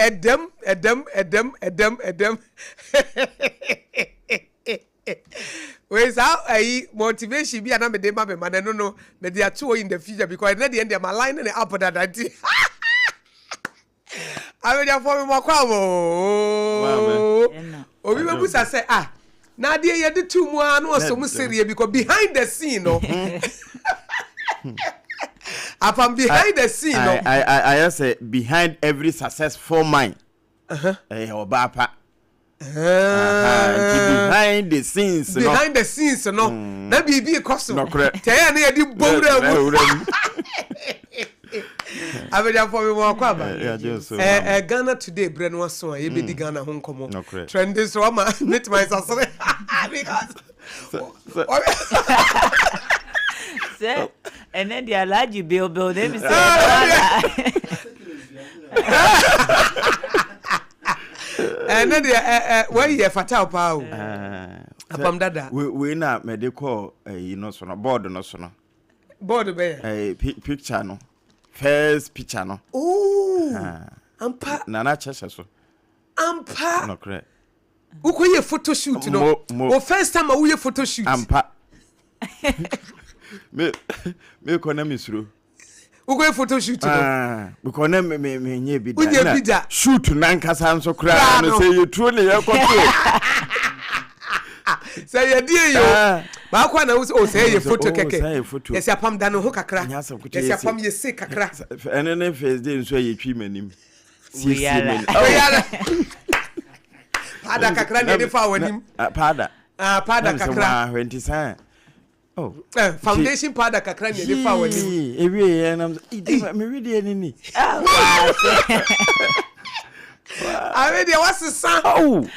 Ɛdɛm, ɛdɛm, ɛdɛm, ɛdɛm, ɛdɛm. Wei saa ayi motivation bi a na mede ma me ma no ɛno no mede ato hɔ in the future because ɛnɛ deɛ ɛndeɛ ma line ne up dada nti. Abadwafoɔ me mɔkɔ ama oo. Obi bɛbusa sɛ ah na adeɛ yɛde to mu ara na ɔsɔ mu sereɛ bi kɔ behind the scene no. Apam behind the scene no. Ayɛ sɛ behind every successful man ɛyɛ ɔbaa pa. Nti behind the scenes no. Behind the scenes no na biribi kɔ so. Nokorɛ. Tɛ yɛ ne yɛde bɔ wura mu. Wura mu. Abadwafoɔ me mɔ akɔ aba. Ɛ Ghana today brɛ no aso a yɛbɛdi Ghana ho nkɔmmɔ. Nokorɛ. Trending so ama metuma nsasere because. Sɛ ɛnɛ deɛ Alhaji Bill Bill na ebi sɛ ɛnɛ deɛ ɛ ɛ wɔyi yɛ fata paa o apam dada. Wei na mɛde kɔ ɛyi no so no bɔɔdo no so no. Bɔɔdo bɛyɛ. Ɛɛ picture no first picture no. Ooo ampa. Nana kyɛhyɛ so. Ampa. Nɔkorɛ. Wokɔ yɛ photo shoot no. Mo mo. O first time a woyɛ photo shoot. Ampa. Me me kɔ na me suro. Wokɔ yɛ photo shoot no. Ah, because na me me me nye bi da. Wonyɛ bi da. Shoot nankasa nso koraa no sɛ yɛ tuo ne yɛ kɔ to. Sɛ yɛ die yo. Ah. Baako a na wo sɛ oh sɛ yɛ photo kɛkɛ. Sɛ yɛ photo. Yɛsi apam da ne ho kakra. Yɛsi apam yɛ se kakra. Ɛne ne first day nso a yɛtwi m'anim. Siesie m'anim. Weyara. Paada kakra na yɛde fa w'anim. Paada. Ah, paada kakra. Na mesɛ nti saa. Oh. Eh, foundation powder kakra na yɛde fa w'anim. Ewie yɛ nam sɛ, me wedeɛ ni ni. Awe deɛ wasesa. Oh.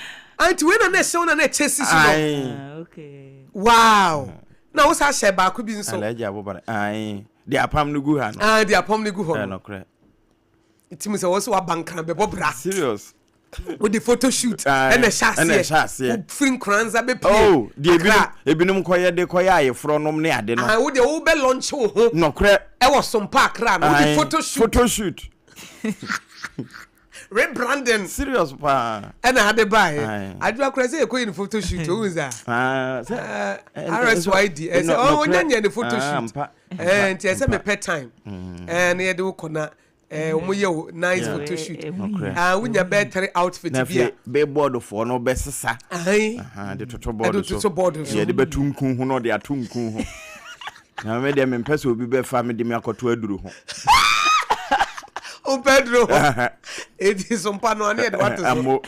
Anti wei na na ɛhyɛ wo na na ɛkyɛ si so no. Wow. Na wo sa hyɛ baako bi nso. Alhaji Abubakar. Ayi. De apam no gu ha no. Ah, de apam no gu hɔ no. Ɛnɔkorɛ. Nti mu sɛ wɔ sɛ waba nkran bɛbɔ bra. Serious. Wode photo shoot ɛna ɛhyɛ aseɛ. Ɛna ɛhyɛ aseɛ. Wofiri Nkoranza bɛpie. Oh, deɛ ebinom ebinom kɔyɛ de kɔyɛ ayeforɔ nom ne ade no. Ah, wo deɛ wobɛ launch wo ho. Nɔkorɛ. Ɛwɔ Sompa Accra no, wode photo shoot. Photo shoot. Rebranding. Serious paa. Ɛna ade baeɛ. Adwoa koraa sɛ yɛkɔyɛ ne photo shoot, wohu saa. Ah, sɛ. RSYD, ɛsɛ ɔnyɛ nyɛ ne photo shoot. Ɛɛ nti ɛsɛ mepɛ time. Ɛɛ na yɛde wo kɔ na ɛɛ wɔn yɛ o nice photo shoot. Ah wonya bɛɛ three outfit bi a. Billboard foɔ no bɛsesa. Ayi. De toto board so. De toto board so. Yɛde bɛto nku ho na ɔde ato nku ho. Na me deɛ mempɛ sɛ obi bɛfa me de me akɔto aduro ho. Wompɛ aduro ho. Eti so mpa no ane yɛde wato so. Amo.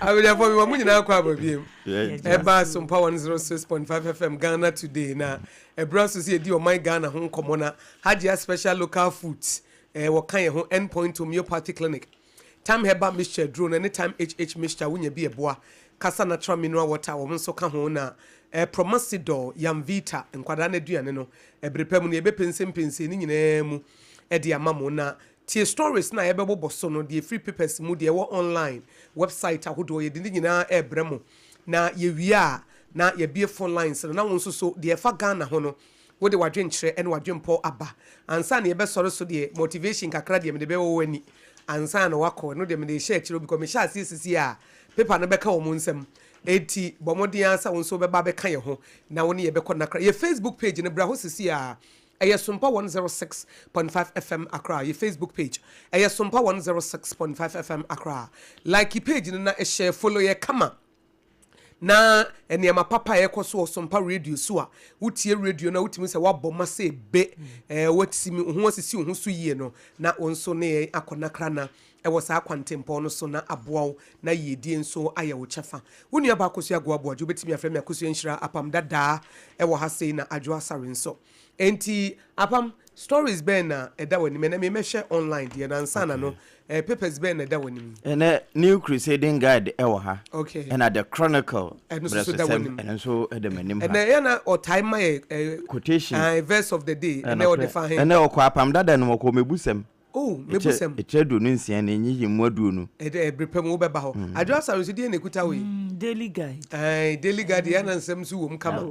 Abegyafo mi ma mo nyinaa kɔ aba biem. Ɛba Sompa 106.5 FM Ghana Today na Ɛberɛ aso sɛ yɛdi ɔman Ghana ho nkɔmmɔ na Hajia Special Local Foods eh, wɔka yɛn ho, End Point Homeopathy Clinic, Time Herbal Mixture aduro no ɛne Time HH Mixture wonya bi ɛboa, Kasa Natural Mineral Water wɔn nso ka ho na eh, Promasidol, Yamvita, nkwadaa no aduane no ɛbere pa mu no yɛbɛpensenpensen ne nyinaa mu de ama mo na tie stories no a yɛbɛbobɔ so no deɛ ɛfiri papers mu deɛ ɛwɔ online website ahodoɔ yɛde ne nyinaa ɛrebrɛ mo Na yɛwie a, na yɛabue phone lines no, na wo nso so, deɛ ɛfa Ghana ho no, wode w'adwenkyerɛ ne w'adwempɔ aba. Ansa na yɛbɛsɔre so deɛ, motivation kakra deɛ mede bɛwɔ w'ani ansa na woakɔ. Ɛno deɛ mede rehyɛ akyire because mehyɛ aseɛ sisi a, paper no bɛka wɔn nsam. Enti bɔ mmɔden ara sɛ wo nso wobɛba abɛka yɛn ho na wo ne yɛn bɛkɔ nnakra. Yɛn Facebook page no, bra hɔ sisi ara. Ɛyɛ Sompa 106.5 FM Accra, yɛ Facebook page. Ɛyɛ Sompa 106.5 FM Accra. Like page no na hyɛ follow yɛ kama. Na nneɛma papa a ɛkɔ so wɔ Sompa radio so a, wotie radio no a wotumi sɛ woabɔ ma sɛ ebe, ɛɛ watumi wo ho asisi wo ho so yie no, na wo nso ne yɛn akɔ nakrana ɛwɔ saa kwantempɔn no so na aboa wo na yiedie nso ayɛ wo kyɛfa. Wo nua baa Akosua Agoa Boagye, wobɛtumi afrɛ me Akosua Nhyira Apam Dadaa ɛwɔ ha sei na Adwoa Asare nso. Enti Apam, stories bɛn na ɛda w'anim? Ɛnɛ memmɛhwɛ online deɛ na ansa na no, eh, papers bɛn na ɛda w'anim? Ɛnɛ New Crusading Guide ɛwɔ ha. Okay. Ɛna The Chronicle. Ɛno nso so da w'anim. Ɛno nso ɛda m'anim ha. Ɛnɛ yɛ na ɔtae ma yɛ eh, quotation. Verse of the day. Ɛnɛ ɔde fa he? Ɛnɛ ɔkɔ Apam Dada no ɔkɔ Mebusɛm. Oh, mebusɛm. Ɛkyerɛ 26 na ɛnyiyi mu 20. Ɛdɛ ɛbere pa mu wobɛba hɔ. Mm. Adwo Asare nso deɛ na ɛkuta wo yi. Mm, Daily Guide. Ae, Daily Guide yɛ na nsɛm nso wɔ mu kama.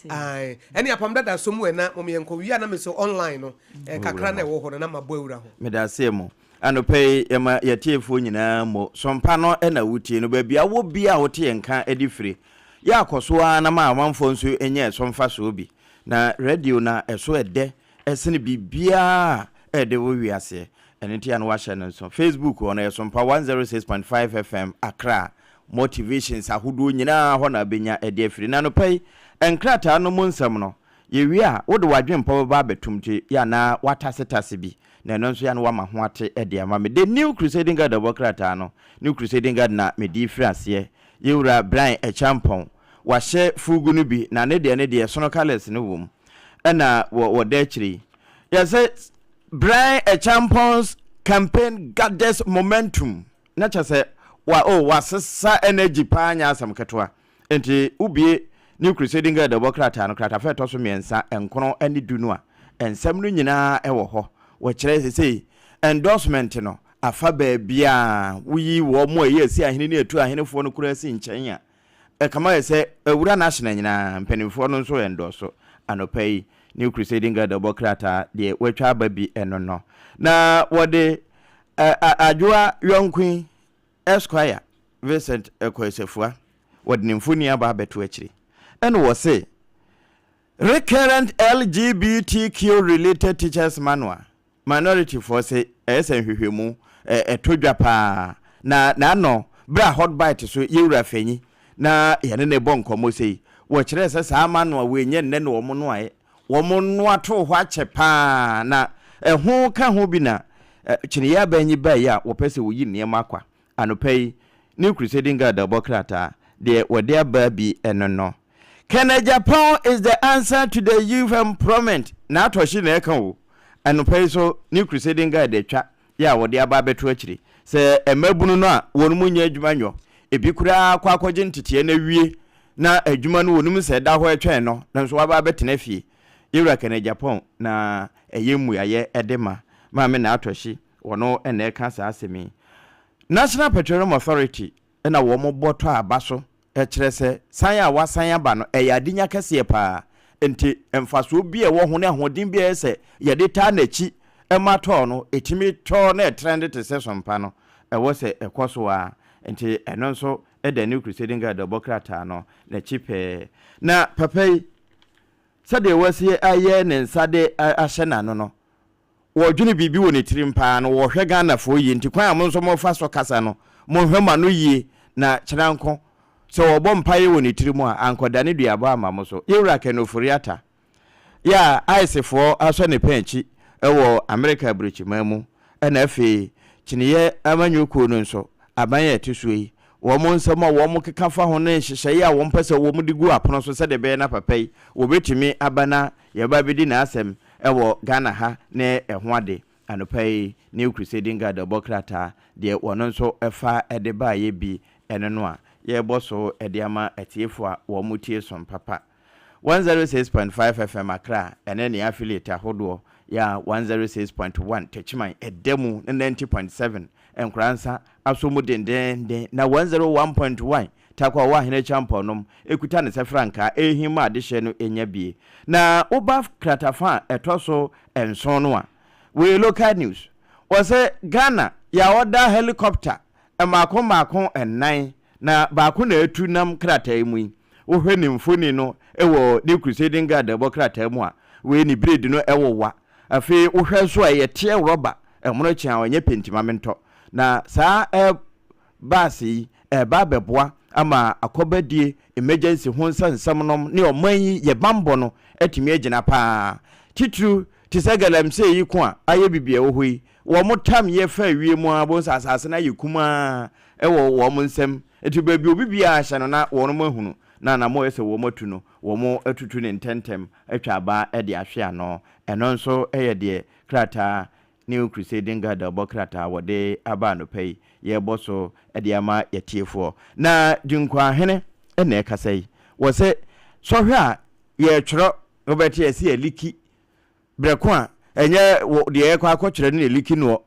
Ae, ɛne apam dada so mu ɛna mom yɛnkɔ wie a na me so online no. Mm. Kakra na ɛwɔ hɔ no na mabɔ awura hɔ. Meda ase mo. Anɔpa yi, yɛma yɛtiefoɔ nyinaa mo. Sompa no na wotie no. Baabi a wɔ biara a wote yɛn nka de firi. Yɛ akɔ so ara na ma amanfoɔ nso nya ɛso mfasoɔ bi. Na radio na ɛso ɛdɛ sene biribiara a ɛde wɔ wiaseɛ. Ɛno nti a na wahyɛ no nso. Facebook hɔ no, ɛyɛ Sompa 106.5 FM Accra. Motivations ahodoɔ nyinaa hɔ na wobɛnya de afiri. Na anɔpa yi, nkrataa no mu nsɛm no, yɛwie a, wode w'adwempɔ bɛba abɛtom nti yɛ a na woatasetase bi. Na ɛno nso yɛ a na woama ho ate de ama me. The New Crusading Guard ɛbɔ krataa no, New Crusading Guard na mede refiri aseɛ. Yɛn wura Brian Acheampong, wahyɛ fuugu no bi, na ne deɛ no deɛ, sono colours no wɔ mu. Ɛna wɔ wɔda akyire yi, yɛsɛ Brian Acheampong's campaign gathers momentum. Na kyerɛ sɛ wa oh wasesa energy paa nyɛ asɛm ketewa. Enti wobue New Crusading Guide ɛbɔ krataa no, kratafa a ɛtɔ so mmiɛnsa, nkron ne du no a, nsɛm no nyinaa wɔ hɔ. Wɔkyerɛ sesei endorsement no afa baabiara. Woyi wɔn a ɛyɛ asi ahene ne atu ahenefoɔ no koraa si nkyɛn a, ɛkama yɛ sɛ awura national nyinaa mpanimfoɔ no nso endorse. Anɔpa yi, New Crusading Guide ɛbɔ krataa deɛ wɔatwa aba bi no no. Na wɔde Adwoa Yɔnkoe Esquire Vincent Kwesafua, wɔde ne mfoni aba abɛto akyiri. Ɛna wɔse, Recurrent LGBTQ related teachers manual, minority foɔ se ɛyɛ sɛ nhwehwɛmu ɛtɔ dwa paa. Na n'ano berɛ a Hot Bite so yɛwura Fenyi na yɛne no bɔ nkɔmmɔ sei, wɔkyerɛɛ sɛ saa manual wei nyɛ nnɛ na wɔn noaeɛ. Wɔnoa too hɔ akyɛ paa na ɛho ka ho bi na kyiniiɛ aban yi baeɛ a wɔpɛ sɛ wɔyi nneɛma kwa. Anɔpa yi, New Crusading Guard bɔ krataa, deɛ wɔde aba bi no no. Ken Agyapong is the answer to the youth employment. Na atɔhye na ɛka o. Anɔpa yi so, New Crusading Guard atwa yɛ a wɔde aba abɛto akyire sɛ mmabunu no a wɔn mu nyɛ adwuma nyɔ, ebi koraa kɔ akɔgye nteteɛ no awie na adwuma no wɔnim sɛ ɛda hɔ ɛtwɛn no nanso waba abɛtena fie. Yɛwura Kenneth Agyapong na ɛyɛ mmuaeɛ de ma Maame Naa Toshi, ɔno na ɛka saa asɛm yi. National Petroleum Authority na wɔbɔ tɔ aba so kyerɛ sɛ san a wɔasan aba no, ɛyɛ adenya kɛseɛ paa. Enti mfasoɔ bi a ɛwɔ ho ne ahoɔden bi a ɛyɛ sɛ yɛde taa n'akyi ma tɔɔ no, ɛtumi tɔ na ɛtrɛnde te sɛ sompa no, ɛwɔ sɛ ɛkɔ so ara. Enti ɛno nso da New Crusading Guide ɔbɔ krataa no n'akyi pɛɛ. Na papa yi, sɛdeɛ wasi ayɛ ne nsa de ahyɛ n'ano no, wɔdwene biribi wɔ ne tirim paa no wɔhwɛ Ghanafoɔ yie nti kwan a mo nso mofa so kasa no monhwɛ mo ano yie na kyena nko sɛ wɔbɔ mpaeɛ wɔ ne tirim a ankɔdane duabɔ amma mo so. Yɛwura Ken Ofori-Atta yɛ a ICE foɔ asɔ ne pɛn akyi wɔ Amerika aburokyiman mu ɛna afei kyiniiɛ amanyɔkuo no nso aban a ɛte soɔ yi wɔn nsɛm a wɔn keka fa ho ne nhyehyɛeɛ a wɔn pɛ sɛ wɔn de gu apono so sɛdeɛ ɛbɛyɛ na papa yi wɔbɛtumi aba na yɛba abɛdi n'asɛm wɔ Ghana ha ne ɛho ade. Anɔpa yi New Crusading Guard bɔ krataa deɛ wɔn nso fa de baeɛ bi ne no a yɛrebɔ so de ama atiefoɔ a wɔn tie som papa. 106.5 FM Accra ɛne ne affiliate ahodoɔ yɛ a 106.1 Techiman ɛda mu ne 90.7 Nkoransa asɔ mu dendeenden na 101.1 Tarkwa a ɔwɔ Ahene Acheampong nom kuta ne sɛ frankaa rehim ma adehyeɛ no nya bie. Na woba kratafa a ɛtɔ so nson no a, wei local news, wɔse Ghana yɛaɔda helicopter mmaako mmaako nnan na baako na atu nam krataa yi mu yi. Wohwɛ ne mfoni no wɔ New Crusading Guard ɛbɔ krataa mu a, wei ne biredi no wowa. Afei wohwɛ nso a ɛyɛ teɛ rɔba, ɛmono kye a ɔnyɛ penti ma mentɔ. Na saa Bus yi reba abɛboa ama akɔbadie, emergency ho nsɛnsɛm nom ne ɔman yi yɛ banbɔ no atumi agyina paa. Titiriw te sɛ galamsey yi ko a ayɛ bibi a ɛwɔ hɔ yi, wɔn tam yɛ fa wiem ara wobɛhu sɛ asase no ayɛ kumaa wɔ wɔn nsam. Nti baabi obi biara hyɛ no na wɔn ahunu na anamɔ a ɛsɛ wɔn atu no wɔn atutu no ntɛntɛm atwa aba de ahwe ano. Ɛno nso yɛ deɛ krataa New Crusading Guard bɔ krataa a wɔde aba anɔpa yi yɛrebɔ so de ama yɛtiefoɔ. Na Dunkuahene na ɛkasa yi. Wɔse sɔhwɛ a yɛretwerɛ wobɛte yɛse yɛliki berɛ ko a ɛnyɛ deɛ yɛkɔ akɔtwerɛ no na ɛliki noɔ.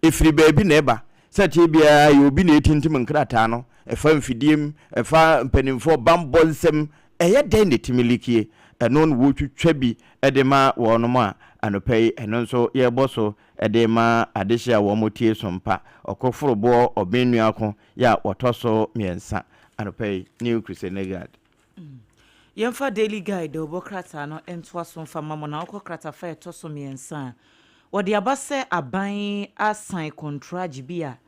Ɛfiri baabi na ɛba. Sɛ ɛteɛ biara yɛ obi na ɛtintim nkrataa no, ɛfa mfidie mu, ɛfa mpanimfoɔ bammɔ nsɛm, ɛyɛ dɛn na ɛtumi likie? Ɛno na wɔtwitwa bi de ma wɔnom a Anɔpa yi, ɛno nso yɛrebɔ so de rema adehye a wɔtie Sompa, Ɔkoforoboɔ Ɔbennuako yɛ a wɔtɔ so mmiɛnsa. Anɔpa yi, New Crusading Guard. Yɛmfa Daily Guide dawubɔ krataa no ntoa so mfa mma mo na wokɔ kratafa a ɛtɔ so mmiɛnsa a, wɔde aba sɛ aban asan kɔntragye bi a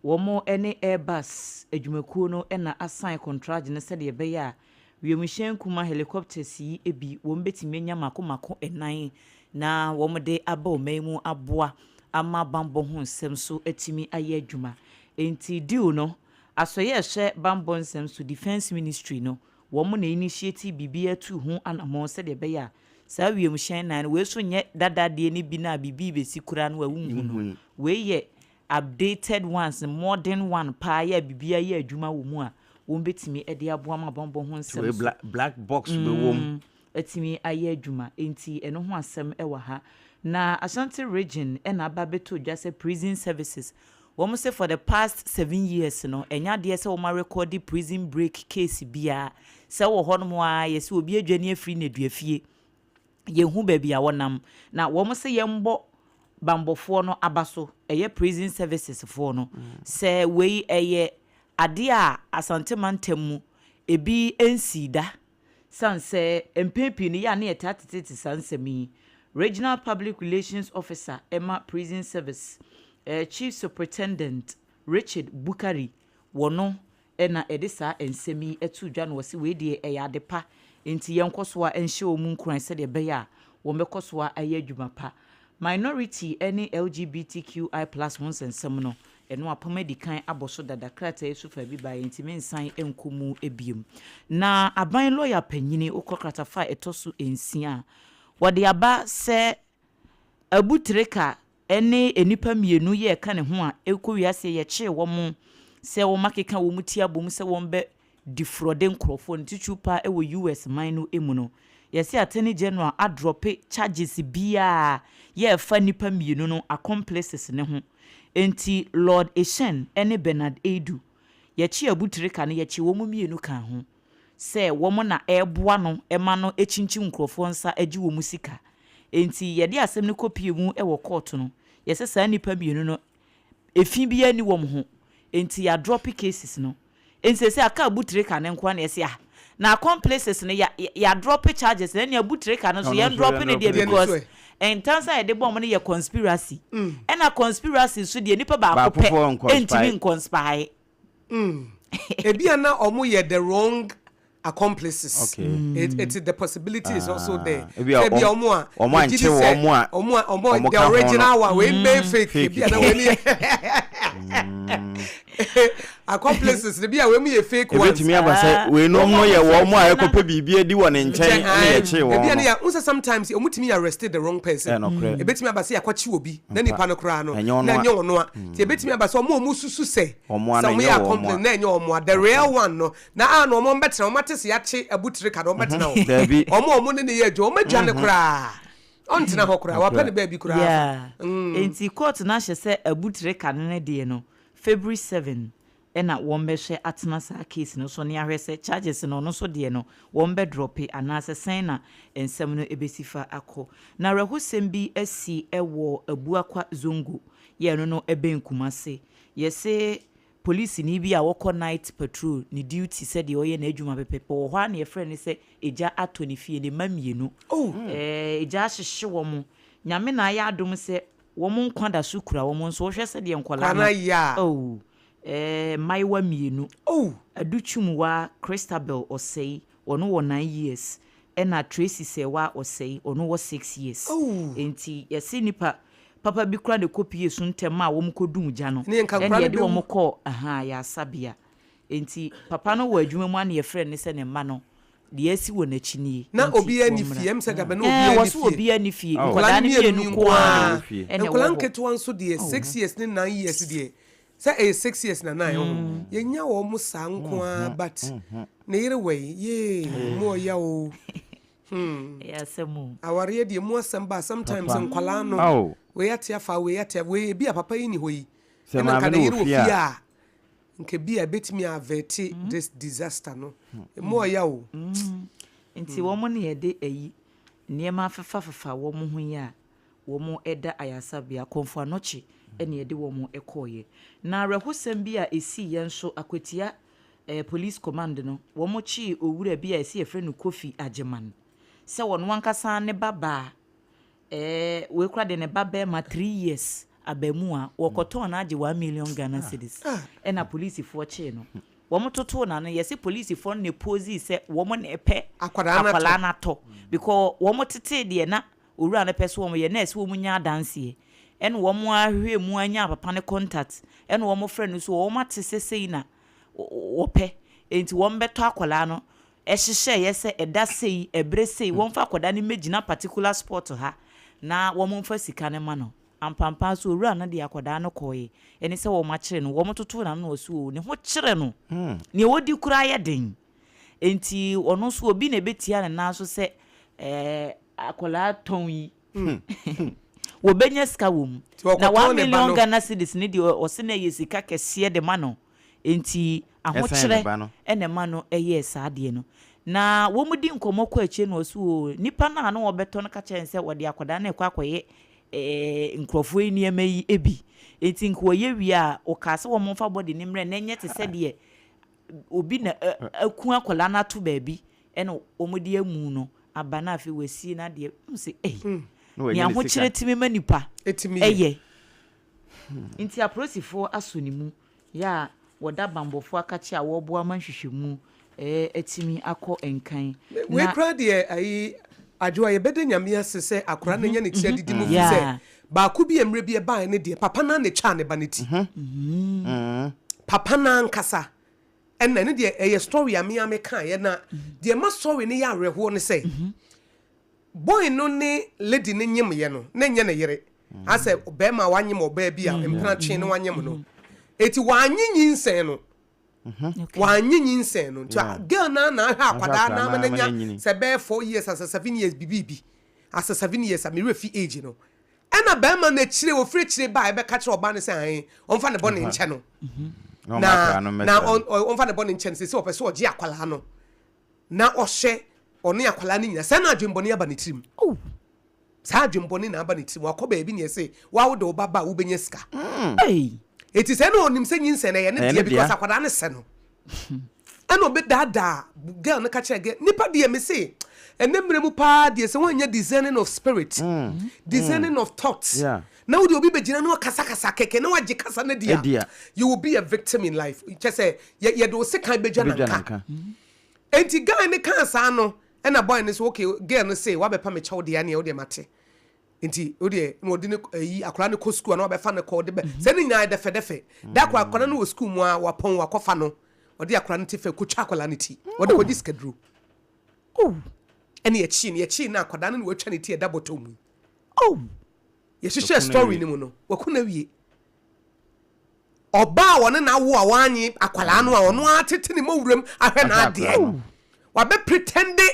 wɔn ne Airbus adwumakuo no na asan kɔntragye no sɛdeɛ ɛbɛyɛ a wiemhyɛn nkumaa helicopters yi bi wɔn bɛtumi anya mako mako nnan na wɔde aba ɔman yi mu aboa ama bammɔ ho nsɛm so atumi ayɛ adwuma. Enti deal no, asɔeɛ a ɛhwɛ bammɔ nsɛm so, Defence Ministry no, wɔn na initiate biribi atu ho anammɔn sɛdeɛ ɛbɛyɛ a saa wiemhyɛn nnan no, wei nso nyɛ dada deɛ no bi no a biribi rebɛsi koraa no a wonhu no, wei yɛ updated ones, modern one paa yɛ a biribiara yɛ adwuma wɔ mu a wɔbɛtumi de aboa ma bammɔ ho nsɛm so black box bɛwɔ mu. Atumi ayɛ adwuma. Enti ɛno ho asɛm wɔ ha. Na Ashanti Region na aba abɛtɔ dwa sɛ prison services, wɔn se for the past 7 years no, ɛnyɛ adeɛ sɛ wɔn arekɔde prison break case biara. Sɛ wɔ hɔnom a yɛsɛ obi adwane afiri nneduafie, yɛhu baabi a wɔnam. Na wɔn se yɛmbɔ bambɔfoɔ no aba so, ɛyɛ prison services foɔ no, sɛ wei ɛyɛ adeɛ a Asante mantam mu ebi nsii da, san sɛ mpɛn pii no yɛ a ne yɛtaa tetete saa nsɛm yi. Regional Public Relations Officer ɛma Prison Service, Chief Superintendent Richard Bukari, wɔno ɛna ɛde saa nsɛm yi ɛto dwa no. Wɔsi wei deɛ ɛyɛ ade pa, nti yɛnkɔ so a ɛnhyɛ wɔn mu nkuran sɛdeɛ ɛbɛyɛ a wɔn bɛkɔ so a ɛyɛ adwuma pa. Minority ne LGBTQI+ ho nsɛnsɛm no, ɛno apam adi kan abɔ so dada. Krataa yi so fa bi baeɛ, nti mensan nkɔ mu ebiem. Na aban lɔya panyini, wokɔ kratafa a ɛtɔ so 6 a, wɔde aba sɛ Abu Trika ne nnipa mmienu yɛ ɛka ne ho a ɛkɔ wiase yɛkyee wɔn sɛ wɔn akeka wɔn ti abom sɛ wɔn bɛ defraud nkurɔfoɔ no, titiriw paa ɛwɔ US man no mu no. Yɛsɛ Attorney General adrop charges biara yɛrefa nnipa mmienu no, accomplices ne ho. Nti Lord Eshen ne Bernard Edu, yɛkye Abu Trika no, yɛkye wɔn mmienu ka ho sɛ wɔn na ɛreboa no ma no kyinkyim nkurɔfoɔ nsa agye wɔn sika. Nti yɛde asɛm no kɔpie mu wɔ court no, yɛsɛ saa nnipa mmienu no, efi biara ni wɔn ho, nti yɛadrop cases no. Nti sɛ aka Abu Trika ne nko na yɛsɛ ah, na accomplices no yɛadrop charges na ɛne Abu Trika no nso yɛn drop ne deɛ, because ntansa yɛde bɔ wɔn no yɛ conspiracy, ɛna conspiracy nso deɛ, nipa baako pɛ ntumi nconspire. Ebi a na ɔmo yɛ the wrong accomplices. It the possibility is also there. Ebi a ɔmo a ɔmo ankyɛ wɔn a ɔmo a ɔmo the original one wey may fake. Ebi a na wei ni accomplices, ebi a wei mu yɛ fake ones. Ebetumi aba sɛ wei nom no yɛ wɔn a ɛkɔpɛ biribi adi wɔ ne nkyɛn ne yɛkye wɔn. Ebi a ne yɛ n sɛ sometimes ɔmo tumi arrest the wrong person. Ebetumi aba sɛ yɛakɔkye obi na nipa no koraa no na ɛnyɛ ɔno a, ti ebetumi aba sɛ ɔmo a ɔmo susu sɛ ɔmo yɛ accomplice na ɛnyɛ ɔmo a, the real one no na a na ɔmo bɛtena. Ɔmo ate sɛ yɛakye Abu Trika na ɔmo bɛtena hɔ? Ɔmo a ɔmo ne ne yɛ adwuma, ɔmo adwa ne koraa, ɔntena hɔ koraa, wapɛ ne baabi koraa. Nti court no ahyɛ sɛ Abu Trika no ne deɛ no, February 7 ɛna wɔn bɛhwɛ atena saa case no so ne ahwɛ sɛ charges no, ɔno nso deɛ no wɔn bɛ drop anaasɛ sɛn na nsɛm no ebesi fa akɔ. Na awerɛhosɛm bi asi ɛwɔ Abuakwa Zongo yɛ no ɛbɛn Kumase. Yɛsɛ polisini bi a wɔkɔ night patrol ne duty, sɛdeɛ ɔyɛ n'adwuma pɛpɛpɛ wɔ hɔ a, na yɛfrɛ no sɛ egya atɔ ne fie, ne mma mmienu. Egya ahyehye wɔn. Nyame na ayɛ adom sɛ wɔn nkwa da so kura wɔn nso. Wohwɛ sɛdeɛ nkwadaa no, oh, mmaayewa mmienu. Adutwumwa Christabel Ɔsɛe, ɔno wɔ 9 years, ɛna Tracy Sɛwa Ɔsɛe, ɔno wɔ 6 years. Nti yɛsi nipa papa bi kura ne kɔpie so ntɛm a wɔn kɔ dum gya no, ɛna yɛde wɔn kɔɔ ahan yɛasabea. Nti papa no wɔ adwuma mu a, na yɛfrɛ ne sɛ ne mma no deɛ asi wɔ n'akyi nie. Na obiara ni fie ɛm sɛ dabe na obiara ni fie. Wɔso obiara ni fie, nkwadaa no mmienu nko ara. Ɛna ɛwɔ hɔ. Nketewa nso deɛ, 6 years ne 9 years deɛ, sɛ ɛyɛ 6 years na 9 ho yɛnya wɔn mo saa nko ara, but ne yere wɔ yi yee mu ɔya o. Ɛyɛ asɛm o. Awareɛ deɛ, mu asɛm ba sometimes nkwalaa no, wei ate afa, wei ate, wei ebi a papa yi ni hɔ yi, ɛna nka ne yere wɔ fie a, nka bi a ebetumi avert this disaster no. Emu ɔya o. Nti wɔn ne yɛde ayi nneɛma afefafefa wɔn ho yi a. wɔda ayaresabea, Komfo Anokye na yɛde wɔn kɔeɛ. Na awerɛhosɛm bi a ɛsiiɛ nso, Akwatia Police Command no, wɔkyee owura bi a yɛse yɛfrɛ no Kofi Agyeman sɛ ɔno ankasa ne ba baa, ɛɛ wei koraa deɛ ne ba barima 3 years abaamua, wɔkɔtɔn no agye 1 million Ghana cedis ɛna polisifoɔ kyee no. Wɔtotoo n'ano, yɛse polisifoɔ no na ɛposii sɛ wɔn na ɛpɛ akwadaa no atɔ because wɔtetee deɛ na owura no pɛ sɛ wɔyɛ na ɛsɛ wɔn nya adanseɛ ɛna wɔn ahwehwɛ mu anya papa no contact ɛna wɔn frɛ no so wɔn ate sɛ sei na wɔpɛ enti wɔn bɛtɔ akwadaa no ɛhyehyɛeɛ sɛ ɛda sei ɛberɛ sei wɔn fa akwadaa no mmɛgyina particular spot ha na wɔn mfa sika no ma no. Ampampa nso owura no de akwadaa no kɔeɛ ɛne sɛ wɔn akyere no wɔn totoo n'ano na ɔse oo ne ho kyere no nea ɔdi koraa yɛ den enti ɔno nso obi na ɛbɛtia ne nan so sɛ ɛɛ akwadaa tɔn yi wɔbɛnya sika wɔ mu na 1 million Ghana cedis ne deɛ ɔse na ɛyɛ sika kɛseɛ de ma no Enti ahokyerɛ na ɛma no yɛɛ saa adeɛ no. Na wɔdi nkɔmmɔ kɔ akyire na ɔse oo, nipa no a na ɔrebɛtɔ no ka kyerɛɛ no sɛ ɔde akwadaa no rekɔ akɔyɛ ɛɛ nkurɔfoɔ yi nneɛma yi bi. Enti nka ɔyɛ wie a, ɔkaa sɛ wɔmfa body no mmrɛ no na ɛnyɛ te sɛ deɛ obi na aku akwadaa no ato baabi ɛna wɔde amu no aba na afei wɔasie no adeɛ. Wohu sɛ ei, nea ahokyerɛ tumi ma nipa yɛ. Nti apolisifoɔ asɔ ne mu. Yɛ a wɔda banbɔfoɔ akakye a wɔreboa ma nhwehwɛmu atumi akɔ nkan. Wei Na. koraa deɛ ayi Adwoa yɛbɛda Nyame ase sɛ akwadaa no anya ne ti adidi mu firi sɛ baako bi a mmerɛ bi ɛbaeɛ no deɛ papa no ara na ɛtwaa ne ba no ti. Papa no ankasa ɛna ɛno deɛ ɛyɛ story a me ara mekaeɛ na deɛ ɛma story no yɛ awerɛhoɔ ne sɛ Boy no ne lady no nyemyɛ no na ɛnyɛ ne yere asɛ bɛrima a wanyem ɔbaa bi a mpena twe na wanyem no eti wanye nyinsɛn no wanye nyinsɛn no nti girl no na ahwɛ akwadaa na ama no nya sɛ bɛyɛ 4 years asɛ 7 years bibibi asɛ 7 years a mewerɛ fi age no ɛna bɛrima no akyire ofiri akyire ba ɛbɛka kyerɛ ɔbaa no sɛ ae ɔmfa ne bɔ ne nkyɛ no na na ɔmfa ne bɔ ne nkyɛ no sɛ sɛ ɔpɛ sɛ ɔgye akwadaa no na ɔhyɛ ɔne akwadaa no nyina saa na adwenbɔne aba ne tirim oh. Saa adwenbɔne na aba ne tirim wakɔ baabi ne ɛsɛ wa wode wo ba ba a wobɛnya sika mm. Eti sɛ na ɔnim sɛ nyinsɛn ɛyɛ ne deɛ because akwadaa no sɛ no ɛna ɔbɛdaadaa girl no ka kyerɛ girl nipa deɛ me se ɛnɛ mmerɛ mu paa deɛ sɛ woanyɛ discerning of spirit mm. discerning mm. of thoughts yeah. Na wode obi bɛgyina na wakasakasa kɛkɛ na wagye kasa no adi a, you will be a victim in life. Kyɛ sɛ yɛde wo sekan bɛdwa nanka. Enti guy no kaa saa no, ɛna boy no sɛ okay, girl no se wabɛpa me kyɛw deɛ aneɛ wodeɛ mate. Nti wodeɛ na ɔde ne ayi akwadaa no kɔ sukuu a na wabɛfa no kɔ ɔde bɛ sɛ ne nyinaa dɛfɛdɛfɛ. Da koro akwadaa no wɔ sukuu mu a wapɔn wakɔfa no ɔde akwadaa no ti fɛ kɔtwa akwadaa no ti ɔde kɔgye sikaduro. Ɛne yɛkyee no yɛkyee no akwadaa no na watwa ne ti ɛda bɔtɔ mu yi. Oh! Yɛhyehyɛɛ story no mu no, waku no awie. Ɔbaa a ɔne no awo a wanye akwadaa no a ɔno ara tete ne mɔwuram ahwɛ n'adeɛ. Wabɛ pretende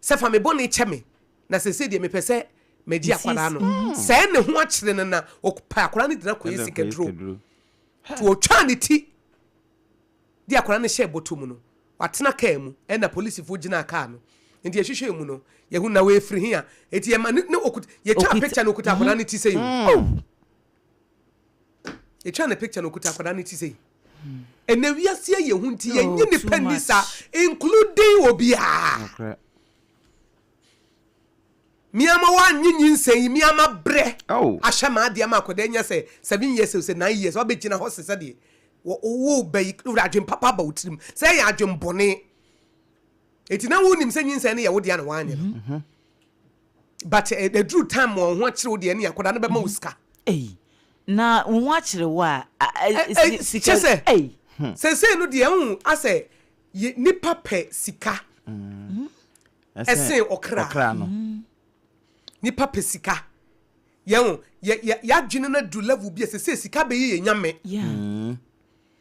sɛ fa me bɔne kyɛ me na sese deɛ mepɛ sɛ megye akwadaa no. Sɛɛ ne ho akyere no na ɔpɛ akwadaa no gyina kɔyɛ sikaduro. Nti ɔtwaa ne ti de akwadaa no hyɛɛ bɔtɔ mu no, watena kaa mu ɛna polisifoɔ gyinaa kaa no. Nti yɛhwehwɛɛ mu no, yɛhu na wɔafiri he a. Nti yɛma ne, ne okut, yɛtwaa picture no okuta akwadaa no ti sei o. Yɛtwaa ne picture no okuta akwadaa no ti sei. Ɛnɛ wiase ayɛ hu nti yɛnye nipa nni saa, including obiara. Me ara ma wannye nyinsɛn yi, me ara mabrɛ ahyɛ m'adeɛ ama akwadaa anya sɛ 7 years o sɛ 9 years, wabɛgyina hɔ se sɛdeɛ wo ba yi, wode adwen papa aba wo tirim, sɛ ɛyɛ adwen bɔne. Enti na wonim sɛ nyinsɛn no yɛ wo dea na wanyɛ no. Mhm. But ɛduru time wɔn ho akyere wo deɛ ne akwadaa no bɛma wo sika. Ei, na wo ho akyere wo a, sika. Kyɛ sɛ, sɛsei no deɛ, wohu asɛ nipa pɛ sika. Mm. Ɛsen ɔkra. Ɔkra no. Nipa pɛ sika. Yɛn o, yɛ yɛ yɛadwene no adu level bi a sese sika bɛyɛ yɛn nyame. Yeah.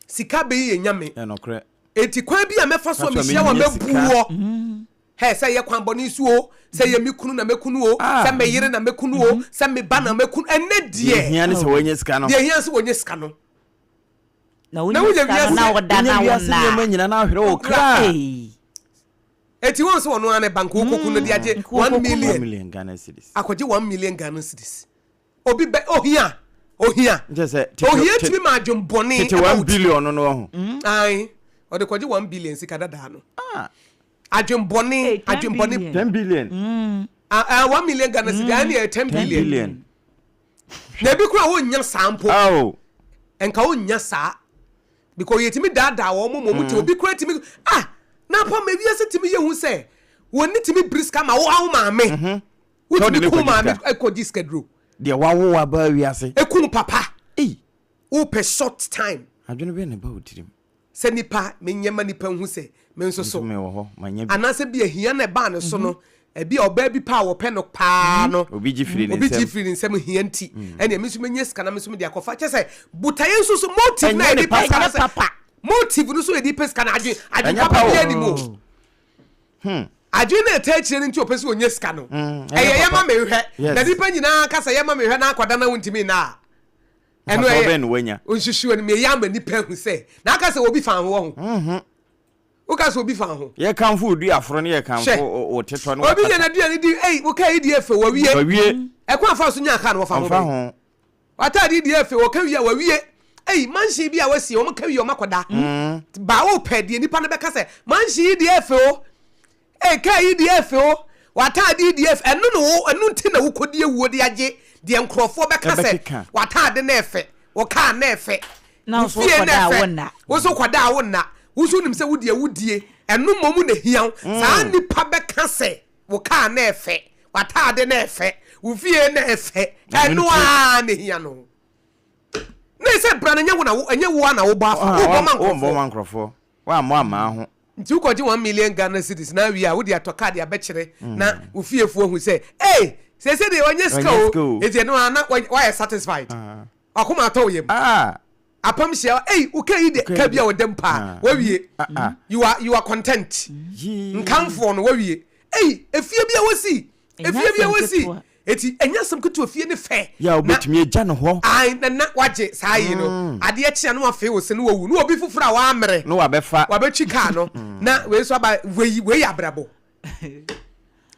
Sika bɛyɛ yɛn nyame. Ɛnokorɛ. Eti kwan bi a mɛfa so a mehyia wa mɛbu wɔ. Hɛ sɛ yɛ kwan bɔne so o, sɛ yɛ me kunu na mɛku no o, sɛ me yere na mɛku no o, sɛ me ba na mɛku no, ɛnɛ deɛ. Deɛ hia ne sɛ wɔnyɛ sika no. Deɛ hia ne sɛ wɔnyɛ sika no. Na wonya sika no na ɔda na wiase nneɛma nyina na ahwere wo kra. Eti wɔn sɛ ɔno ara ne bank okoku no de agye 1 million. 1 million Ghana cedis. Akɔgye 1 million Ghana cedis. Obi bɛ ohia ohia. Nkyɛ sɛ tete Ohia tumi ma adwembɔne tete ɛba one wo ti. billion no no ɔho. Ae, ɔde kɔgye 1 billion sika dadaa no. Ah. Adwembɔne Hey, 10 adwembɔne. billion. 10 billion. Ah, ah, 1 million Ghana cedi ɛne yɛ 10 10 billion. billion. Na ebi kura wonnya saa mpo. Ao. Nka wonnya saa. Because yɛtumi daadaa wɔn mo mo ti obi kura tumi ah na apa ma ewiase tumi yɛ hu sɛ wɔn ni tumi biri sika ma wo awo maame. Sɛ Wotumi ɔde ne kun kɔgye maame sika. ɛkɔgye sika duro. Deɛ wawo aba wiase. Ekun papa. Ei. Wopɛ short time. Adwene bɛn na ɛba wo tirim? Sɛ nipa menyɛ ma nipa hu sɛ me nso so. Nso mewɔ hɔ manya bi. Anaasɛ bi ahia na ɛbaa ne so no, ebi a ɔbaa bi pa a wɔpɛ no paa no. Obi gye firi ne Obi gye nsam. firi ne nsam hia nti. Ɛnna me nso menyɛ sika na me nso mede akɔfa. Kyɛ sɛ botaeɛ nso so motive na Ɛnyɛ ne yɛde pɛ sika no Ɛnyɛ sɛ papa. motive no so yɛde pɛ sika no adwen Ɛnyɛ papa pa bi o. anim o. Adwen na ɛta akyire no nti ɔpɛ sɛ ɔnyɛ sika no. Ɛyɛ Ɛnyɛ yɛma papa. mehwɛ. Na nipa nyinaa kasa yɛma mehwɛ na akɔda na wontumi nna a. Ɛno Mfasoɔ ɛyɛ bɛn na wanya? Nsusuo no meyɛ ama nipa ahu sɛ na aka sɛ obi fa ho wɔ ho. Woka sɛ obi fa ho. Yɛkamfo wo dua aforo ne yɛkamfo Hwɛ. wo tetɔ ne Obi nya wakata. n'aduane di, ei, wo kaa yi deɛ efe, wawie. Wawie. Ɛkwan afa so nya kaa no wɔfa ho Ɔmfa bɛn. ho. W'ataade deɛ efe, wɔka wie a wawie. Ei, mansion bi a wasie, wɔn ka wie wɔn akɔda. Ba wo pɛ deɛ nipa no bɛka sɛ, mansion yi deɛ efe o. Ei, kaa yi deɛ efe o. W'ataade yi deɛ efe. Ɛno na wo, ɛno nti na wokɔdi awuo de agye deɛ nkurɔfoɔ bɛka sɛ Ɛbɛkeka. w'ataade na ɛfɛ, wo kaa na ɛfɛ, Na wo wo nso fie na wokɔda a ɛfɛ. wonna. Wo nso kɔda a wonna. Wo nso nim sɛ wodi awudie. Ɛno mmom na hia wo. Saa nipa bɛka sɛ wo kaa na ɛfɛ, w'ataade na ɛfɛ, wo fie na ɛfɛ. Ɛno Ɛno nti- ara na hia no. Na sɛ bra no ɛnyɛ wo na wo ɛnyɛ wo a na wobɔ afa. Wobɔ ma Wombɔ nkurɔfoɔ. ma nkurɔfoɔ. Woammɔ amaa ho. Nti wokɔgye 1 million Ghana cedis na awie a wode atɔ kaa de abɛkyerɛ na wo fiefoɔ hu sɛ ei sɛsɛ deɛ wanya sika Wanya o. sika o. Nti ɛno ara na wayɛ satisfied. Wakoma atɔ wo yam. Apam hyia ei wo kaa yi de Wo kaa kaa yi bi a de- wɔdam paa wawie. You are content. Yee. Nkamfoɔ no wawie. Ei efie bi a wasi. Ɛnyɛ Efie bi a asɛm wasi. ketewa. Eti ɛnyɛ asɛm ketewa, fie ne fɛ. Yɛ a wobɛtumi agya ne hɔ. Ai na wagye saa yi no. Adeɛ kyea no wafei wo se no wawu. Na obi foforɔ a wammerɛ. Na wabɛfa. Wabɛtwi kaa no na wei nso aba wei wei yɛ abrabɔ.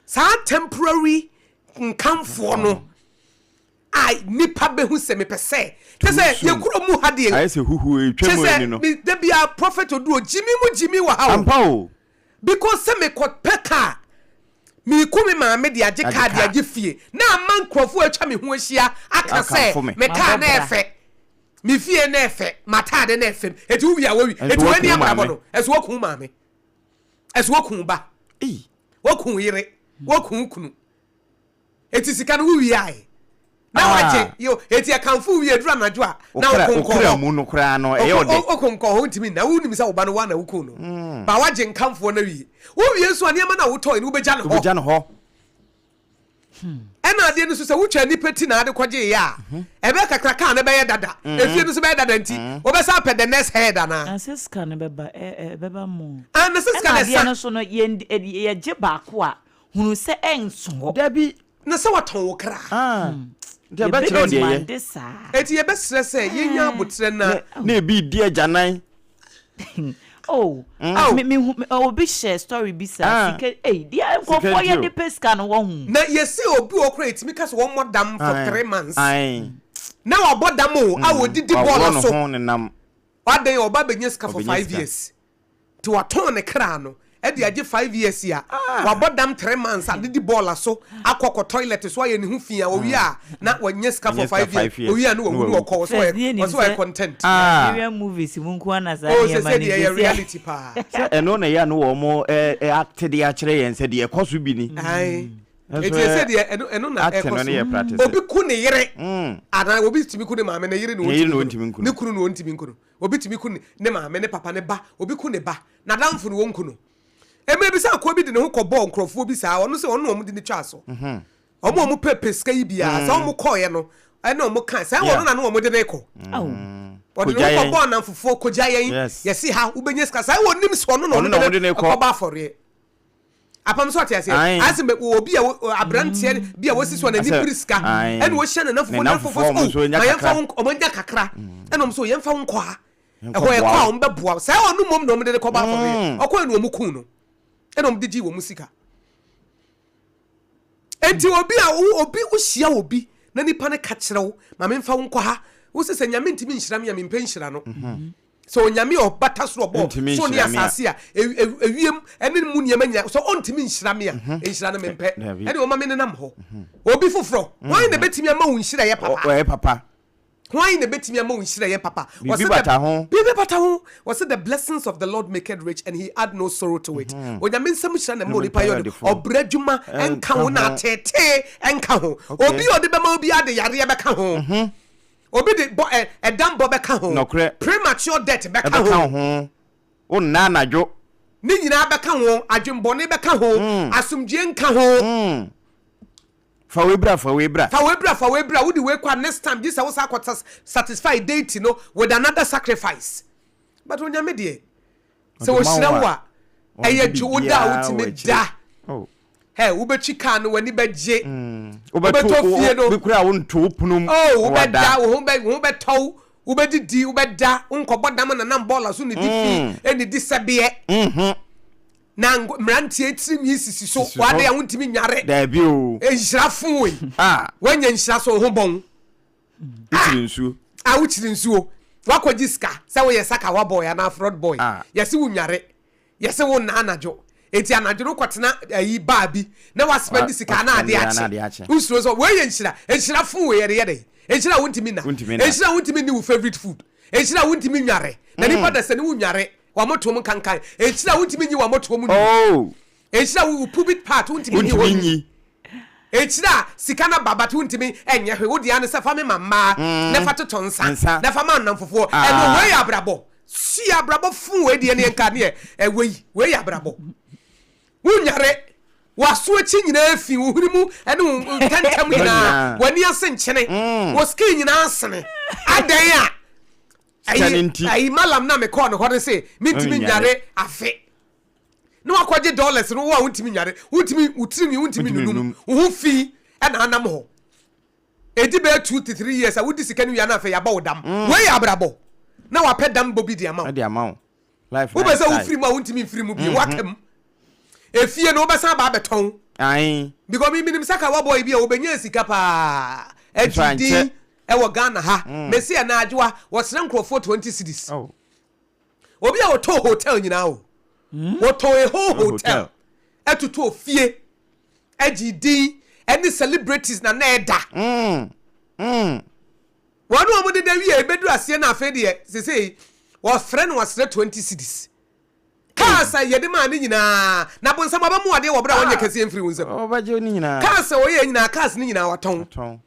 Saa temporary nkamfoɔ no a nipa bɛhu sɛ mepɛ sɛ kyɛ sɛ Too soon. yɛkuro mu ha deɛ Ayɛ sɛ huhu kyɛ etwa mu ani sɛ no. da bia Prophet Oduro gyimi mu gyimi wɔ ha o. Ampa o. Because sɛ mekɔpɛ kaa meeku me maame de agye Agye kaa de kaa. agye fie na ama nkurɔfoɔ atwa me ho ahyia aka Akamfo sɛ me. me kaa Mabɔ na bra. ɛfɛ, me fie na ɛfɛ, m'ataade na ɛfɛ, eti wowie a wowie Ɛnso eti wani woaku wo abrabɔ maame. no ɛso woku wo maame, ɛso woku wo ba, Ei. woku wo yere, woku wo kunu. Eti sika no wowie ae na Ah. wagye yo eti ɛkamfo wie aduru anadwo a na Wokra wokonkɔ wokra hɔ mu no koraa no ɛyɛ ɔdɛ. Wokonkɔ hɔ ntumi nna wonim sɛ wo ba no woa na woku no ba wagye nkamfoɔ no awie. Wowie nso a nneɛma no a wotɔe no wobɛgya no hɔ. Wobɛgya no hɔ. Ɛna adeɛ no so sɛ wotwa nipa ti na ade kɔgye yɛ a ɛbɛyɛ kakra kaa no bɛyɛ dada, efie no nso bɛyɛ dada, nti wobɛsa apɛ the next head anaa? Na sɛ sika no bɛba ɛbɛba mo. Ah, na sɛ sika Ɛna no adeɛ no ɛsa so no yɛn yɛgye baako a hunu sɛ ɛnso hɔ. Dabi. Na sɛ watɔn wo kra. Ah. Nti ɛbɛkyerɛ wo deɛ yɛ. Yɛbɛdemande saa. Eti yɛbɛsrɛ sɛ yɛnya abotrɛ na Na ebi di agyanan. Oh, Aw. me hu obi hyɛ story bi saa sika ei deɛ nkurɔfoɔ nti yɛ o. de pɛ sika no wɔn ho. Na yɛsi obi wɔ kora yɛtumi ka sɛ wɔmmɔ dam for 3 months Ae. na wabɔ dam o a wɔdidi Waworɔ bɔɔla ne so ho nenam. wadan ɔba bɛnya sika for Ɔbɛnya 5 sika. years nti watɔn ne kra no ɛde agye 5 years a wabɔ dam 3 months adedi bɔɔla so akɔ toilet so ayɛ ne ho fi a owie a na wanya sika for Wanya sika 5 years 5 years. owie a na wawu Na na wawu. ɔkɔ ɔsɛ First, ne ɔyɛ yɛnim ɔsɛ ɔyɛ sɛ content. Nigerian movies mu nko ara na saa O sɛ nneɛma sɛ no deɛ ɛyɛ sisi a- reality paa. Sɛ ɛno na ɛyɛ a no wɔn mo ɛ ate de akyerɛ yɛn sɛ deɛ ɛkɔ so bi ni. Ae. Ɛnso Eti ɛsɛ deɛ ɛno na acting no ɛkɔ ne yɛ so. practice. Obi ku ne yere anaa obi tumi ku ne maame, ne yere na Ne yere na ɔntumi ɔntumi nku nku no, no. ne kunu na ɔntumi nku no. Obi tumi ku ne maame, ne papa, ne ba. Obi ku ne ba n'adamfo na wɔnku no. Mmerɛ bi sɛ akoa bi de ne ho kɔbɔɔ nkurɔfoɔ bi saa, ɔno sɛ ɔno na ɔmo de ne twa so. Ɔmo a ɔmo pɛ sika yi biara sɛ ɔmo kɔɔɛ no ɛna ɔmo ka sɛ ɔno na ne ɔmo de ne kɔ. Ɔde ne Kogya ho yɛn. kɔbɔɔ anamfofoɔ kogya yɛn. Yɛsi ha wobɛnya sika saa, wɔnim sɛ ɔno na Ɔno na ɔno ɔmo de ne kɔ. kɔbɔ afɔreɛ apam so ɔte aseɛ. Asɛ mɛ obi a aberanteɛ bi a wɔsi so a n'ani Asɛ, biri sika ɛna wɔhyɛ ne Ne namfofoɔ namfofoɔ namfofoɔ ɔmo nso so nya ma yɛmfa kakra. wo ɔmo nya kakra ɛna ɔmo so yɛmfa wo nkɔ ha. Yɛnkɔ Ɛhɔ boa ɛkɔ a wo. ɔmo bɛboa wo saa, ɔno mmom na ɔmo de ne kɔbɔ afɔreɛ. Ɔkɔɛ na ɔmo kun no ɛna ɔmo de gye wɔn sika. Enti obi a obi wohyia obi na nipa no ka kyerɛ wo, ma memfa wo nkɔ ha. Wo se sɛ Nyame ntumi nhyira me a, mempɛ nhyira no. Sɛ Onyame a ɔbata soro ɔbɔɔ Ntumi soro ne nhyira me a. asase a, ewiem ne mu nneɛma nyinaa, sɛ ɔntumi nhyira me a, nhyira no mempɛ. Dabi. Ɛne ɔma me nenam hɔ. Obi foforɔ, hwan na ɛbɛtumi ama wo nhyira yɛ papa? Ɔyɛ papa. Hwan na ɛbɛtumi ama wo nhyira yɛ papa? Biribi Ɔse the bata ho. Biribi bata ho. Ɔse the blessings of the Lord maketh rich and he add no sorrow to it. Onyame nsam nhyira na ɛma onipa yɛ ɔde. Ɔbrɛ adwuma nka ho na ateetee nka ho. Obi a ɔde bɛma wo biara de yareɛ bɛka ho. Obi de bɔ ɛ ɛdambɔ bɛka ho. Nɔkorɛ. Premature death bɛka Ɛbɛka ho. wo ho. Wo nna anadwo. Ne nyinaa bɛka ho. Adwenbɔne bɛka ho. Asomdwie nka ho. Fa wei bra, fa wei bra. Fa wei bra, fa wei bra. Wode wei kɔ a next time gye sɛ wo san akɔ satisfy deity no with another sacrifice. But Onyame deɛ, sɛ Ɔde ma ɔhyira wo wo a, a, ɛyɛ ɔngye dwo wo da a biribiara wɔ wotumi akyire. da. Oh. Hɛ, wobɛtwi kaa no w'ani bɛgye. Wobɛto Wobɛtɔ fie no. Bi koraa wonto wo pono mu. Oh, na wobɛda, wada. wo ho bɛ, wo ho bɛtɔ wo, wobɛdidi, wobɛda, wonkɔbɔ dam nanam bɔɔla so nnidi fi, nnidi sɛbeɛ. Na mmeranteɛ tirinwi sisi so, Sisi so. w'ade a wontumi nnware. Daabi o. Nhyira fo wei. Ah. Woanya nhyira so, wo ho bɔn. Wokyiri nsuo. Ah, wokyiri nsuo. Woakɔgye sika sɛ woyɛ sakawa boy anaa fraud boy. Ah. Yɛse wonnware. Yɛse wonna anadwo. Enti anadwo no wokɔtena ayi bar bi na woaspɛnde sika na ade akye. Wosuro sɛ wei yɛ nhyira. Nhyira fo wei yɛde yɛ dɛn? Nhyira a wontumi nna. Wontumi nna. Nhyira a wontumi nni wo favourite food. Nhyira a wontumi nnware. Na nipa da sɛ ne wonnware. W'amotoɔ mu nkankan. Nhyira a wontumi nyi w'amotoɔ mu nni. Oh! Nhyira a wo pubic part wontumi nyi hɔ Wontumi nni. nyi. Nhyira a sika no aba but wontumi nyɛ hwee. Wo deɛ ara ne sɛ fa me ma mmaa na fa totɔ nsa Nsa. na fa ma nnamfofoɔ. Ah. Ɛno wei yɛ abrabɔ. Sua abrabɔ fuu wei deɛ ne yɛnka ne yɛ ɛ wei wei yɛ abrabɔ. Wonyare. W'aso akyi nyinaa fi, wo hwene mu ne wo ntɛntɛm nyinaa, w'ani ase nkyene, wo skin nyinaa asene. Adɛn a Sika no ayi nti. ayi malam na mekɔɔ ne hɔ no se mentumi Ɔnnyare. nnware afe. Na wakɔgye dollars no wo a wontumi nnware, wontumi wo tirinwi wontumi Wontumi nunum, nnum. wo ho fi ɛna anam hɔ. Ɛdi bɛyɛ 2 to 3 years a wodi sika no wie a na afei yɛabɔ wo dam. Wei yɛ abrabɔ. Na wapɛ dam bɔ bi de ama wo. Ɛde ama wo. Life Wopɛ sɛ lifestyle. wofiri mu a wontumi mfiri mu bio, woaka mu. Efie no wobɛsan aba abɛtɔn. Ae. Because me menim sakawa boy bi a obɛnyaa sika paa Nso agye din ankyɛ. ɛwɔ Ghana ha. Mese ɛnɛ Adwoa wɔsrɛ nkurɔfoɔ 20 cedis. Oh. Obi a wɔtɔn hotel nyinaa o. Wɔtɔn a whole hotel hotel. ɛtotɔɔ fie agye din ɛne celebrities na na ɛda. Wɔn a wɔn deda wie ebeduru aseɛ na afei deɛ sesei wɔfrɛ no wɔsrɛ 20 cedis. Cars a yɛde maa ne nyinaa na bonsam abɛmo adeɛ wɔ berɛ a wɔnyɛ kɛseɛ mfiri wo nsam. Ɔbɛgye ne nyinaa. Cars a wɔyɛ nyinaa cars ne nyinaa watɔn. Tɔn.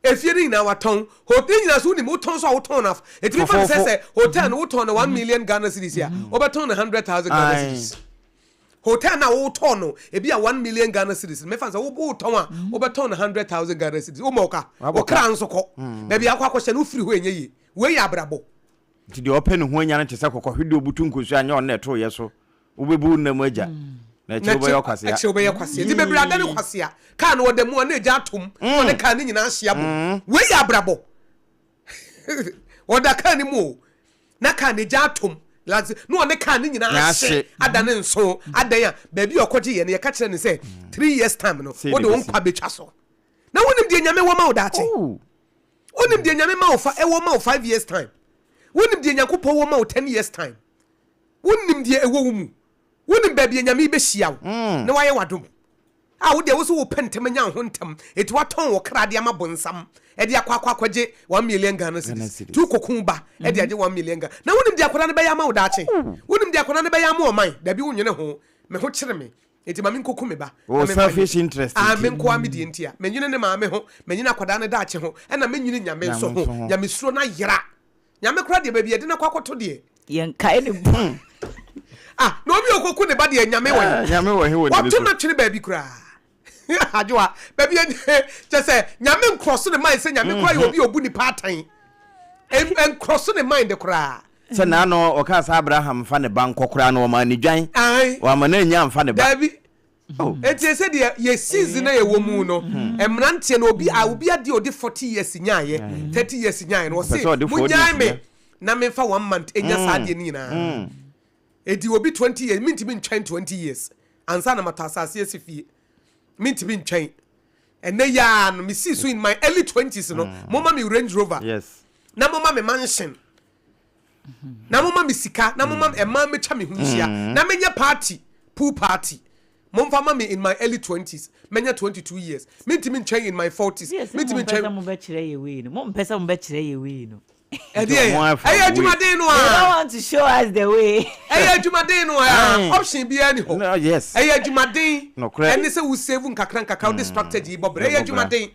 Efie no nyinaa watɔn. Hotel nyinaa so wonim wotɔn so a wotɔn no af. Etumi fa no sɛ Fofofo. sɛ hotel no wotɔn no 1 million Ghana cedis a wobɛtɔn no 100,000 Ghana Aye. cedis. Hotel na wotɔn no ebi a 1 million Ghana cedis mefa sɛ wotɔn a wobɛtɔn no 100,000 Ghana cedis. Woma wo ka. Wabɔ Wo ka. kra nso kɔ. Baabi akɔ akɔhyɛ no wofiri hɔ ɛnyɛ yie. Wei yɛ abrabɔ. Nti deɛ ɔpɛ ne ho anya no te sɛ kɔkɔhwe deɛ ɔbutu nkosua anyɛ ɔno na ɛtoyɛ so. Wobɛbu wo nna mu agya. Na akyire wobɛyɛ ɔkwasea. Akyire wobɛyɛ kwasea. Nti bebree ada ne kwasea. Kaa no ɔda mu a na egya atom. Na ɔne kaa no nyinaa ahyia bom. Wei yɛ abrabɔ. Ɔda kaa no mu o. Na kaa no egya atom. Na ɔne kaa no nyinaa Na ahye ahye. ada ne nso. Adan a baabi a ɔkɔgye yɛ no yɛka kyerɛ no sɛ 3 years time no Sei wode na wo ɛbɛsi. nkwa bɛtwa so. Na wonim deɛ Nyame wɔ ma wo daakye. Oh. Wonim deɛ Nyame ma wo fa ɛwɔ ma wo 5 years time. Wonim deɛ Nyankopɔn wɔ ma wo 10 years time. Wonim deɛ ɛwɔ wo mu. Wonim baabi a Nyame bɛhyia wo na wayɛ w'adom. A wo deɛ wo so wopɛ ntɛm anya wo ho ntɛm. Enti woatɔn wo kra de ama bonsam ɛde akɔ akɔ akɔgye 1 million Ghana cedis. Cedis. Tu kɔku ba ɛde agye 1 million Ghana. Na wonim deɛ akwadaa no bɛyɛ ama wo daakye. Wonim deɛ akwadaa no bɛyɛ ama ɔman. Dabi wonwene ho. Me ho kyere me. Enti ma menkɔku me ba. Wo Na memfa selfish nyɛ. interest Ah, nti. me nkoa me deɛ nti a. Menwene ne maame ho. Menwene akwadaa no daakye ho. Ɛna menwene Nyame nso Nyame ho. nso ho. Nyame suro no ayera. Nyame koraa deɛ baabi yɛde no akɔ akɔto deɛ. Yɛnkae ne bo. Ah, na obi a ɔkɔku ne ba deɛ Nyame wɔ Ah, he? Nyame wɔ he wɔ n'ani Wato so. no twene baabi koraa. Adwoa, baabi a kyɛ sɛ Nyame nkorɔ so ne mind sɛ Nyame koraa yɛ obi a ɔbu nipa atan. Nkorɔ so ne mind koraa. Sɛ naano ɔkaa sɛ Abraham mfa ne ba nkɔ koraa no ɔmaa ne dwan. Ae. Wama no anya amfa ne ba. Daabi. Oh. Enti ɛsɛ deɛ yɛ season na yɛwɔ mu no, mmeranteɛ no obi a obi adeɛ ɔde 40 years nyaayɛ, 30 years nyaayɛ no, Ɔpɛ ɔse sɛ ɔde 4 monyae days me nya. na memfa one month enya saa adeɛ no nyinaa. Enti obi 20 years, mentumi ntwɛn 20 years ansa na matɔ asase asi fie. Mentumi ntwɛn. Ɛnɛ yi ara no, mesii so in my early twenties no, momma me Range Rover, na momma me mansion, na momma me sika, na momma mmaa mmetwa me ho nhyia, na menyɛ party, pool party. Momfa ma me in my early twenties, mɛnya 22 years. Mentumi ntwɛn in my forties, Yes, mentumi mompɛ sɛ ntwɛn. mobɛkyerɛ yɛ wei no. Mompɛ sɛ mobɛkyerɛ yɛ wei no. Ɛdeɛ Nti ɔmo yɛ, afa ɛyɛ way. adwumaden no They don't ara. want to show us the way. Ɛyɛ adwumaden no ara. Option biara ni hɔ. No, yes. Ɛyɛ adwumaden. Nokorɛ. Ɛne sɛ wo save nkakra nkakra, wode strategy bɔ bra. Ɛyɛ Bɔ bra. adwumaden.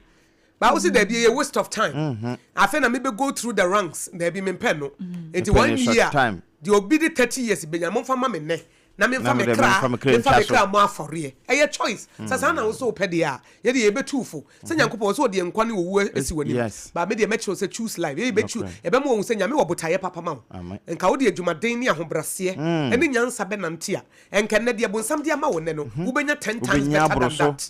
Ba wo se daabi, ɛyɛ waste of time. Afei na mebɛ go through the ranks. Daabi, mempɛ no. Nti Mepɛ one ne short year, time. deɛ obi de 30 years bɛnya, momfa ma me nnɛ. Na memfa Na me mede kra, memfa me kra memfa ntwa me so. kra mmɔ afɔreɛ. Ɛyɛ choice. Sɛ saa na wo nso wopɛ deɛ a, yɛ deɛ yɛbɛtu wo fo. Sɛ Nyankopɔn ɔsɛ ɔde nkwa ne owuo asi w'anim. But me deɛ mɛkyerɛ wo sɛ choose life. Yɛ yɛbɛtu, Nokorɛ. yɛbɛma wahu sɛ Nyame wɔ botaeɛ papa ma wo. Amen. Nka wode adwumaden ne ahobraseɛ ne nyansa bɛnante a, nka nnɛ deɛ bonsam de ama wo nnɛ no, wobɛnya ten times Wobɛnya better aboro than so. that.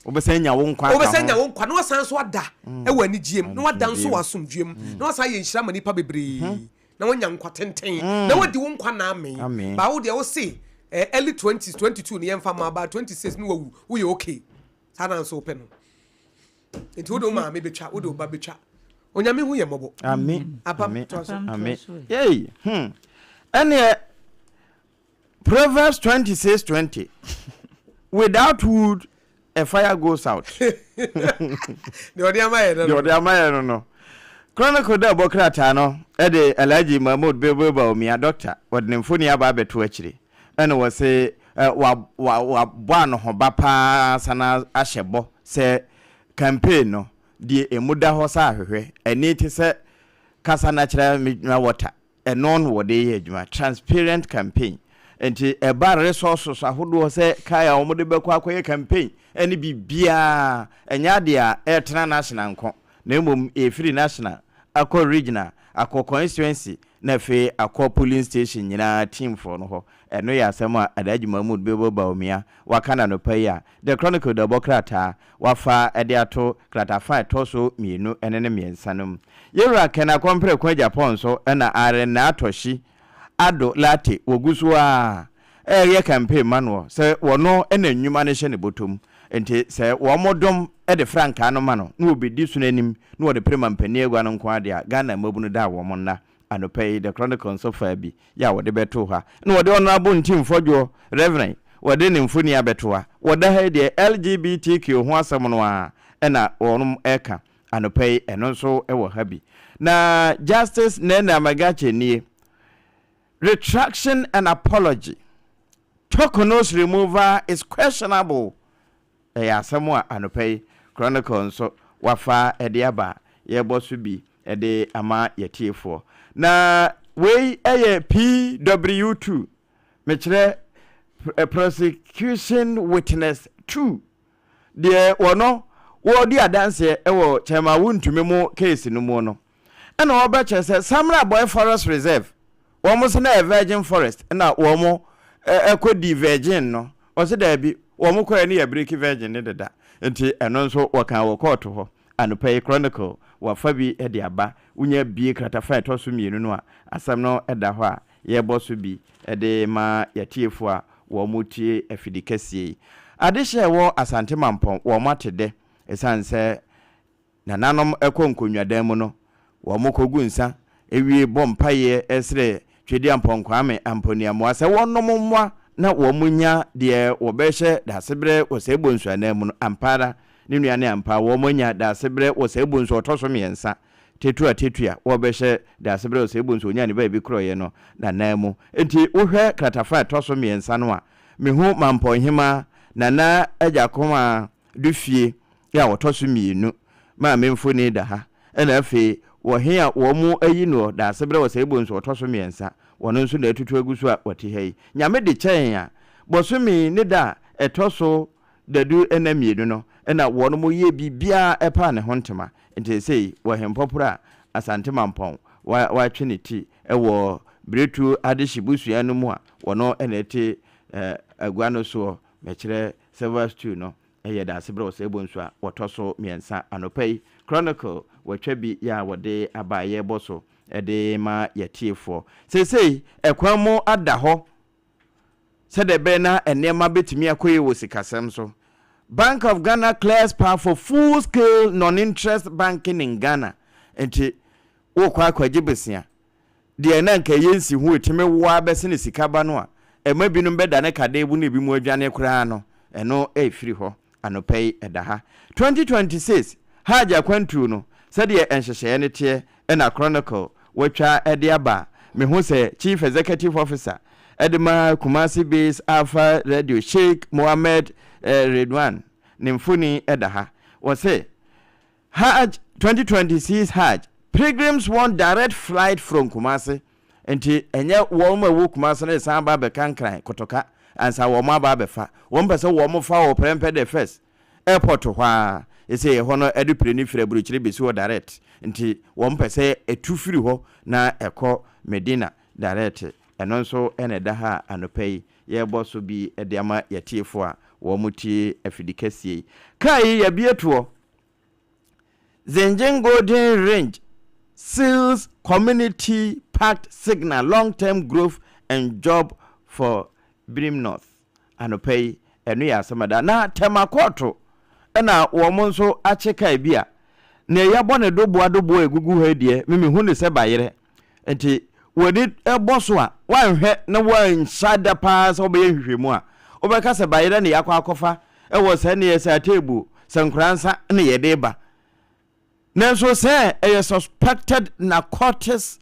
Wobɛsan anya wo nkwa aka Wobɛsan anya ho. wo nkwa na wasan nso ada wɔ anigyeɛ mu, na wada nso wɔ asomdwoeɛ mu, na wasan ayɛ nhyira ama nnipa bebree. Na wanya nkwa tenten, na wadi wo nkwa nna amee. Amee. Ba wo deɛ wo se eh, early 20s, 22 no yɛmfa mma, about 26 no wawu, woyɛ okay. Saa na nso wopɛ no. Nti wode wo maame bɛtwa, wode wo ba bɛtwa. Onyame hu yɛ mmɔbɔ. Ame. Apam, Ame. toa so. Apam, toa Ame. so ɛ. Yei. Ɛneɛ Proverbs 26 20. Without wood, a fire goes out. Deɛ ɔde ama yɛ no Deɛ no. ɔde ama yɛ no no. Chronicle da ɛbɔ krataa no de Alhaji Mahmood Bilbil Bawumia, Doctor, wɔde ne mfoni aba abɛto akyire. Ɛna wɔse wa wa wabɔ anohoba paa san ahyɛ bɔ sɛ campaign no deɛ emu da hɔ sɛ ahwehwɛ, ani te sɛ kasa natural mineral water. Ɛno na wɔde yɛ adwuma, transparent campaign. Nti ɛba resources ahodoɔ sɛ car a wɔde bɛkɔ akɔyɛ campaign ne biribiara, ɛnyɛ adeɛ a ɛretena national nko, na mmom ɛrefiri national akɔ regional, akɔ constituency na afei akɔ polling station nyinaa teamfoɔ no hɔ. Ɛno yɛ asɛm a Alhaji Mahmood Bello Bawumia waka no anɔpa yi a The Chronicle dawubɔ krataa wafa de ato kratafa a ɛtɔ so mmienu ne ne mmiɛnsa no mu. Yɛwura Ken Akɔmpreko Agyapong nso na Aren Naatoshi Addo Lartey wɔgu so ara reyɛ campaign ma noɔ sɛ wɔno na nnwuma no hyɛ ne bɔtɔ mu nti sɛ wɔn dom de frankaa no ma no na wɔbɛdi so no anim na wɔde pere mampanin agua no nko ara deɛ a Ghana mmabunu da a wɔn nna. Anɔpa yi The Chronicle nso faa bi yɛ a wɔde bɛtoo ha na wɔde Honourable Ntim Fɔdwoɔ, Rev. Wɔde ne mfoni abɛto ha. Wɔda ha yi deɛ LGBTQ ho asɛm no ara na wɔnom reka anɔpa yi, ɛno nso wɔ ha bi. Na Justice Nene Amegatse nie, Retraction and apology, Torkornoo's removal is questionable Ɛyɛ asɛm a anɔpa yi Chronicle nso wafa de aba a yɛrebɔ so bi de ama yɛatiefoɔ. Na wei yɛ PW2, mekyerɛ Prosecution Witness 2, deɛ wɔno wɔredi adanseɛ wɔ Chairman Wontumi mo case no mu no. Ɛna wɔbɛkyerɛ sɛ Samra Boy Forest Reserve, wɔn se na ɛyɛ virgin forest na wɔn kɔ di virgin no, wɔse daabi, wɔn kɔɛ no yɛ breaki virgin no deda, nti ɛno nso wɔkaa wɔ kɔɔto hɔ. Anɔpa yi Chronicle wɔafa bi de aba, wonya bie kratafa a ɛtɔ so mmienu no a, asɛm no da hɔ a yɛrebɔ so bi de ma yɛatiefoɔ a wɔn tie afidi kɛseɛ yi. Adehyeɛ a ɛwɔ Asante Mampɔn wɔn ate dɛ ɛsiane sɛ Nananom kɔ nkonnwadan mu no, wɔkɔgu nsa wie bɔ mpaeɛ srɛ Tweduampɔn Kwame Amponiamoa sɛ wɔnnom mmoa na wɔnya deɛ wɔbɛhyɛ daasebrɛ wɔ saa bonsu anan mu no. Ampa ara, ne nua ne ampa, wɔanya daasebrɛ wɔ saa bonsu a ɔtɔ so mmiɛnsa, Tetua Tetua, wɔbɛhyɛ daasebrɛ wɔ saa bonsu a ɔnyaa ne baabi korɔeɛ no n'anan mu. Enti wohwɛ kratafa a ɛtɔ so mmiɛnsa no a, mehu Mampɔnhemaa Nana Agyakomaa Dufie a ɔtɔ so mmienu maa me mfoni da ha, ɛna afei wɔ he a wɔn ayi noɔ Daasebrɛ wɔ Sɛibo nso ɔtɔ so mmiɛnsa, wɔno nso na atutu agu so a wɔte ha yi. Nyame de kyɛɛ a, bɔsome yi ne da a ɛtɔ so dadu nna mmienu no na wɔnom yɛɛ biribiara ɛpaa ne ho ntoma, nti seesei wɔ Hempɔporɔ a Asante Mampɔn watwe ne ti wɔ Biretuo adehye busua no mu a wɔno na ɛte agua no soɔ, mekyerɛ Silver Stool no, Ɛyɛ Daasebrɛ Ɔsɛebɔ Nsu a wɔtɔ so mmiɛnsa anɔpa yi, Chronicle, wɔatwa bi yɛ a wɔde aba a yɛrebɔ so de rema yɛatiefoɔ. Seesei ɛkwan mu ada hɔ sɛdeɛ ɛbɛyɛ na nneɛma bɛtumi akɔ yie wɔ sikasɛm so. Bank of Ghana clears path for full scale non-interest banking in Ghana. Nti wokɔ akɔgye bosea, deɛ na nka ɛyɛ nsiho ɛtumi woa bɛsene sika ba no a, ɛma binom bɛdane kadeebo na ebinom adwane koraa no, ɛno ɛrefiri hɔ. Anɔpa yi ɛda ha. 2026 Hajj akwantuo no, sɛdeɛ nhyehyɛeɛ no teɛ na Chronicle watwa de aba a, mehu sɛ Chief Executive Officer de ma Kumasi based Alpha Radio Sheikh Mohammed Redwan ne mfoni da ha. Wɔse Hajj 2026 Hajj pilgrims want direct flight from Kumasi nti ɛnyɛ wɔn a ɛwɔ Kumasi no resan aba abɛka Nkran Kotoka ansa wɔn aba abɛfa. Wɔn pɛ sɛ wɔn fa wɔ Prempeh the first airport hɔ ara. Ɛsɛ ɛhɔ no ɛde plane firi aburokyire bɛsi hɔ direct nti wɔn pɛ sɛ ɛtu firi hɔ na ɛkɔ Medina direct. Ɛno nso na ɛda ha a anɔpa yi yɛrebɔ so bi de ama yɛatiefoɔ a wɔn tie afidikɛseɛ yi. Kaa yi yɛabue toɔ. Xinjiang Golden Range seals community pact signal long-term growth and job for Birim North. Anɔpa yi, ɛno yɛ asɛm ɛda. Na Tema kɔɔto na wɔn nso akye kaa bi a nea yɛabɔ ne doboa doboa egugu ha yi deɛ, me mehu ne sɛ bayerɛ. Nti w'ani bɔ so a, woanhwɛ na woanhyɛ da paa sɛ wobɛyɛ nhwehwɛmu a, wobɛka sɛ bayerɛ na yɛakɔ akɔfa wɔ sɛ neɛ sɛ ateebu, sɛ nkoransa na yɛde ba. Nanso sɛ ɛyɛ suspected narcotics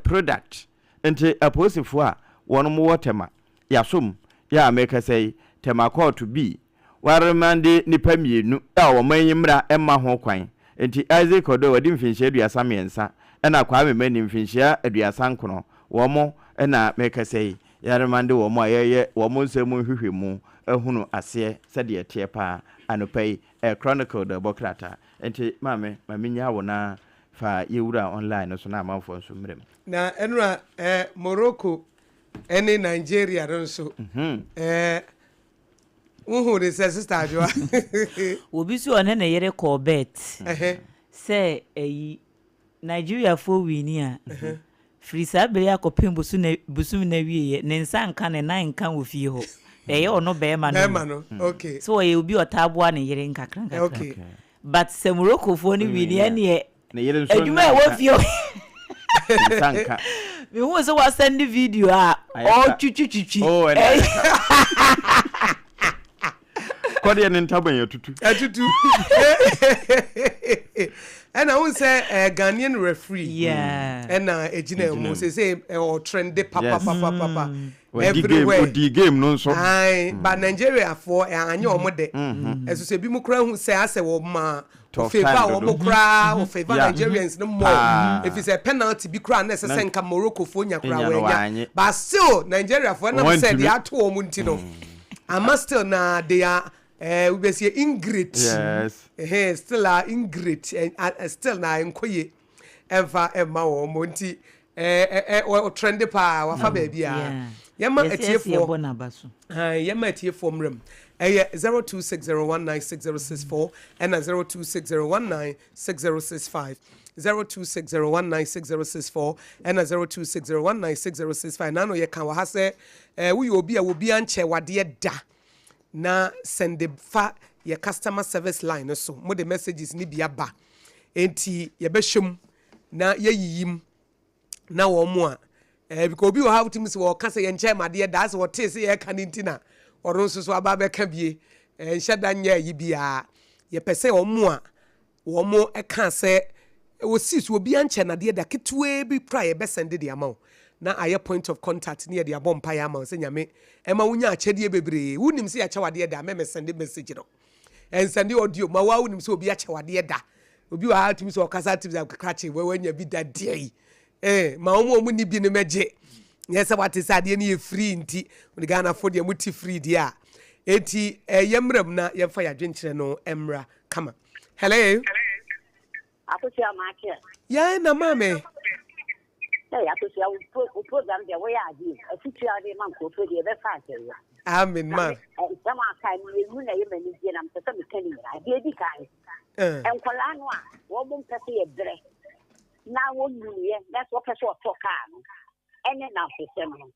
product. Nti apolisifoɔ a wɔn wɔ Tema, Yasom, yɛ a mekasa yi, Tema kɔɔto bi Wɔaremande nnipa mmienu a ɔman yi mmara mma ho kwan. Enti Isaac Odoi, wadi mfinhyia 33, ɛna Kwame Mani, mfinhyia 39, wɔn na merekasa yi, yɛaremande wɔn a yɛreyɛ wɔn nsɛm mu nhwehwɛmu ahunu aseɛ sɛdeɛ ɛteɛ paa anɔpa yi. Ɛyɛ Chronicle dawubɔ krataa. Enti maame, ma menyaa wo na fa yɛwura online no so na amanfoɔ nso mmra mu. Na ɛnora eh, Morocco ne Nigeria no nso eh, Wohu ne sɛ Sister Adwoa. Obi so ɔne ne yere kɔɔ bet sɛ ayi Nigeriafoɔ wini a, firi saa bere yi akɔpem bosome no awieɛ, ne nsa nka ne nan nka wɔ fie hɔ. Ɛyɛ ɔno bɛrima no. Bɛrima no, okay. So ɔyɛ obi a ɔtaa boa ne yere nkakra nkakra. Okay. But sɛ Moroccofoɔ no wini ɛneɛ Ne yere nso adwuma a ɛwɔ fie hɔ. Ne nsa nka. Mehu sɛ wasɛnde video a ɔtwitwitwitwi. Oh, ɛna ayɛ ka. Kɔdeɛ ne ntaban atutu. Atutu. Ɛna wohu sɛ eh, Ghanaian referee. Yeah. Ɛna egyina mu sɛ sɛ ɔtrende papapapapa. Wadi game, Everywhere. odi game no nso. Ae, but Nigeriafoɔ anyɛ wɔn dɛ. Ɛso sɛ ebinom koraa hu sɛ asɛ wɔn ma Tough favor time dodo. wɔn koraa wɔ favor Yeah. Nigerians no more. Paa. Efi sɛ penalty bi koraa na ɛsɛ sɛ Na- nka Moroccofoɔ nya koraa Nya no wɔanya. wɔanye. But still Nigeriafoɔ nam Wɔn sɛ antumi. deɛ ato wɔn nti no, ama still na they are eh, wobɛsie ingrate. Yes. Ehe, still a ingrate, eh, ah, eh, still na nkɔ yie ɛmfa ɛmma wɔn mo nti eh, eh, eh, ɔtrɛnde paa wafa baabi a yɛma atiefoɔ yɛma atiefoɔ mmerɛ mu ɛyɛ 0260196064 ɛna 0260196065 0260196064 ɛna 0260196065 na ano yɛka wɔ ha sɛ eh, woyɛ obi a obi ankyɛ wadeɛ da na sɛnde fa yɛ customer service line no so mode messages ne bi aba enti yɛbɛhyɛ mu na yɛyiyi mu na wɔn mo a ɛɛ because obi wɔ ha wotumi sɛ wɔka sɛ yɛnkyɛn ma adeɛ daa sɛ wɔtee sɛ yɛreka ne nti na ɔno nso so aba abɛka bie ɛɛ nhyɛ da nyɛ ayi biara yɛpɛ sɛ wɔn mo a wɔn mo ɛka sɛ wɔsi so obi ankyɛ nadeɛ da ketewaa bi kora yɛbɛsɛnde de ama wo na ayɛ point of contact ne yɛde abɔ mpaeɛ ama wo sɛ Nyame ɛma wonya akyɛdeɛ bebree. Wonim sɛ yɛakyɛ wo adeɛ da a, mɛmɛ sɛnde message no. Ɛnsɛnde audio ma wo a wonim sɛ obi akyɛ wo adeɛ da. Obi wɔ ha tumi sɛ ɔkasa tumi sɛ krakye wanya bi da deɛ yi. Eh, ma wɔn a wɔn ni bi no mɛgye. Nyɛ sɛ wate sɛ adeɛ no yɛ free nti, wɔde Ghanafoɔ deɛ mote free deɛ a. Enti ɛyɛ mmerɛ mu na yɛmfa yɛn adwenkyerɛ no mmra kama. Hello. Akosua Maakye. Yɛn na maame. Hey, Akosua, wo program deɛ woyɛ adeɛ o. Afutuo a wode ma nkurɔfoɔ deɛ ɛbɛfa asɛeɛ. Amen ma. Nsɛm a aka mmienu na ɛyɛ m'ani gye na mepɛ sɛ meka ne nyinaa. Deɛ ɛdi kan, nkwadaa no a wɔn mpɛ sɛ yɛbrɛ na wɔnyiniiɛ na sɛ wɔpɛ sɛ wɔtɔ kaa no ɛne nnamfosɛm no.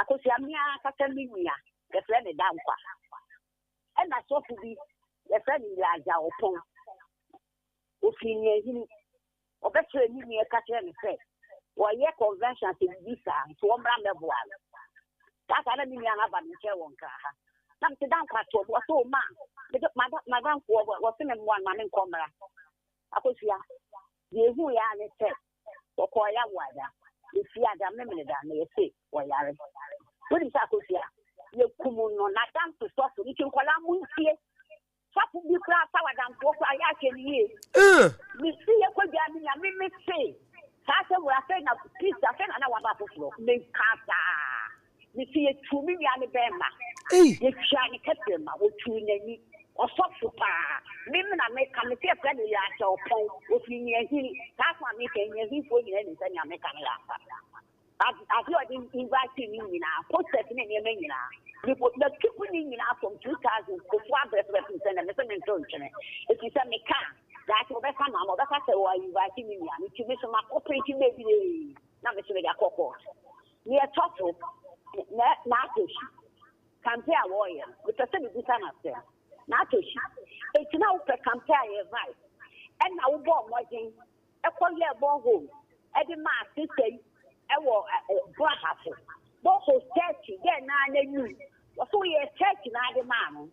Akosua, me ankasa me nua, yɛfrɛ no Dankwa. Ɛna sɔfo bi Yɛfrɛ no Elijah Ɔpɔn. Ofiri Nyahini. Ɔbɛkyerɛ ne nua ka kyerɛ no sɛ wɔyɛ convention sɛ biribi saa nti wɔmmra mmɛboa no. Saa saa na me nua no aba me nkyɛn wɔ Nkran ha. Na mete da nkwatoɔ mu ɔsɛ ɔma mede madamfoɔ wɔse me mmoa no ma menkɔ mmra. Akosua, deɛ ehu yɛ ara ne sɛ wɔkɔɔ Yawoada, Efiada, Memeneda na yɛse wɔyare. Wonim sɛ Akosua, yɛkum no n'adamfo sɔfo nti nkwadaa montie. Sɔfo bi koraa fa w'adamfoɔ koraa yɛ ahwɛ no yie. Mesi yɛ kɔdwa me nya me me se saa sɛ wura afei na peace afei na na waba foforɔ meka saa mesi yɛtu me nua ne bɛrima yɛtwa ne kɛtɛ ma wɔtu n'ani ɔsɔfo paa me na meka me sɛ yɛfrɛ no yɛ ahyɛ ɔpɔn ofiri nyiahini saa so a meka nyiahinifoɔ nyinaa nim sɛ nea meka no yɛ ampa. Ade a ɔde invite ne nyinaa, posters ne nneɛma nyinaa. Mekɔ matupu ne nyinaa from 2000 kofu abrɛ so bɛpem sɛ ndɛ mese mento ntwene. Ɛfiri sɛ meka a, daakye wɔbɛka ma ama wɔbɛka sɛ wɔ invite me nua no nti me so makɔ print bebree na me so mede akɔ court. Neɛ ɛtɔ so na n'atɔhyi campaign a wɔreyɛ no mepɛ sɛ mebisa no asɛm. N'atɔhyi enti na wopɛ campaign a yɛ vice ɛna wobɔɔ mmɔden kɔyɛɛ borehole de maa sista yi wɔ Brahafo. Borehole 30 dɛ naa n'enyim. Wɔse woyɛɛ 30 na ade maa no.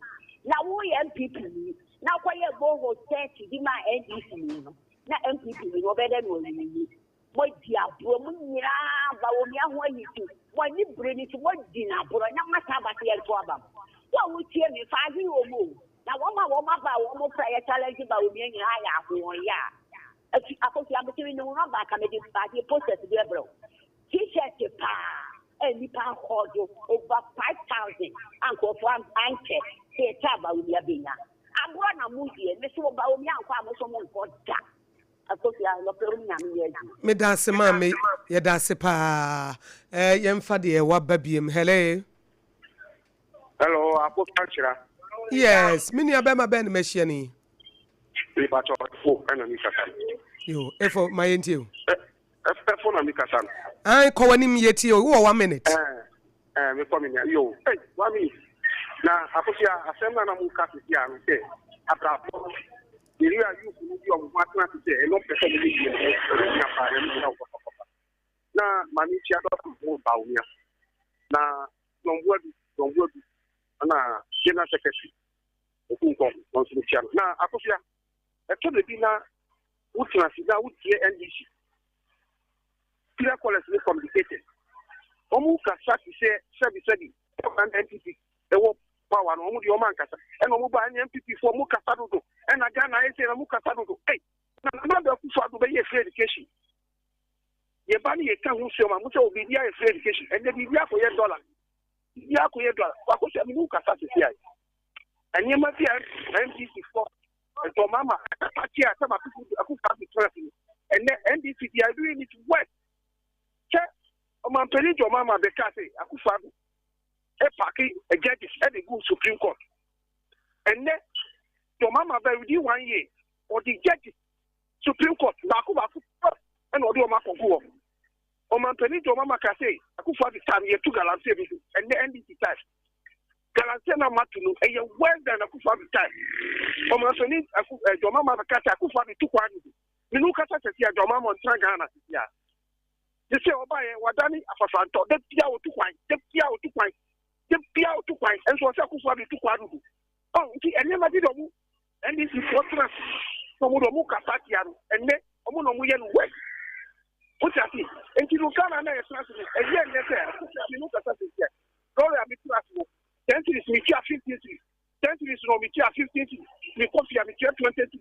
Na woyɛ NPP ni na wokɔyɛɛ borehole 30 de maa NDC ni no, na NPP ni no ɔbɛyɛ dɛ na ɔreyi. Moadi aborɔ mo nyinaa Bawumia ho ahiti. Mo ani bere no nti moadi no aborɔ na moasan aba sɛ yɛnto aba mo. Wo a wotie me, fa adwene wɔ mu o. Na wɔn a wɔn aba a wɔn pɛ yɛ challenge Bawumia nyinaa yɛ ahoɔyɛ a. Afi akosua mete me wo nɔmba ka mede adeɛ posters bi ɛbrɛ wo. T-shirt paa a nnipa ahɔdo over 5000 a nkurɔfoɔ ankyɛ sɛ yɛkyɛ a Bawumia bɛnya. Aborɔ na mo deɛ me so Bawumia nkɔ a mo so mo nkɔ da. Akosua nɔpɛ wo ne Nyame nyɛ adwuma. Meda ase maame, yɛda ase paa. Eh, yɛmfa deɛ waba biem. Hello. Hello, Akosua Nhyira. Yes, me nua bɛrima bɛn na mahyia no yi? Mepakyɛ Efo ɛna mi kasa no. Yo, Efo, ma yɛn tie o. Efo na mi kasa no. Ayi, kɔ w'anim yɛ tie o, wowɔ 1 minute. Ɛɛ, ɛɛ, mekɔ mi nua, yo, hey, 1 minute. Na Akosua, asɛm na na mo ka sisi ano sɛ, abrabɔ no, yɛri a youth no bi ɔmo ho atena ase sɛ ɛno mpɛ sɛ ɔmo yɛ yie no, ɛno hia paa, ɛno hia wo papa. Na maame nkyia dɔkta mo ba wo nua. Na John Boadu, John Boadu, ɛna General Secretary Okonkwo wɔn nso mekyia no. Na Akosua, ɛtɔ da bi na wotena ase na wotie NDC. Peter Collins ne communicated. Wɔn kasa te sɛ sɛbi sɛbi ɛna NPP ɛwɔ power no wɔn deɛ wɔn ankasa ɛna wɔn ba ɛna NPP foɔ wɔn kasa dodo ɛna Ghana ayɛ sɛ na wɔn kasa dodo. Ɛy na Nana Addo Akufo-Addo bɛyɛ free education. Yɛba ne yɛka ho sɛm a mo sɛ biribi ayɛ free education ɛnɛ biribi akɔyɛ dollar, biribi akɔyɛ dollar. Wakɔsɛ mi ne kasa sisi ayɛ nneɛma bi a NDC fɔ ntɔmama akyi a sɛ Akufo Addo tena ase no ɛnɛ NDC they are doing it worse. Sɛ ɔmampanin John Mahama bɛka sɛ Akufo Addo ɛpack judges ɛde gu Supreme Court, ɛnɛ John Mahama bɛ within one year ɔde judges Supreme Court baako baako ɛna ɔde wɔn akɔgu hɔ. Ɔmampanin John Mahama ka sɛ Akufo Addo time yɛtu galamsey bi so, ɛnɛ NDC time galamsey na matu no ɛyɛ worse than Akufo Addo time. Ɔmampanin aku ɛ John Mahama ka sɛ Akufo Addo tu kwan dodo. Menu kasa sɛsi a John Mahama ɔntena Ghana sisi a te sɛ ɔbaayɛ wadane afafrantɔ de bia otu kwan, de bia otu kwan, de bia otu kwan, nso ɔsɛ Akufo Addo tu kwan dodo. Ɔ nti nneɛma bi de ɔmo NDC foɔ tena ase na ɔmo de ɔmo kasa tia no, ɛnɛ ɔmo na ɔmo yɛ no worse. Wote ase? Nti no Ghana na yɛtena ase no ɛyɛ nnɛ sɛ menu kasa sɛsi a lɔre a metena ase wɔ 10 cedis, metua 15 cedis, 10 cedis no metua 15 cedis, mekɔ fie a metua 20 cedis.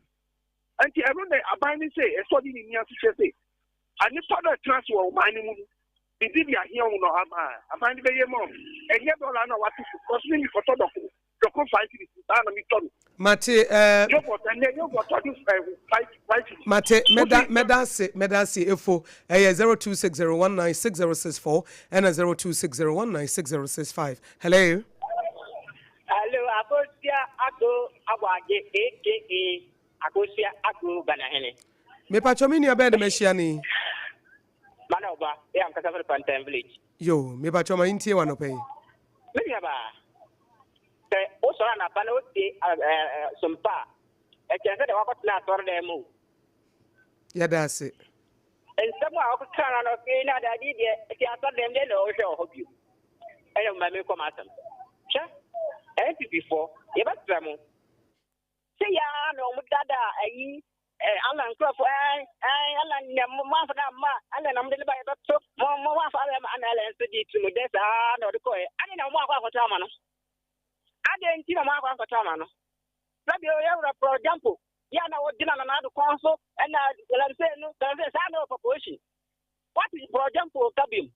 Nti ɛno na aban ne sɛ ɛsɛ ɔde ne ni ase kyerɛ sɛ anipa no ɛtena ase wɔ ɔman no mu no biribi de ahia wo no ama aban no bɛyɛ ma wo. Ɛnyɛ dɔla no a wate so because me mekɔtɔ dɔko dɔko 5 cedis saa na metɔ no. Mate ɛɛ. Yogurt, ɛnɛ yogurt ɔde 5 5 cedis. Mate, mɛda mɛda ase, mɛda ase Efo. Ɛyɛ 0260196064 ɛna 0260196065. Hello. Hello, Akosua Ago Aboagye aka Akosua Ago Banahene. Mepatwɔ, me nua bɛn na mahyia ne? Mana ɔba, ɛyɛ ankasa fɛ Pantan village. Yo, mepatwɔ, ma ntie wa nɔpɛ yi. Me nua baa, sɛ o Wosɔre anapa na wotie sompa a, ɛkyɛn sɛ deɛ woakɔtena asɔredan mu o. Yɛda ase. Nsɛm a ɔkeka no anɔpa yi ne adeade yi deɛ, ɛte asɔredan mu deɛ na ɔhwɛ wɔ hɔ bio. Ɛna mma menkɔ m'asɛm. Hwɛ, NPP foɔ, yɛbɛsrɛ mo. Sɛ yɛ ara na wɔn dada ayi eh, Alan nkurɔfoɔ eh, eh, Alan nea mo mo amfa no amma Alan na mo de ne ba yɛbɛto mo mo amfa Alan ma ana Alan nso de tiri mu dɛ saa na ɔde kɔɛ. Ade na mo akɔ akɔtɔ ama no. Ade nti na mo akɔ akɔtɔ ama no. Sɛbi oyɛ wura prɔ jampo yɛ na wɔgyina Nana Addo kɔn so ɛna galamsey no galamsey saa na ɔpɔ position. What is prɔ jampo nka biom?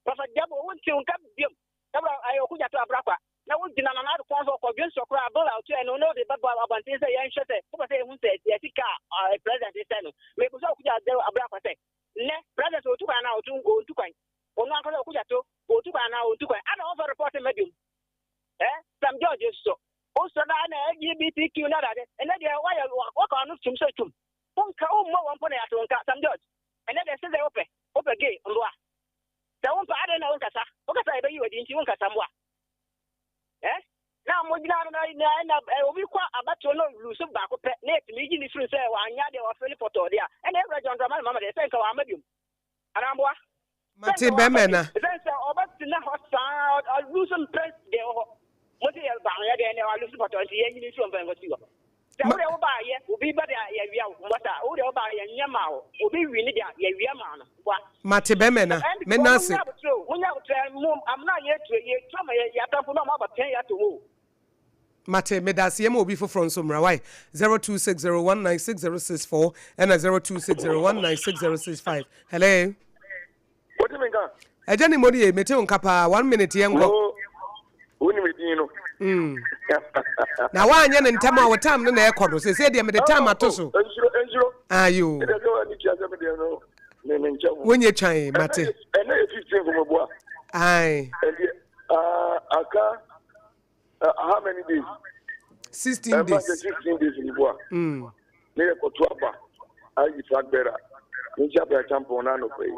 Prɔfɛt jampo wo nti nka biom. Ɛwura ayɛ ɔkogya to abrakwa na wogyina Nana Addo kɔn so ɔkɔdwe nsɔ koraa bill a ɔtua no na ɔde bɛbɔ abɔnten sɛ yɛnhwɛ sɛ wopɛ sɛ yɛhu sɛ yɛ sika a president sɛ no. Mebusa ɔkogya abrakwa sɛ nnɛ president ɔtu kwan anaa ɔntu kwan? Ɔno ankasa ɔkogya to ɔtu kwan anaa ɔntu kwan? Ana ɔmfa report mma biom? Eh, Sam George nso, wosɔ daa na LGBTQ ne adade. Ɛnɛ deɛ woayɛ waka w'ano tum sɛ tum. Wonka wommɔ wɔn mpo na yɛato wo nka. Sam George, ɛnɛ deɛ sɛ sɛ wopɛ, wopɛ gay mmoa. Sɛ wompɛ adɛn na wonkasa? Wokasa a yɛbɛyi w'adi nti wonkasa mmoa. Eh? Na mo gyina no na na na obi kɔ abatoɔ na olusu baako pɛ na yɛtumi yi ne firi sɛ wanyɛ adeɛ wafeli pɔtɔɔ deɛ a ɛna ɛwura John Dramani Mahama deɛ sɛ nka wamma biom. Anaa mboa? Mate bɛmɛ na. Ɛsɛ sɛ ɔbɛtena hɔ saa ɔlusu mpɛ deɛ wɔ hɔ. Mo se yɛ ba ho yɛ deɛ ɛnɛ walusu pɔtɔ nti yɛn nyini nsuo mfa nkɔsi hɔ. Sɛ wo deɛ wo ba yɛ obi ba deɛ yɛwia wo mbɔ saa wo deɛ wo ba yɛ nyɛ maa wo obi wi ne deɛ yɛwia maa no boa. Mate bɛmɛ na. Mena ase. Munya abotrɛ o munya abotrɛ mo amena yɛtu yɛtu ama yɛ atamfo na ɔmo aba pɛn yɛ ato mu o. Mate, medase yɛma obi foforɔ nso mmra wai 0260196064 ɛna 0260196065 Hello. Wote me nka? Agya ni modi ye, mete wo nka paa, one minute yɛnkɔ. Mo, wonim edin no. Na woanyɛ ne ntɛm a wo tam no na ɛkɔ no, sese deɛ mede tam ato so. Nsuro, nsuro. Ayo. Ɛdɛ sɛ wani tua sɛ medeɛ no, me me nkyɛ ho. Wonyɛ twan, mate. Ɛnɛ yɛ 15 fo meboa. Aye. Ɛnti, aka how many days? 16 days. 16 days ni boa. Ne yɛ kɔto aba ayi flag bearer. Ne nkyɛn abira champon na anɔpɛ yi.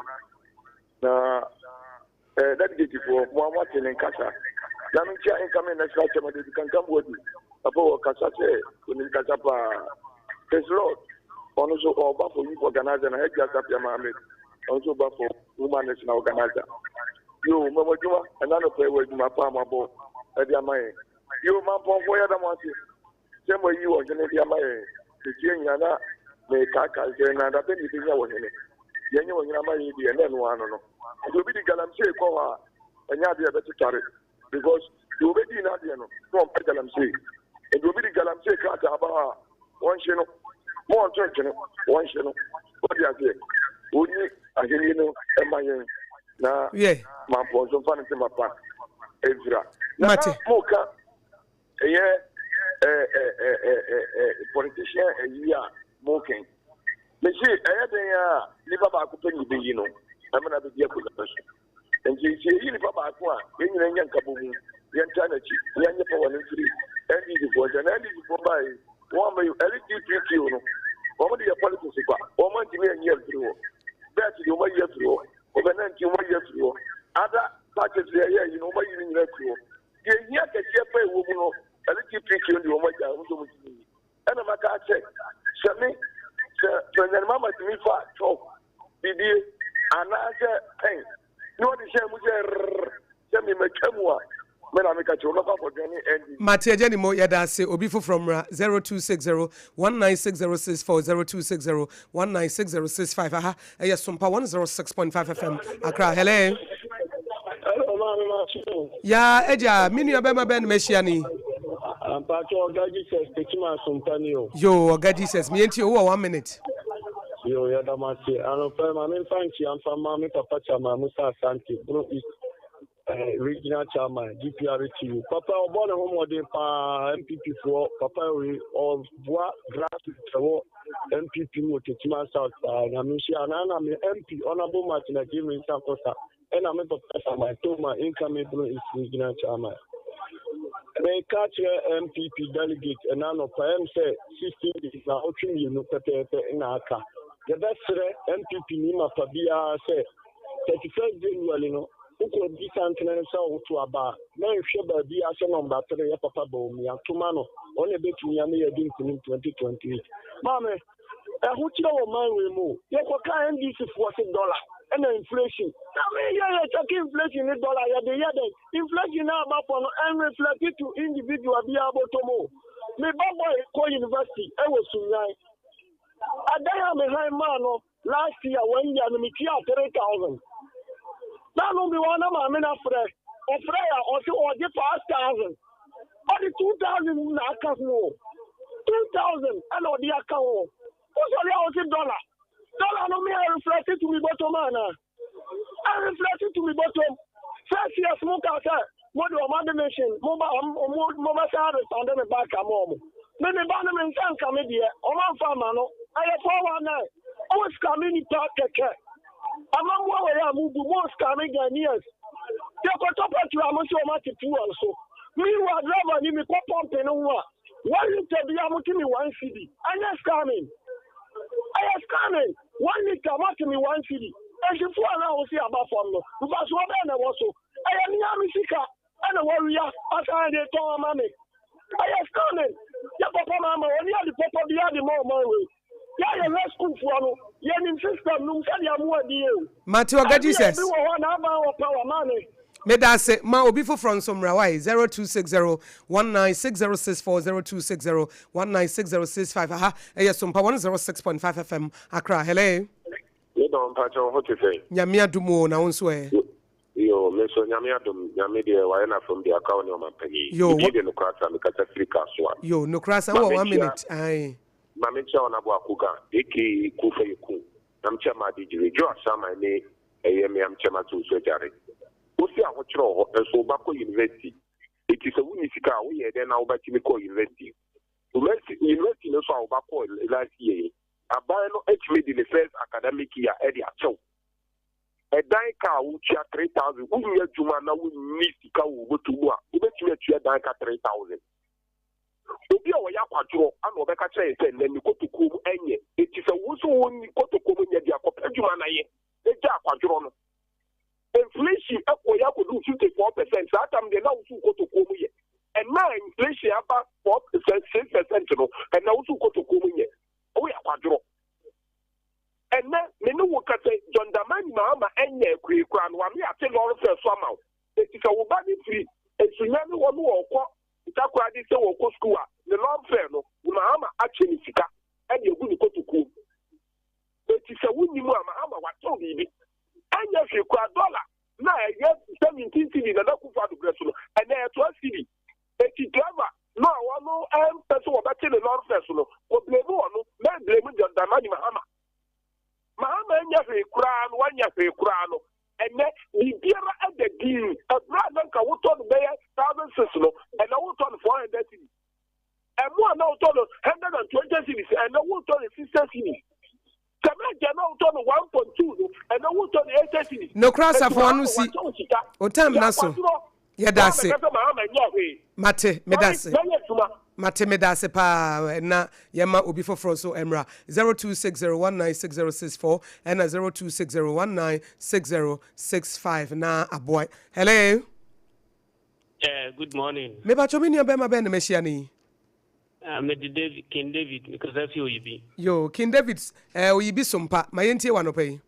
Na eh, delegate foɔ mo a moate ne nkasa. Na me nkyɛn incoming national chairman David Kankan Buadu. Papa wɔ kasa sɛ onim kasa paa. His Lord ɔno nso ɔba for youth organizer na Hajji Asafia Mohammed ɔno nso ɔba for woman national organizer. Yoo, mɛmɔ adwuma ɛna anɔpa yi wɔ adwuma pa a moabɔ de ama yɛn. Yoo, mampɔnfoɔ yɛda mo ase sɛ moayi ɔhene de ama yɛn. Metie nyina na mekaakae sɛ na da bɛn na yɛbɛnya ɔhene. Yɛnyɛ ɔhene ama yɛn deɛ na ɛno ara no no. Nti obi de galamsey kɔ hɔ a, ɛnyɛ adeɛ a ɛbɛtetare because deɛ ɔbɛdii n'adeɛ no na ɔmpɛ galamsey. Nti obi de galamsey krataa ba hɔ a, wɔnhye no. Ma wɔnto ntwene, wɔnhye no. Wode aseɛ? Wɔnyi ahenni no ma yɛn na mampɔ nso mfa no ntoma pa mfira. Na na moka ɛyɛ politician ayi a moken. Mese ɛyɛ den a nipa baako pɛ na yɛbɛyi no ɛma no abɛdi akonnwa no so. Nti sɛ yɛyi nipa baako a, yɛn nyinaa nya nkabɔmu, yɛntaa n'akyi, na yɛnyɛ power no mfiri NDC foɔ nsa. Na NDC foɔ baeɛ yi, wɔn ama yi LGBTQ no, wɔn de yɛ politics kwa, wɔn antumi anyi amfiri hɔ. Bet deɛ wɔn ayi afiri hɔ, Covid-19 wɔn ayi afiri hɔ, other parties deɛ ɛyɛ yi no wɔn ayi no nyinaa afiri hɔ. Deɛ ehia kɛseɛ pɛ ɛwɔ mu no, LGBTQ no deɛ wɔn agya, wɔn nso wɔn ntumi nyi. Ɛna maka sɛ, sɛ me, sɛ President Mahama tumi fa chalk, bidie, anaasɛ pɛn, na ɔde hyɛ mu sɛ rrrr, sɛ me matwa mu a, me na meka kyerɛ wo, mɛkɔ akɔdwɛne NDC. Mate Agya Nimo, yɛda ase. Obi foforɔ mmra, 0260 196064, 0260 196065. Aha ɛyɛ Sompa 106.5 FM, Accra. Hello. Hello, maame Maso. Ya agya, me nua bɛma bɛn na mahyia ni? Mpacho Oga Jesus Tekyima Asompa ni o. Yo, Oga Jesus, me nti o wɔ one minute. Yo, yɛda mo ase. Anɔpa yi, ma memfa nkyia mfa mma me papa Chairman Musa Asante, Bono East eh, Regional Chairman, GPRTU. Papa ɔbɔ ne ho mmɔden paa, MPP foɔ, papa wei ɔboa grassroots ɛwɔ MPP mu wɔ Tekyima South paa. Nyame nhyira na na me MP, Honorable Martin Agyei Mensah Kosa. Ɛna me papa Samuel Toma incoming Bono East Regional Chairman. Meka kyerɛ NPP delegate ɛna anɔpa ɛm sɛ 16 days na ɔtwe mmienu pɛpɛɛpɛ na aka. Yɛbɛsrɛ NPP ni mapa biara sɛ 31st January no. Wokɔ di santene sɛ woto aba a, mɛnhwɛ baabi a sɛ number 3 yɛ Papa Bawumia, to ma no, ɔno na ɛbɛtumi ama yɛadi nkunim 2028. Maame, Ahokyerɛ wɔ man wei mu o. Yɛkɔka NDC foɔ se dollar ɛna inflation. Na me yɛ yɛ check inflation ne dollar yɛde yɛ dɛn? Inflation na aba fɔ no ɛn reflect to individual biara bɔtɔm o. Me ba boy kɔ university ɛwɔ Sunyani. Ɛdan a me han maa no last year one year no me tua 3000. Na no bi wɔ na maame na frɛ. Ɔfrɛ ya ɔse ɔgye 5000. Ɔde 2000 na aka ho o. 2000 ɛna ɔde aka ho. Wosɔre a wose dollar. Dollar no me a reflect to me bɔtɔm ana? A reflect to me bɔtɔm. First years mo ka sɛ mo de ɔmo admission mo ba mo mo bɛsa refund me back ama ɔmo. Me me ba no me nsa nka me deɛ ɔmo amfa ama no. Ɛyɛ 419. Mo scam nipa kɛkɛ. Amammoa wɔ yɛ a mo bu mo scam Ghanaians. Yɛkɔtɔ petrol a mo se ɔmo ate fuel so. Meanwhile driver ni mekɔ pump no ho a 1 litre bi a mote me 1 cedi. Ɛnyɛ scamming? Ɛyɛ scamming. 1 litre moate me 1 cedi. Enti fuel a wosi aba fam no, mfasoɔ bɛɛ na ɛwɔ so? Ɛyɛ mea me sika ɛna wɔwia asan de tɔn ama me. Ɛyɛ scamming. Yɛ papa ma ama wɔne ade papa bi ade ma ɔman wei. Yɛayɛ hwɛ sukuufoɔ no, yɛnim system nom sɛdeɛ mo adi yɛ o. Mate, Ɔga Jesus. Ebi wɔ hɔ na aban wɔ power ma me. Meda ase. Ma obi foforɔ nso mmra wae. 0260 196064, 0260 196065. Aha ɛyɛ Sompa 106.5 FM, Accra. Hello. Me dɔn, mpakyɛ wo ho te sɛn? Nyame adom o, na wo nso ɛ? Yo, me nso Nyame adom. Nyame deɛ wayɛ n'afam deɛ aka wo ne ɔmampanin. Yo. Medin de Nokora Asa, mekasa firi Kasoa. Yo, Nokora Asa, wowɔ one minute ae. Ma menkyia Ɔnabo Akoga aka Kufa Yeku, na mekyia Maadi Gyere, Joe Asaman ne ɛyɛ me Amkyɛm Ase Osu Agyare. Wosi ahokyerɛ wɔ hɔ nso wo ba kɔ university, enti sɛ wonni sika a woyɛɛ dɛn na wo ba tumi kɔɔ university? University no nso a wo ba kɔɔ last year yi, aban no atumi de ne first academic year de akyɛ wo. Ɛdan ka a wotua 3000, wonni adwuma na wonni sika wɔ wo bɔtɔ mu a, wobɛtumi atua dan ka 3000? Obi a ɔyɛ akwadworɔ ana ɔbɛka kyerɛ yɛn sɛ nnɛ ne kotokuo mu ɛnyɛ. Enti sɛ wo nso wo kotokuo mu nyɛ deɛ, kɔpɛ adwuma na yɛ na gya akwadworɔ no. Inflation ɛkɔ yɛ akɔduru 54%, saa tam deɛ na wo nso wo kotokuo mu yɛ. Ɛnna a inflation aba 4%, 6% no, ɛnna wo nso wo kotokuo mu nyɛ. Woyɛ akwadworɔ. Ɛnɛ me ne wo kasa, John Dramani Mahama ɛnyɛ hwee koraa no, wame ate lɔre fare so ama wo. Enti sɛ wo ba no firi Nsunyane hɔ no ɔkɔ Takoradi sɛ wɔkɔ sukuu a, ne lɔre fare no, Mahama akyɛ ne sika de agu ne kotokuo mu. Enti sɛ wonnim a, Mahama watew biribi. Ɛnyɛ hwee koraa, dɔla na ɛyɛ 17 cedi Nana Akufo-Addo berɛ so no, ɛnnɛ ɛyɛ 12 cedi. Enti driver no a ɔno ɛmpɛ sɛ wɔbɛte ne lɔre fare so no, kɔ blame ɔno, mɛn blame John Dramani Mahama. Mahama ɛnyɛ hwee koraa no, wanyɛ hwee koraa no, ɛnɛ biribiara ɛda din. Ɛberɛ a na nka wotɔ no bɛyɛ 1006 no, ɛnɛ wotɔ no 400 cedis. Ɛmo a na wotɔ no 120 cedis, ɛnɛ wotɔ no 60 cedis. Cement a na wotɔ no 1.2 no, ɛnɛ wotɔ no 80 cedis. Nokora Asafo ano si otam na so. Yɛda ase. Mate, meda ase. Mate, meda ase paa. Na yɛma obi foforɔ nso mmra. 0260196064 ɛna 0260196065 na aboa. Hello. Good morning. Mebatwɛ, me nua bɛrima bɛn na mahyia no yi? Mede David, King David, mekasa fi Oyibi. Yo, King David, Oyibi so mpa. Ma yɛntie wɔ anɔpa yi.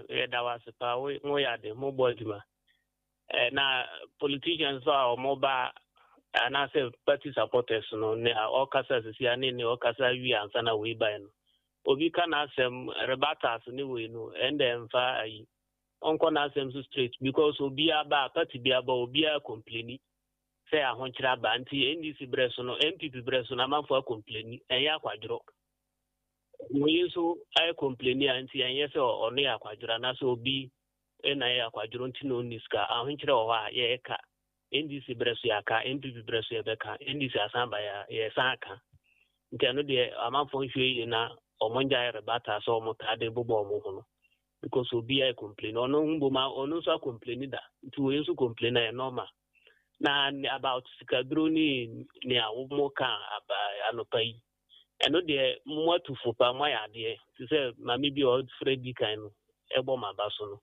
Yɛda wo ase paa, moyɛ ade, mobɔ adwuma. Na politicians a wɔn ba anaasɛ party supporters no, ne a ɔkasa sisi a ne ɔkasa wie ansa na wei bae no. Obi ka n'asɛm rebuttals ne wei no, ɛnda mfa ayi. Ɔnkɔ n'asɛm so straight because obiara ba, party bi aba, obiara complaini sɛ ahokyerɛ aba. Nti NDC berɛ so no, NPP berɛ so no, amanfoɔ acomplaini, ɛnyɛ akwadworɔ. Wei nso ayɛ complaini a, nti ɛnyɛ sɛ ɔno yɛ akwadworɔ anaasɛ obi na yɛ akwadworɔ nti na ɔnni sika. Ahokyerɛ wɔ hɔ a yɛreka. NDC berɛ so yɛaka, NPP berɛ so yɛbɛka, NDC asan ba yɛ yɛsan aka. Nti ɛno deɛ, amanfoɔ nhwɛ yie na ɔmo ngyae rebuttal sɛ ɔmo taa de bobɔ ɔmo ho no because obi ayɛ complain, ɔno ho mbom ɔno nso acomplaini da, nti wei nso complain a ɛyɛ normal. Na about sikaduro ne nea wɔn ka aba anɔpa yi, ɛno deɛ mo atu fo paa, mo ayɛ adeɛ te sɛ maame bi a ɔfrɛ di kan no ɛbɔ mo aba so no.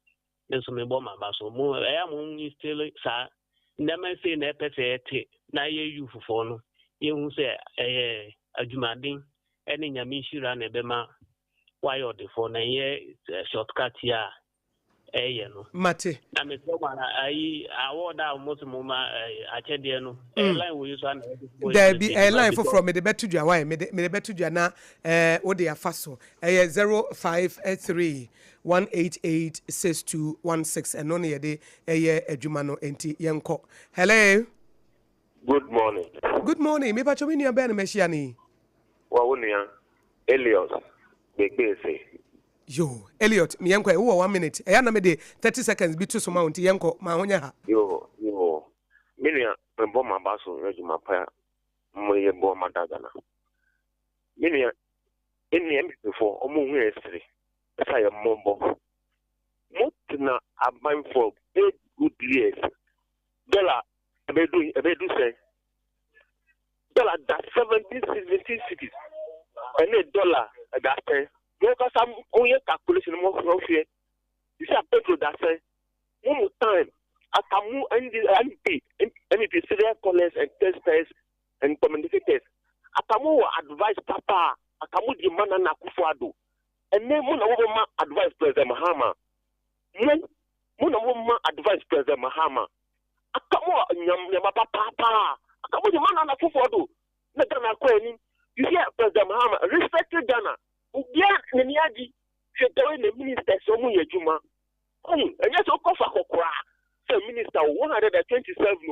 Me nso mebɔ m'aba so. Mo ɛyɛ a mo instill saa nneɛma sei na ɛpɛ sɛ yɛte na yɛ youth foɔ no yɛhu sɛ ɛyɛ adwumaden ɛne Nyame nhyira na ɛbɛma wayɛ ɔdefoɔ na ɛnyɛ shortcut yi a ɛyɛ no. Mate. Na mesrɛ mo ara ayi award a mo se mo ma akyɛdeɛ no ɛyɛ line wɔ yi so ana yɛde bɔ Daabi, ɛyɛ line foforɔ mede bɛto dwa wae mede mede bɛto dwa na ɛɛ wode afa so ɛyɛ 053 188 6216 ɛno ne yɛde ɛyɛ adwuma no enti yɛnkɔ. Hello. Good morning. Good morning. Me pacho me nua bɛn na mahyia no yi? Wa wo nua Elliot Gbegbeese. Yoo Elliot me yɛnkɔ ɛ wowɔ one minute ɛyɛ a na mede 30 seconds bi to so ma wo nti yɛnkɔ ma ho nyɛ ha. Yoo yoo me nua mebɔ m'aba so adwuma pa mo yɛ boa ma da Ghana. Me nua ɛnni NPP foɔ ɔmo hu yɛ sere ɛsɛ yɛ mmɔbɔ. Mo tena aban for eight good years dollar ɛbɛdu ɛbɛdu sɛn? Dollar da 17 17 cedis ɛne dollar da sɛn? Mo kasa mo yɛ calculation mo hwɛ sisi a petrol da sɛn? Mo mo time aka mo ND MP MP serial callers and testers and communicators aka mo wɔ advice papa a aka mo di ma Nana Akufo-Addo ɛnɛ mo na mo ma advice President Mahama mo mo na mo ma advice President Mahama aka mo nyam nyama papaapa aka mo di ma Nana Akufo-Addo na Ghana akɔ anim. You hear President Mahama respect Ghana obiara n'ani agye hwɛ dɛwɛ na ministers ɔmo yɛ adwuma ɔmo ɛnyɛ sɛ ɔkɔ fa kɔkora sɛ minister o 127 o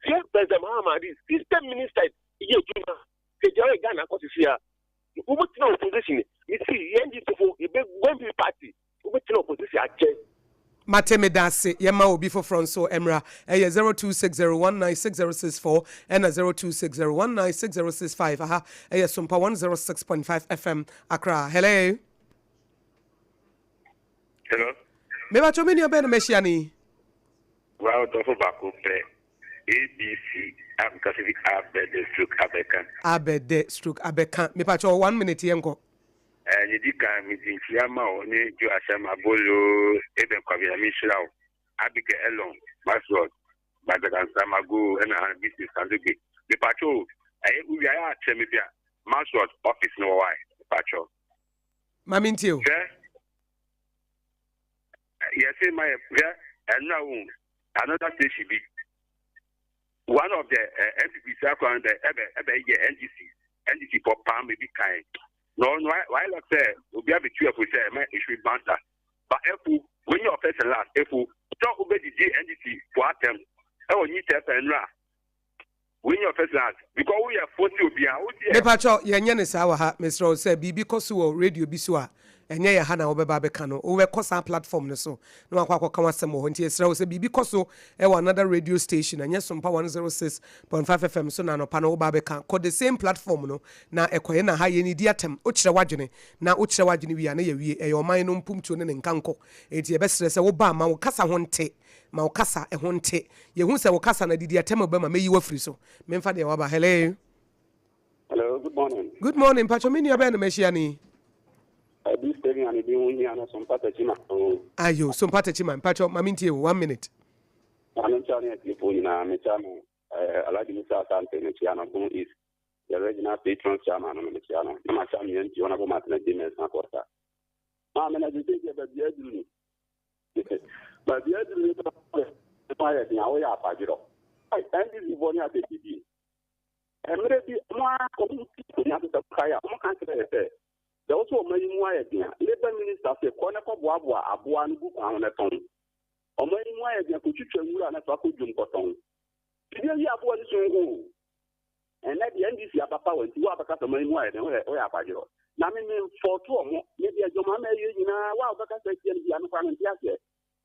hwɛ President Mahama de system ministers yɛ adwuma hwɛ dɛwɛ Ghana akɔ sisi a wobɛtena opposition mesi yɛn NDC fo yɛbɛ NPP party wobɛtena opposition akyɛ. Mate, me da ase. Yɛma obi foforɔ nso mmra. Ɛyɛ 0260196064 ɛna 0260196065. Aha ɛyɛ Sompa 106.5 FM Accra. Hello. Hello. Mebatwɛ me nua bɛn na mahyia no yi? Wa ɔdɔfo baako pɛ ABC abekasa bi abɛdɛ stroke abɛka. Abɛdɛ stroke abɛka. Mepatwɛ 1 minute yɛnkɔ. Ɛɛ ne di kan medi nkyia ma wo ne Jo Asɛm Abolo Eben Kwabena menhyira wo Abigail Elon Maxwell Badagansa Mago ɛna Han Bisi Sandoge mepatwɛ o ɛyɛ wowia yɛ akyerɛ me bia Maxwell office no wɔ wae mepatwɛ. Ma mentie o. Hwɛ yɛse ma yɛ hwɛ ɛnora wo another station bi one of the NPP saa kwan bɛ ɛbɛ ɛbɛ yɛ NDC NDC fɔ paa ebi kan na ɔno wayɛ lɛ sɛ obi abetu ɛfo sɛ ɛmɛ ehwɛ bansa ba ɛfo wɔnyɛ ɔfɛ sɛ last ɛfo sɛ ɔbɛdidi NDC fo atɛm ɛwɔ nyi tɛ fɛ nura wɔnyɛ ɔfɛ sɛ last because woyɛ fo si obi a wosi ɛ. Mepakyɛw, yɛnyɛ no saa wɔ ha. Mesrɛ wo sɛ biribi kɔ so wɔ radio bi so a, ɛnyɛ yɛn ha na wobɛba abɛka no. Wobɛkɔ saa platform no so na wakɔ akɔka w'asɛm wɔ hɔ. Nti yɛsrɛ wo sɛ biribi kɔ so wɔ another radio station, ɛnyɛ Sompa 106.5 FM so na anɔpa no woba abɛka. Kɔ the same platform no na ɛkɔyɛ na ha yɛnnidi atɛm. Wokyerɛ w'adwene na wokyerɛ w'adwene wie a na yɛawie. Ɛyɛ ɔman no mpomtuo ne ne nkankɔ. Enti yɛbɛsrɛ sɛ woba a ma wo kasa ho nte. Ma wo kasa ho nte. Yɛhu sɛ wo kasa no adidi atɛm ba mu a, mɛyi wo afiri so. Memfa deɛ waba. Hello. Hello, good morning. Good morning. Mpacho me nua bɛn na mahyia no yi? Ɛbi stadium ne bi ho hia no so mpata kyima. Ayo, so mpata kyima. Mpacho ma mentie wo 1 minute. Maame nkyia ne atiefoɔ nyinaa mekyia no Alhaji Musa Asante mekyia no Bono East the regional patron chairman no mekyia no na makyia me MP Honorable Martin Adjei Mensah Costa. Maame na sese deɛ baabi aduru ni baabi aduru ni sɛ ayɛ den a woyɛ apadwerɔ. NDC foɔ ne atɛtidie mmerɛ bi mo a ɔmo ti akonnwa so sɛ kae a ɔmo ka kyerɛ yɛ sɛ sɛ wo sɛ ɔma yi mu ayɛ den a labour minister sɛ kɔ ne kɔboaboa aboa no gu kwan ho ne tɔn ɔma yi mu ayɛ den a kɔtwitwa nwura ne fa kɔ dwom kɔtɔn bibi ayi aboa no so nko ɛnɛ deɛ NDC abapa wɔ nti wo abɛka sɛ ɔma yi mu ayɛ den woyɛ akwadwerɔ na me me mfɔto ɔmo me deɛ dwom ama ɛyɛ nyinaa wo a wobɛka sɛ atia no bia me kora mente aseɛ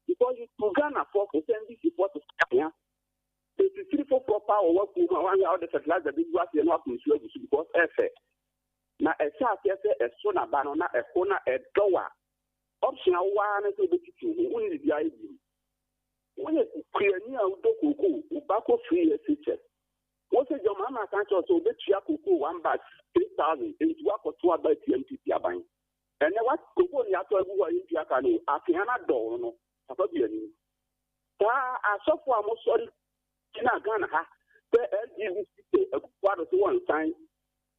because you to Ghana fɔ fo sɛ NDC fɔ te sɛ esisiri foforɔ paa wɔ wakuo mu a wɔn a wɔde fertilizer bi gu aseɛ na wakɔ nsuo agu so because ɛfɛ na ɛhyɛ aseɛ sɛ ɛso n'aba no na ɛko na ɛdɔw a option a wowɔ ara ne sɛ wobɛtutu ho wonni biribi ayɛ bi woyɛ kuani a wodɔ kookoo woba kɔ free SHS wo sɛ John Mahama aka kyerɛ sɛ wobɛtua kookoo one bag 3,000 nti woakɔto aba atia NPP aban ɛnɛ wa kookoo ne yɛatɔ agu hɔ a yɛntua ka no afea no adɔw no. Papa bi anim. Saa asɔfo a mosɔre gyina Ghana ha sɛ LGBT Akufo Addo so wɔnsan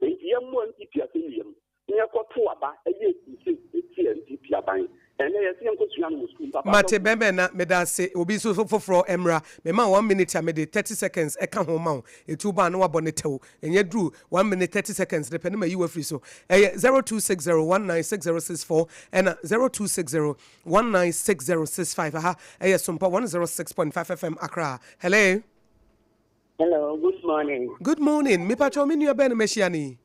Enti yɛmmɔ NPP asɛnnua mu na yɛkɔtow aba yɛ crusade tia NPP aban. Ɛnnɛ yɛse yɛnkɔsua no wɔ sukuu mu. Papa Mate asɔfo. bɛmɛ na meda ase obi nso foforɔ mmra mema wo one minute a mede 30 seconds ɛka ho ma wo ɛti wo ba a na wabɔ ne tɛw ɛnyɛ duru one minute 30 seconds no pɛ na mayi wo afiri so ɛyɛ 0260196064 ɛna 0260196065 aha ɛyɛ Sompa 106.5 FM Accra hello. Hello, good morning. Good morning. Me pacho me nua bɛn na mahyia no yi?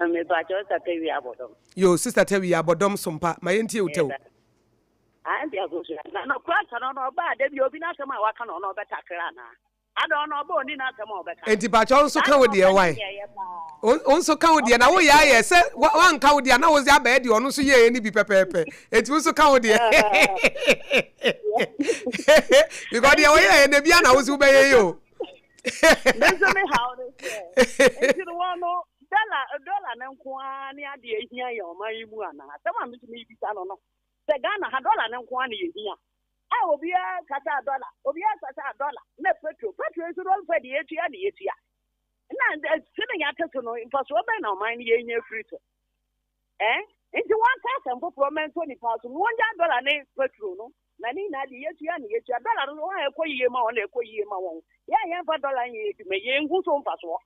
Me pacho sister Tawi abɔdɔm. Yo, sister Tawi abɔdɔm sompa. Ma yɛntie wo tɛw. Auntie Akosua, na no kora sɛ no no ɔba da bi obi n'asɛm a waka no ɔno ɔbɛtakra anaa? Ada ɔno ɔba ɔni n'asɛm a ɔbɛka. Enti pacho wo nso ka wo deɛ wae. Wo nso ka wo deɛ na woyɛ ayɛ sɛ wanka wo deɛ na wodze abɛyɛ deɛ ɔno nso yɛɛ ne bi pɛpɛɛpɛ. Enti wo nso ka wo deɛ. Because deɛ wɔyɛɛ na bia na wo nso wobɛyɛ yi o. Me nso me haw ne sɛ, nti no wɔn no dɔla dɔla no nko ara ne adeɛ ehia yɛn ɔman yi mu anaa? Asɛm a me nso mebisa no no, sɛ Ghana ha dɔla no nko ara na yɛhia a obiara kasa dɔla, obiara kasa dɔla na petro, petro nso no ɔmfa deɛ yɛtua na yɛtua. Na sɛnea yɛate so no, mfasoɔ bɛn na ɔman no yɛnya afiri so? Eh? Nti wɔnka asɛm foforɔ mmɛntɔ nipa so no, wɔngya dɔla ne petro no. Na ne nyinaa deɛ yɛtua na yɛtua. Dɔla no wɔn a ɛkɔ yie ma wɔn na ɛkɔ yie ma wɔn. Yɛn a yɛmfa dɔla nyɛ adwuma yi, yɛnhu so mfasoɔ.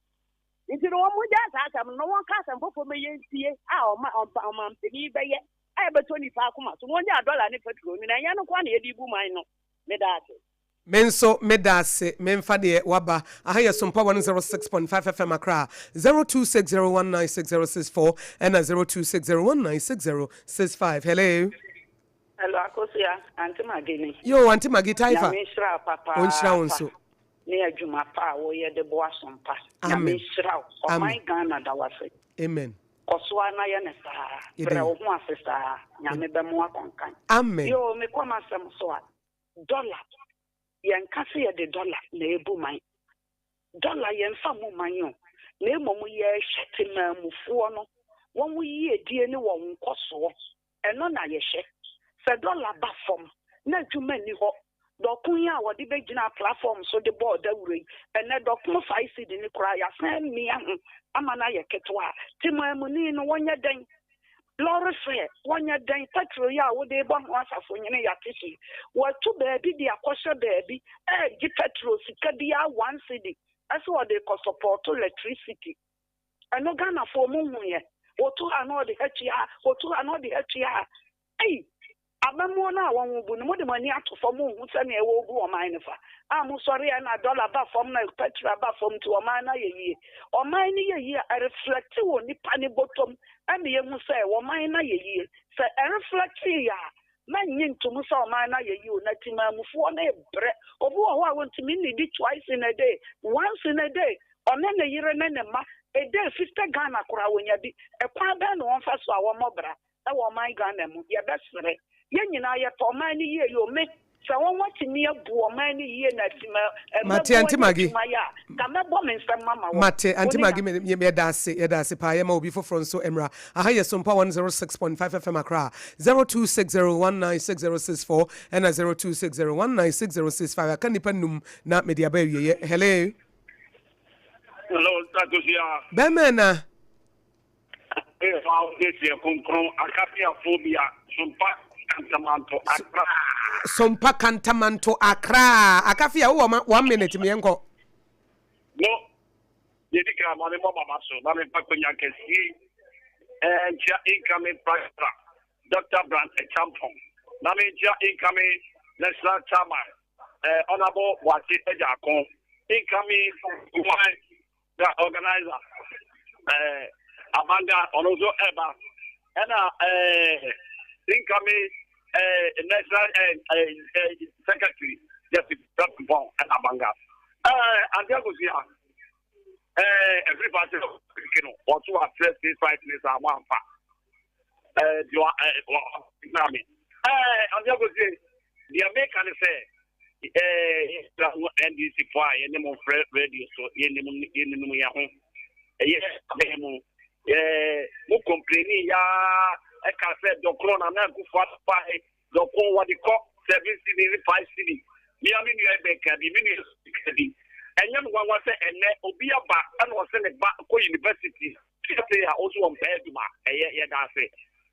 Nti no wɔn gyaa saa asɛm no na wɔnka asɛm foforɔ ma yɛntie a ɔma ɔmampanin bɛyɛ a ɛbɛtɔ nipa akoma so. Na wɔngyaa dɔla ne petrol no na ɛnyɛ no nko ara na yɛde bu man no. Meda ase. Me nso meda ase memfa deɛ waba. Aha yɛ Sompa 106.5 FM Accra, 0260196064 ɛna 0260196065. Hello. Hello Akosua, Aunty Maggie ni. Yoo Aunty Maggie Taifa. Nyame nhyira wo papaapa. Ɔnhyira wo nso. Ne adwuma pa a woyɛ de boa Sompa. Amen. Nyame nhyira wo. Ɔman Ghana da wo ase. Amen. Kɔ so ara na yɛ no saa. Brɛ wo ho ase saa. Nyame bɛma woakɔnkan. Amen. Yoo mekɔ m'asɛm so a, dollar, yɛnka sɛ yɛde dollar na ɛbu man. Dollar yɛnfa mmu man o, na mmom yɛhwɛ temaamufoɔ no wɔn yiedie ne wɔn nkɔsoɔ. Ɛno na yɛhwɛ. Sɛ dɔla ba fam na adwuma nni hɔ, dɔko yi a wɔde bɛgyinaa platform so de bɔɔ dawuro yi, ɛnnɛ dɔko five cedi no koraa yɛasan amia ho ama no ayɛ ketewa a, temanmuni no wɔnyɛ dɛn? Lɔre fare, wɔnyɛ dɛn? Petrol yi a wode rebɔ ho asafohene yɛate so yi, wɔatu baabi de akɔhyɛ baabi regye petrol sika biara one cedi sɛ wɔde rekɔsɔpɔɔto electricity. Ɛno Ghanafoɔ mo hu yɛ. Wɔtu ha na ɔde ha tua ha, wɔtu ha na ɔde ha tua ha. Ei! Amammuo no a wɔn bu no, mode mo ani ato fam monhu sɛdeɛ wɔrebu ɔman no fa. A mosɔre a na dɔla ba fam na petrol aba fam nti ɔman no ayɛ yie. Ɔman no yɛ yie a, ɛreflɛkte wɔ nipa no bɔtɔm ɛma yɛhu sɛ ɔman no ayɛ yie. Sɛ ɛreflɛkte yɛ a, Mennye ntomu sɛ ɔman no ayɛ yie o, na Temanmufoɔ no rebrɛ. Obi wɔ hɔ a ɔntumi nnidi twice in a day, once in a day. Ɔne ne yere ne ne mma, a day 50 Ghana koraa wɔnya bi. Ɛkwan bɛn na wɔmfa so a wɔmmɔ bra wɔ ɔman Ghana mu? Yɛbɛsrɛ. Yɛn nyinaa yɛpɛ ɔman no yie yɛ o. Me, sɛ wɔatumi abu ɔman no yie na Tema Mate, mmabuo Auntie anya Maggie. adwuma yɛ a, nka mɛbɔ me nsam ama wɔn. Mate, Wo Auntie ne Maggie, Nyame. me, yɛda ase, yɛda ase paa. Yɛma obi foforɔ nso mmra. Aha yɛ Sompa 106.5 FM Accra, 0260196064 ɛna 0260196065. Aka nnipa nnum na mede aba awieɛ. Hello. Hello, Akosua. Bɛmɛ na. Efa Odeseɛ Kronkron Akafiafoɔ Bia Sompa Kantamanto Accra. Sompa Kantamanto Accra. Akafia wowɔ ma one minute meɛnkɔ. Mo deɛ di kan ma me mmɔ maba so na memfa kwanya kɛseɛ yi eh, nkyia incoming prime minister Dr. Brand Acheampong na menkyia incoming national chairman eh, Honorable Boakye Agyarko, incoming woman Da organizer ɛɛ Abanga ɔno nso ɛba ɛna ɛɛ incoming ɛɛ national ɛɛ ɛɛ secretary Justice Pɔn ɛna Abanga ɛɛ Ante Akosua ɛɛ ɛfiri paati ɔkè no ɔso afrɛ 65 ne saa mo anfa ɛɛ deɛ ɛɛ ɔ ɔ mi ɛɛ Ante Akosua deɛ meka ne sɛ. Yɛsrɛ mo NDC foɔ a yɛne mo frɛ radio so yɛnim yɛninom yɛn ho ɛyɛ abɛn mu mo kompleni yaa ɛka sɛ dɔkono na na akufo afae dɔko wɔde kɔ. 7 cedis ne 5 cedis. Mea me nua bɛka bi, me nua ka bi. Ɛnyɛ me nwanwa sɛ ɛnɛ obi aba ɛna ɔsɛ ne ba kɔ university ase a ɔso ɔmpɛ adwuma. Ɛyɛ yɛda ase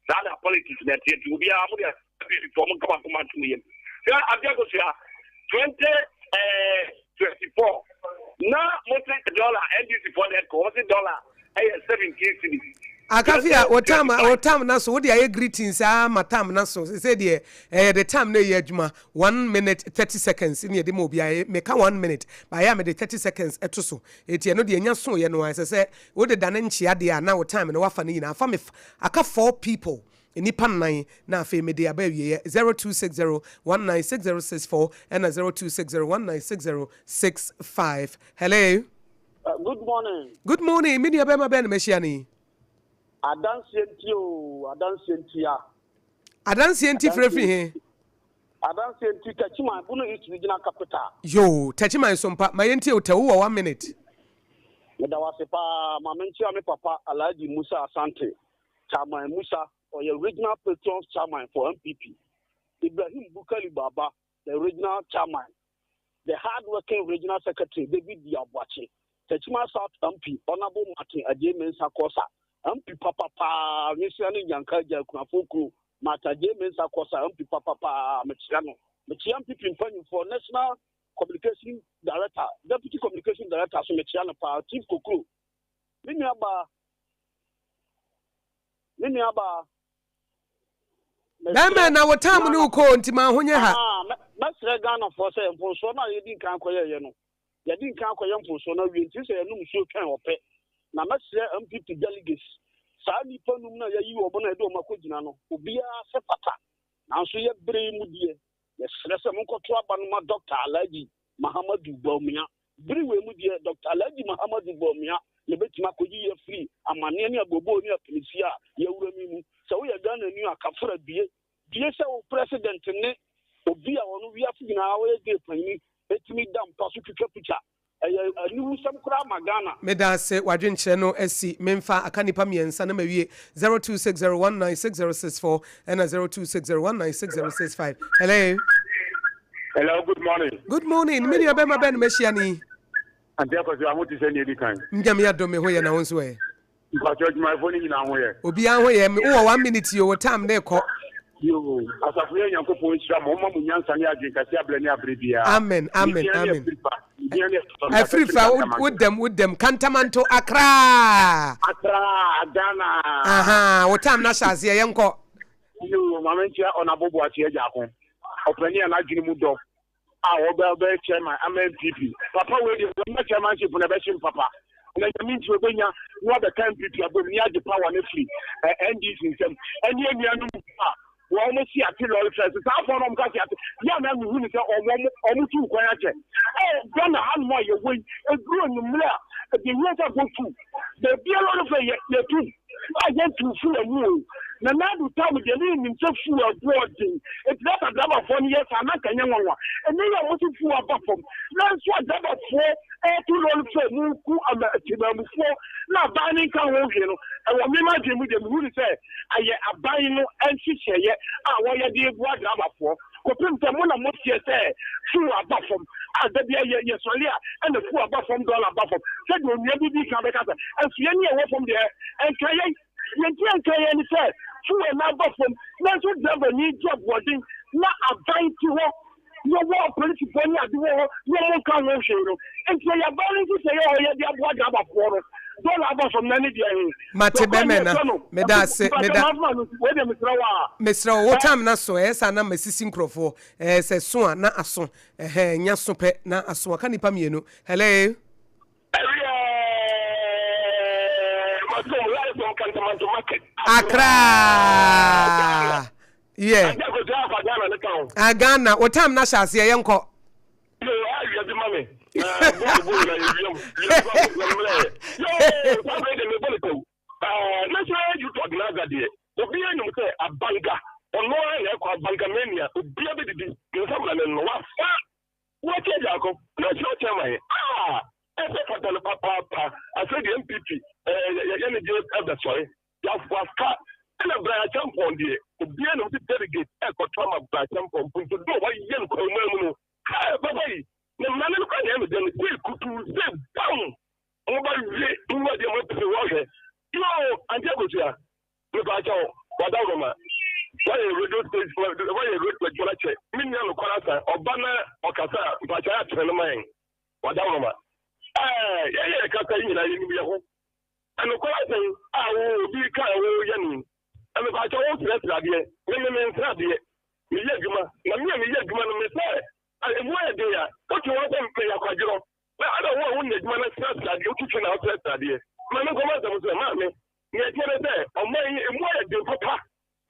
saa na politics na ɛteɛ, nti obiara mo de fɔ mo nkama nkoma ntom yam sɛ abiakosua 2024 na mo se dollar, NDC fɔ na ɛkɔ wɔn se dollar ɛyɛ 17 cedis. Akafi a wo tam, wo tam na so wode ayɛ greetings a ma tam na so sɛ deɛ ɛyɛ de tam na ɛyɛ adwuma. 1 minute 30 seconds ne yɛde ma obi ayɛ. Meka 1 minute baayɛ a, mede 30 seconds ɛto so. Eti ɛno deɛ nya so yɛ no a, ɛsɛ sɛ wode da ne nkyea deɛ a na wo time no wafa no nyinaa. Afa me aka four people, nipa nnan, na afei mede aba awieɛ. 0260196064 ɛna 0260196065. Hello. Good morning. Good morning. Me nua bɛrima bɛn na mahyia ne yi? Adanseɛ nti o, adanseɛ nti a. Adanseɛ nti, frɛfiri he? Adanseɛ nti, Techiman, Bono East Regional Capital. Yo, Techiman so mpa ma yɛntie wo tɛ. Wowɔ 1 minute. Meda wo ase paa. Ma menkyea me papa Alhaji Musa Asante, Chairman Musa, ɔyɛ regional patrons chairman for NPP. Ibrahim Bukali Baba, the regional chairman. The hard-working regional secretary David Diabuache, Techiman South MP, Honorable Martin Adjei Mensah Korsah, MP papa paa, Nwesua ne Nyanka Agya Akunafo Kuro, Martin Adjei Mensah Korsah, MP papa paa, mekyia no. Mekyia NPP mpanyinfoɔ, National Communication Director, Deputy Communication Director so mekyia no paa, Chief Kokuro. Me nua baa, me nua baa. Bɛrima na wo tam no kɔ nti ma ho nyɛ ha. Ah, mɛsrɛ Ghanafoɔ sɛ mfonsoɔ no a yɛdi nkan kɔyɛeɛ no, yɛdi nkan kɔyɛ mfonsoɔ no awie, nti sɛ yɛnom nsuo twɛn ɔpɛ. Na mɛsrɛ NPP delegates, saa nnipa num no a yɛayi wɔn na yɛde wɔn akɔgyina no, obiara sɛ fata. Nanso yɛ bere yi mu deɛ, yɛsrɛ sɛ monkɔto aba no ma Dr. Alhaji Mahamadu Bawumia. Bere wei mu deɛ, Dr. Alhaji Mahamadu Bawumia na ɛbɛtumi akɔyi yɛ afiri amanneɛ ne abooboo ne apinisi a yɛawura mi mu. Sɛ woyɛ Ghana ni a, kafra bie bie sɛ wo president ne obi a ɔno wiase nyinaa wɔyɛ gay panyini ɛtumi da mpa so twitwa picture. Ɛyɛ aniwusɛm koraa ma Ghana. Meda ase, wadwenkyerɛ no asi. Memfa aka nnipa mmiɛnsa na mawie. 0260196064 ɛna 0260196065. Hello. Hello, good morning. Good morning. Me nua bɛrima bɛn na mahyia ne yi? Ante Akɔsi, aho te sɛ nea edi kan. Nyame adom, me ho yɛ, na wo nso ɛ? Mpatwa adwumayɛfoɔ no nyinaa ho yɛ. Obiara ho yɛ. Wowɔ 1 minute yi, wo time ne kɔ. Yo, asafo yɛ Nyankopɔn nhyira mo, ɔmma mo nyansa ne adwen kɛse abrɛ ne abrɛ biara. Amen, amen, amen. Afirifa, wodam, wodam Kantamanto, Accra. Accra, Ghana. Aha, wo time na hyɛ aseɛ, yɛnkɔ. Yo, maame nkyia ɔnabo Boakye Agyarko, ɔpanin a n'adwene mu dɔ a ɔbɛ ɔbɛyɛ chairman ama NPP. Papa wei deɛ, ɔnya chairmanship na ɛbɛhyem papa. Na Nyame nti obɛnya na wabɛka NPP abom ne agye power no firi NDC nsam. Ɛne anuanom a wɔn mo si ate lorry fare so saa afɔ no, wɔn ka si ate yɛ a, na mehu ne sɛ wɔn tu kwan akyɛ. Ghana hanom a yɛwɔ yi, eduru onwummerɛ a ɛde hia sɛ kɔ tu beebi a lorry fare yɛ yɛtu a yɛntu fuel mu o. Na nadu tam deɛ ne nim sɛ fuel ɛbo ɔden, eti na sɛ driverfoɔ no yɛ saa na nka nyɛ nwanwa. Ɛnɛ yɛ a wɔsi fuel aba fam, nanso a driverfoɔ ɛto lorry fare mu ku ama temamufoɔ na aban ne nka ho hwee no, ɛwɔ mmema adwene mu deɛ, mehu ne sɛ ayɛ aban no nhyehyɛeɛ a wɔyɛ de boa driverfoɔ kɔpem sɛ mo na moteɛ sɛ fuel aba fam a, da bia yɛ yɛsɔre a ɛna fuel aba fam, dollar aba fam, sɛdeɛ onua bi bi ka bɛka sɛ ɛnso yɛn ne ɛwɔ fam deɛ ɛnka yɛn. Yɛnti ɛnka yɛn ne sɛ fuel no aba fam, nanso driver ni gye aboɔden na aban te hɔ na wɔwɔ apolisifoɔ ne ade wɔ hɔ na wɔn nka ho hwee no, nti ɛyɛ aban no nhyehyɛeɛ a ɔyɛ de aboa driverfoɔ no. Dollar aba fam na ne deɛ he Mate, bɛmɛ na meda ase, meda. Wei deɛ, mesrɛ wo a. Mesrɛ wo, wo time na so ɛyɛ saa na masisi nkurɔfoɔ ɛɛ sɛ so a na aso ɛhɛn nya so pɛ na aso aka nipa mmienu. Hello. Ɛwiɛ, masom live from Kantamanto Market. Accra. Yeah. Ante Akosua, afa Ghana ne ka ho. Ah, Ghana, wo time na hyɛ aseɛ, yɛnkɔ. Yo, awia bi ma me. Na bɔɔl bɔɔl na yɛwiam. Wia bi ba mmerɛ. Yo, saa bere de mebɔ ne kwawu. National Youth Organizer deɛ, obiara nim sɛ Abanga, ɔno ara na ɛkɔ Abanga mania, obiara bɛdidi ne nsa mena ne no wafa wɔkyɛ Agyarko national chairman a ɛsɛ fata no papaapa. Afei deɛ NPP yɛne gye ɛbɛsɔre wafa. Ɛna Brian Acheampong deɛ, obiara nim sɛ delegate ɛrekɔto ama Brian Acheampong mpo nso, though wayɛ no kwahuman mu no, hɛɛ papa yi, ne mmara no koraa na ɛyɛ me dɛ no, sei kutuu, sei bam, mobɛwe nwura deɛ moapere hɔ ahwɛ. Yoo, Auntie Akosua, mepaakyɛw, w'adaworoma, woayɛ radio station, woayɛ radio adwuma no akyɛ, me nua nokware asa, ɔba na ɔkasa a, mpaakyɛw ayɛ atene no ma yɛn, w'adaworoma. Ɛɛ, yɛyɛ yɛkasa yi nyinaa yɛnim yɛ ho. Nokware asɛm a wo obi ka a wo yɛ no yi, mepaakyɛw wo srɛsrɛ adeɛ, me me mensrɛ adeɛ, meyɛ adwuma, na me a meyɛ adwuma no me sɛ emu ayɛ den a, wote hɔ sɛ meyɛ akwadworɔ, na ada wo a wonyɛ adwuma na srɛsrɛ adeɛ, wotwitwi na wosrɛsrɛ adeɛ. Ma me nkɔma asɛm so ɛ, maame, nea ɛteɛ ne sɛ ɔman yi emu ayɛ den papa,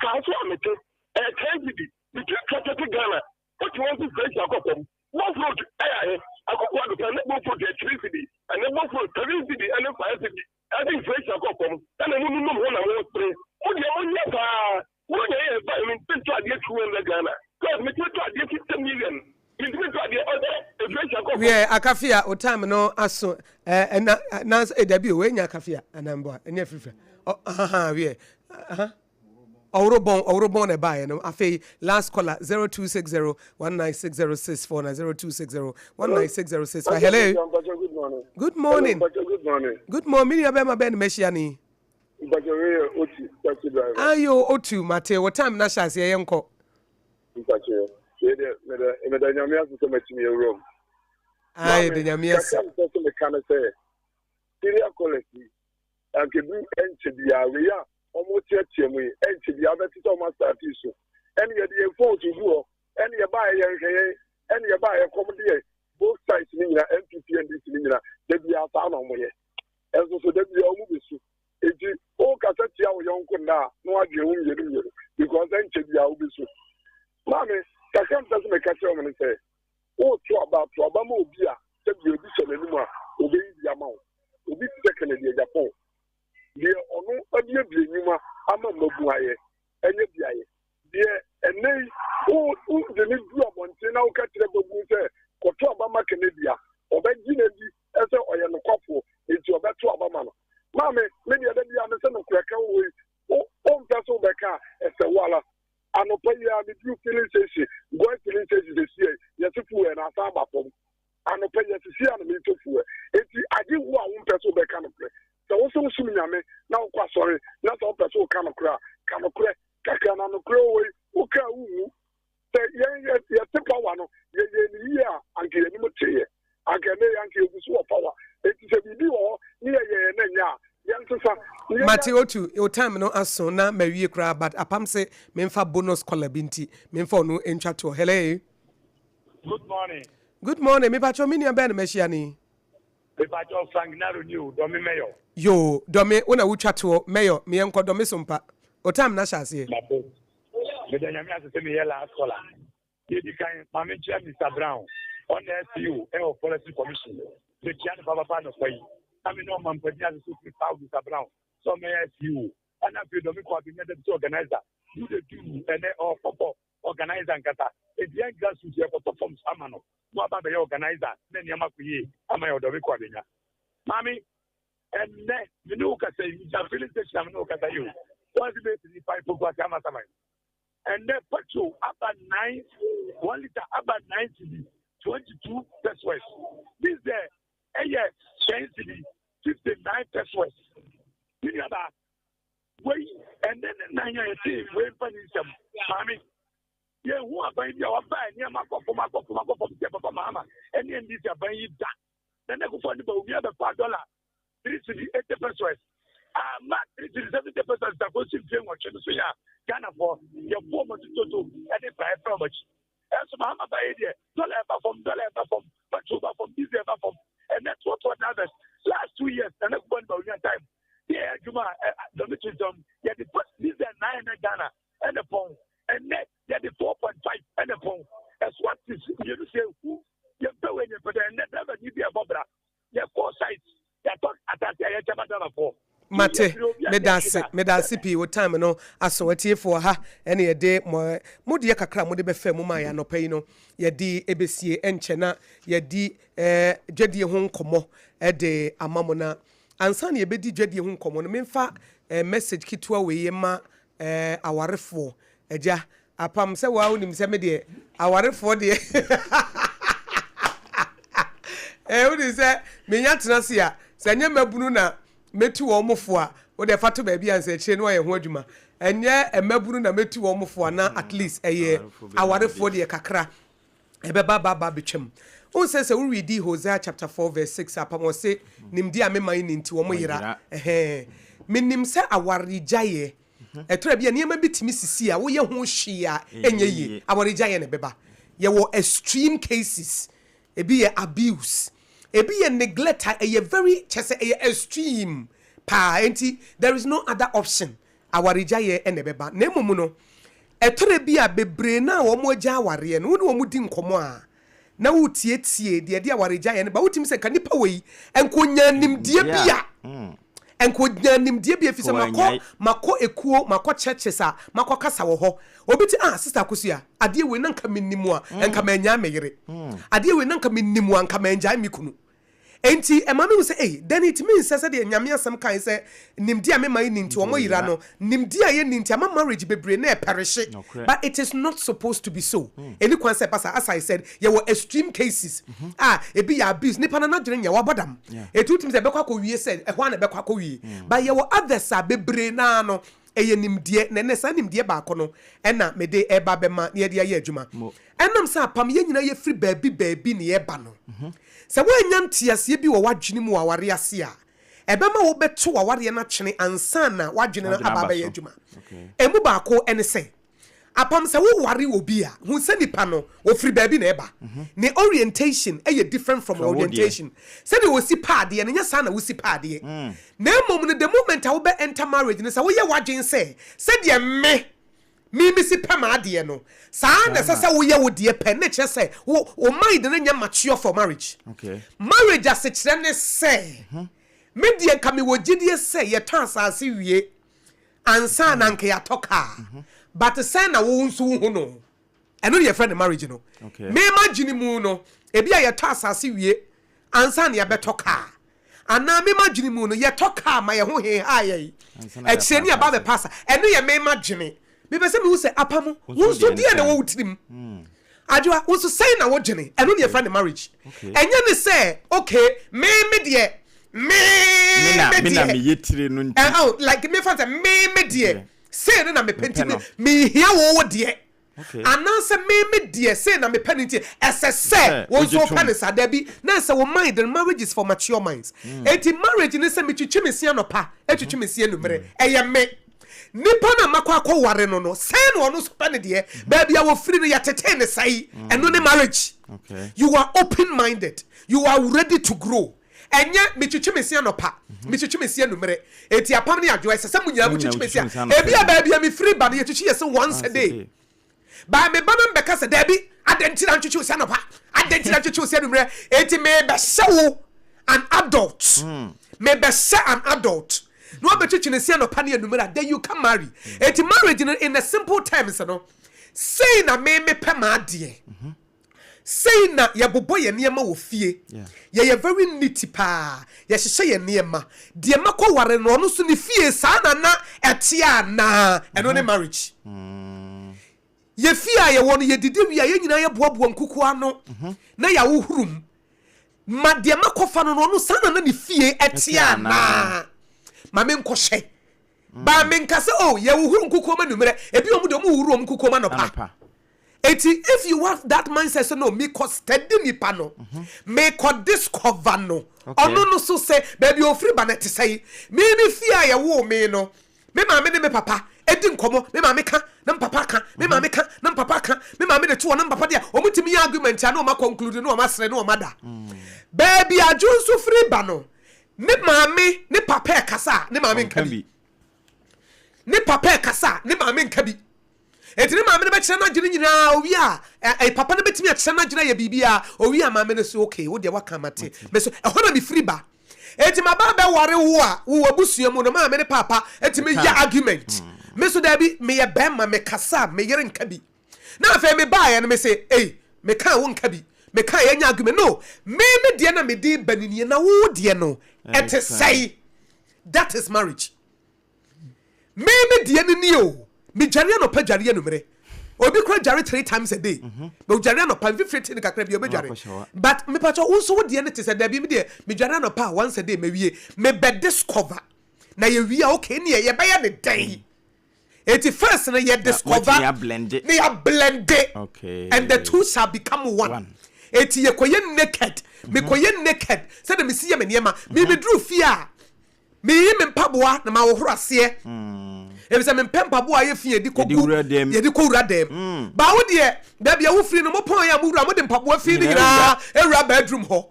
kaa so a mete, ɛyɛ tragedy, metwitwa tete Ghana, Wote wɔn so sɛ akɔ fam. Bofrot ɛyɛ ahe? Akoko ado pɛ ne bofrot yɛ 3 cedi. Ɛnɛ bofrot 7 cedi ɛne 5 cedi. Ɛde inflation akɔ fam. Ɛna mo nunum ho na mo sere. Mo deɛ mo nyɛ paa. Buronya yɛ ɛba yi mentumi ntɔ adeɛ 200 Ghana. Cause metumi tɔ adeɛ 50 million. Mentumi ntɔ adeɛ ɔsɛ inflation akɔ fam. Wiɛ akafia o time no aso eh na na eh dabi o enya akafia anamboa enya firifira oh aha wiɛ aha. Ɔworobɔn ɔworobɔn na ɛbaeɛ no afei last caller 0260 196064 na 0260 196065 hello Good morning. Good morning. Hello, good morning. Good morning. Me nua bɛrima bɛn na mahyia no yi? Mpacho wei yɛ Otu taxi driver. Ayo Otu mate wo time na hyɛ aseɛ yɛnkɔ. Mpacho wei deɛ meda meda nyame ase sɛ matumi awura mu. Ayi de nyame ase. Kakra mpɛ sɛ meka ne sɛ Syria college yi anka ebi nkyɛ biara wei a wɔteatea mu yi ɛnkyɛ biara bɛte sɛ wɔn asate so ɛne yɛde yɛn phones gu hɔ ɛne yɛbaa yɛ yɛnhwɛ yɛn ɛne yɛbaa yɛ kɔm deɛ both sides ne nyinaa NPP NDC ne nyinaa da biara saa na wɔyɛ ɛnso so da biara wɔn bɛsu eti wokasa tia wo yɔnko nna a na wadwene ho mmienu mmienu because ɛnkyɛ biara wobɛsu. Maame kakra mpɛ sɛ meka kyerɛ wɔn ne sɛ woreto aba a, to aba ma obi a sɛdeɛ obi hyɛ n'anim a ɔbɛyi bi ama wo. Obi te sɛ Kennedy Agyapong, deɛ ɔno abuebue nnwuma ama mmabun ayɛ, ɛnyɛ bi ayɛ. Deɛ ɛnnɛ yi wo wode no du abɔnten na woka kyerɛ babun sɛ kɔto aba ma Kennedy a, ɔbɛgye no adi sɛ ɔyɛ nokwafoɔ, enti ɔbɛto aba ma no. Maame, me deɛ da biara mese nokorɛ ka wɔ hɔ yi, wo wompɛ sɛ wobɛka a, ɛsɛ wo ara. Anɔpa yi ara meduru filling station, Goil filling station sesie, yɛse fuel no asan aba fam. Anɔpa yi yɛsisi a na meretɔ fuel. Enti agye wo a wompɛ sɛ wobɛka nokorɛ. Sɛ wo sɛ wosom Nyame na wokɔ asɔre na sɛ wopɛ sɛ woka nokorɛ a, ka nokorɛ kakra na nokorɛ wɔ hɔ yi, woka a wonwu. Sɛ yɛn yɛte power no, yɛyɛɛ no yie a, anka yɛn anim teeɛ. Anka ɛnnɛ yi anka yɛgu so wɔ power. Enti sɛ biribi wɔ hɔ ne yɛyɛɛ na ɛnyɛ a, yɛnsesa na yɛnya. Mate Otu, wo time no aso na mawie koraa but apam se memfa bonus caller bi nti memfa ɔno ntwa toɔ. Hello. Good morning. Good morning, mepakyɛw me nua bɛn na mahyia no yi? Mepakyɛw Frank Naro ni o, Dɔme Mayor. Yoo, Dɔme, wo na wotwa toɔ, Mayor, meɛnkɔ Dɔme so mpa. Wo time no ahyɛ aseɛ. Mate. Meda Nyame ase sɛ meyɛ last caller. Deɛ ɛdi kan, ma menkyia Mister Brown, ɔno na ɛyɛ CEO wɔ Forestry Commission. Mekyia no papapa anɔpa yi. Na me ne ɔmampanin ase so firi paw Mister Brown sɛ ɔmmɛyɛ CEO. Ɛna afei Dɔme Kwabenya Deputy Organizer, do the do, ɛnɛ ɔɔkɔbɔ organizer ankasa. Enti yɛn grassroots yɛkɔtɔ forms ama no na waba abɛyɛ organizer na nneɛma akɔ yie ama yɛn Ɔdɔme Kwabenya. Maame, ɛnnɛ me ne wo kasa yi, megyina filling station a me ne wo kasa yi o. Wɔn ase bɛyɛ sini five Pokuase Amasaman. Ɛnnɛ petrol aba nine one litre aba 9 cedi 22 pesewas. Diesel ɛyɛ 10 cedi 59 pesewas. Me nuabaa, wei ɛnɛ ne nan a yɛte wei mfa ne nsɛm. Maame, yɛhu aban bi a waba nneɛma akɔ fam akɔ fam akɔ fam sɛ Papa Mahama ɛne NDC aban yi da. Na ne Akufo ne Bawumia bɛfa dollar 3 cedi 80 pesewas ama 3 cedi 70 pesewas da kɔsi mfie 8 no so yɛ a Ghanafoɔ yɛbɔ ɔmo akyi toto ɛde praeɛ frɛ ɔmo akyi. Ɛnso Mahama ba yi deɛ, dollar ɛba fam, dollar ɛba fam, petrol ba fam, diesel ɛba fam. Ɛnɛ toɔtoɔ drivers last 2 years na ne Akufo ne Bawumia time ne yɛ adwuma a dormitory dɔm yɛde diesel 900 Ghana ɛna pɔn, ɛnɛ yɛde 4.5 ɛna pɔn. Ɛso ate mmienu sɛ ehu yɛmpɛ wei yɛmpɛ dɛ. Ɛnɛ driver ni bi ɛbɔ bra, yɛkɔ site, yɛatɔ atase a yɛkyɛ ma driverfoɔ. Mate, meda ase, meda ase pii. Wo time no aso. Atiefoɔ ha ɛne yɛde mo mo deɛ kakra a mode bɛfɛ mu ma yɛ anɔpa yi no yɛde ɛbɛsie. Ɛnkyɛ na yɛdi dwadie ho nkɔmmɔ ɛde ama mo, na ansa na yɛbɛdi dwadie ho nkɔmmɔ no, memfa message ketewa wei ma. Ɛɛ awarefoɔ. Agya, apam sɛ woa wonim sɛ me deɛ awarefoɔ deɛ ɛɛ wonim sɛ menya tena ase a sɛ ɛnyɛ mmabunu na mɛtu wɔn fo a wo deɛ fa to baabi ansa akyire no ayɛ ho adwuma. Ɛnyɛ mmabunu na mɛtu wɔn fo a na at least ɛyɛ awarefoɔ deɛ kakra. Ɛbɛba aba aba abɛtwam. Wohu sɛ sɛ wo readi Hosea chapter 4 verse 6 a, apam ɔse, Nimdeɛ a mema yi nti wɔn yera. Ɛhɛɛ. Menim sɛ awaregyaeɛ, ɛtɔ da bi a nneɛma bi tumi sisi a woyɛ ho hwee a ɛnyɛ yie. Awaregyaeɛ na ɛbɛba. Yɛwɔ extreme cases. Ebi yɛ abuse. Ebi yɛ neglect a ɛyɛ very, kyerɛ sɛ ɛyɛ extreme paa. Enti there is no other option. Awaregyaeɛ na ɛbɛba. Na mmom no, ɛtɔ da bi a bebree no a wɔagya awareɛ no, wo ne wɔn di nkɔmmɔ a, na woretietie deɛ ɛde awaregyaeɛ no ba. Wotumi sɛ, nka nipa wei, nka ɔnyaa nimdeɛ bi a, nka ɔnyaa nimdeɛ bi a, ɛfiri sɛ makɔ, makɔ ekuo, makɔ churches a, makɔkasa wɔ hɔ. Obi te, ah, Sister Akosua, adeɛ wei na nka menim a, nka mannyae me yere. Adeɛ wei na nka menim a, nka mangyae me kunu. Enti ɛma mehu sɛ, ei, then it means sɛ sɛdeɛ Nyame asɛm kae sɛ nimdeɛ a mema yi nni nti wɔn yera no, nimdeɛ a yɛnni nti ama marriage bebree na ɛpɛrehye. But it is not supposed to be so. Ɛnni kwan sɛ ɛba saa. As I said, yɛwɔ extreme cases a ebi yɛ abuse, nipa no n'adwene nyɛ, wabɔ dam. Enti wotumi sɛ ɛbɛkɔ akɔwie sɛ ɛhɔ ara na ɛbɛkɔ akɔwie. But yɛwɔ others a bebree no ara no, ɛyɛ nimdeɛ, na ɛnnɛ saa nimdeɛ baako no na mede reba abɛma na yɛde ayɛ adwuma. Ɛnam sɛ apam yɛn nyinaa yɛfiri baabi baabi na yɛreba no, sɛ woannya nteaseɛ bi wɔ w'adwene mu wɔ awareɛ ase a, ɛbɛma wobɛto w'awareɛ no atwene ansa na w'adwene no aba abɛyɛ adwuma. Ɛmu baako ne sɛ, Apam sɛ wo ware obi a, hu sɛ nipa no ofiri baabi na ɛba. Ne orientation yɛ different from your orientation. Sɛdeɛ ɔsi pɛ adeɛ no, nyɛ saa na wosi pɛ adeɛ. Na mmom no, the moment a wobɛ enter marriage no, sɛ woyɛ w'adwene sɛ, sɛdeɛ me, me mesi pɛ m'adeɛ no, saa ara na ɛsɛ sɛ woyɛ wo deɛ pɛ, na ɛkyerɛ sɛ wo, wo mind no nyɛ mature for marriage. Marriage asekyerɛ ne sɛ, me deɛ nka mewɔ gyidie sɛ yɛtɔ asase wie, ansa na anka yɛatɔ car but sɛn na wo nso wohu no ɛno ne yɛfrɛ no marriage no me m'adwene mu no ebi a yɛtɔ asase wie ansa na yɛabɛtɔ car anaa me m'adwene mu no yɛtɔ car ma yɛn ho hehaa yɛn akyire ne yɛba abɛpa asa ɛno yɛ me m'adwene mepɛ sɛ mehu sɛ apam wo nso deɛ na ɛwɔ wo tirim Adwoa, wo nso sɛn na wodwene? Ɛno ne yɛfrɛ no marriage. Ɛnyɛ ne sɛ, okay, me me deɛ, me me deɛ. Me na meyɛ tire no nti. Eh, oh, like me fa sɛ me me deɛ, sei no na mepɛ nti me mehia wo wo deɛ. Anaasɛ me me deɛ, sei na mepɛ no nti, ɛsɛ sɛ wo nso wopɛ no saa. Dabi, na ɛsɛ wo mind no, marriage is for mature minds. Enti marriage ne sɛ metwitwi me se anɔpa, etwitwi me se anumere, ɛyɛ me. Nipa no a makɔ akɔware no no, sɛn na ɔno nso pɛ ne deɛ? Baabi a wɔfiri no, yɛtetee no sɛe. Ɛno ne marriage. You are open minded. You are ready to grow. Ɛnyɛ metwitwi me se anɔpa, metwitwi me se anumere. Enti apam ne adwoa, ɛsɛ sɛ mo nyinaa motwitwi me se a. Ebi a baabi a mefiri ba no, yɛtwitwi yɛ se once a day. Baa me ba no mbɛka sɛ, Dabi, adɛn nti na ntwetwe wo se anɔpa? Adɛn nti na ntwetwe wo se anwummerɛ? Enti merebɛhyɛ wo an adult. Merebɛhyɛ an adult. Na wabɛtwetwe ne se anɔpa ne anwummerɛ a, then you can marry. Enti marriage no, in a simple terms no, sei na me mepɛ m'adeɛ. Sei na yɛbobɔ yɛn nneɛma wɔ fie. Yɛyɛ very neat paa. Yɛhyehyɛ yɛn nneɛma. Deɛ makɔware no, ɔno nso ne fie saa na na ɛteɛ anaa? Ɛno ne marriage. Yɛn fie a yɛwɔ no, yɛdidi wie a, yɛn nyinaa yɛboaboa nkukuo ano na yɛahohoro mu. Ma deɛ makɔfa no no, ɔno saa na na ne fie ɛteɛ anaa? Ma menkɔhwɛ. Baa menka sɛ, oh, yɛhohoro nkukuo mu anwummerɛ. Ebi wɔn deɛ, wɔhohoro wɔn nkukuo mu anɔpa. Enti if you have that mindset sɛ no me kɔ steady nipa no, me kɔ discover no, ɔno no so sɛ baabi a ofiri ba no ɛte sɛn. Me me fie a yɛwoo me no, me maame ne me papa di nkɔmmɔ, me maame ka na me papa ka, me maame ka na me papa ka, me maame de to hɔ na me papa de a, wɔn tumi yɛ argument a na wɔn akɔnclude na wɔn asere na wɔn ada. Baabi a adwo nso firi ba no, ne maame ne papa ɛkasa a ne maame nka bi. Ne papa ɛkasa a ne maame nka bi. Enti ne maame no bɛkyerɛ n'adwene nyinaa, owie a, ɛ, papa no bɛtumi akyerɛ n'adwene ayɛ biribiara, owie a maame no so, okay, wo deɛ woaka mate. Me so, ɛhɔ na mefiri ba. Enti maba abɛware wo a, wo w'abusua mu no, maame ne paapa tumi yɛ argument. Me so daabi, meyɛ bɛrima, mekasa a, me yere nka bi. Na afei mebaeɛ no, mese, ei, meka a wonka bi, meka a yɛnyɛ argument. No, me me deɛ na mede ba no nie, na wo deɛ no, ɛte sɛe. That is marriage. Me me deɛ no nie o. Medware anɔpa dware anumere. Obi kora dware 3 times a day. But odware anɔpa, mfifiri te ne kakra bi obɛdware. But mepakyɛ wo nso wo deɛ no te sɛ dabi, me deɛ medware anɔpa a once a day mawie. Mebɛ discover. Na yɛwie a, okay, neɛ yɛbɛyɛ ne dɛn? Eti first no yɛ discover na yɛ blend and the two shall become one. Eti yɛkɔyɛ naked, mekɔyɛ naked sɛdeɛ mesi yɛ me nneɛma. Mebɛduru fie a, meyi me mpaboa na mahohoro aseɛ, efisɛ mempɛ mpaboa a yɛ fi yɛde kɔ gu yɛde kɔ wura dɛm. Baawo deɛ, baabi a wofiri no, mo pɔn yɛ a mo wura mo de mpaboa fi no nyinaa ewura bedroom hɔ.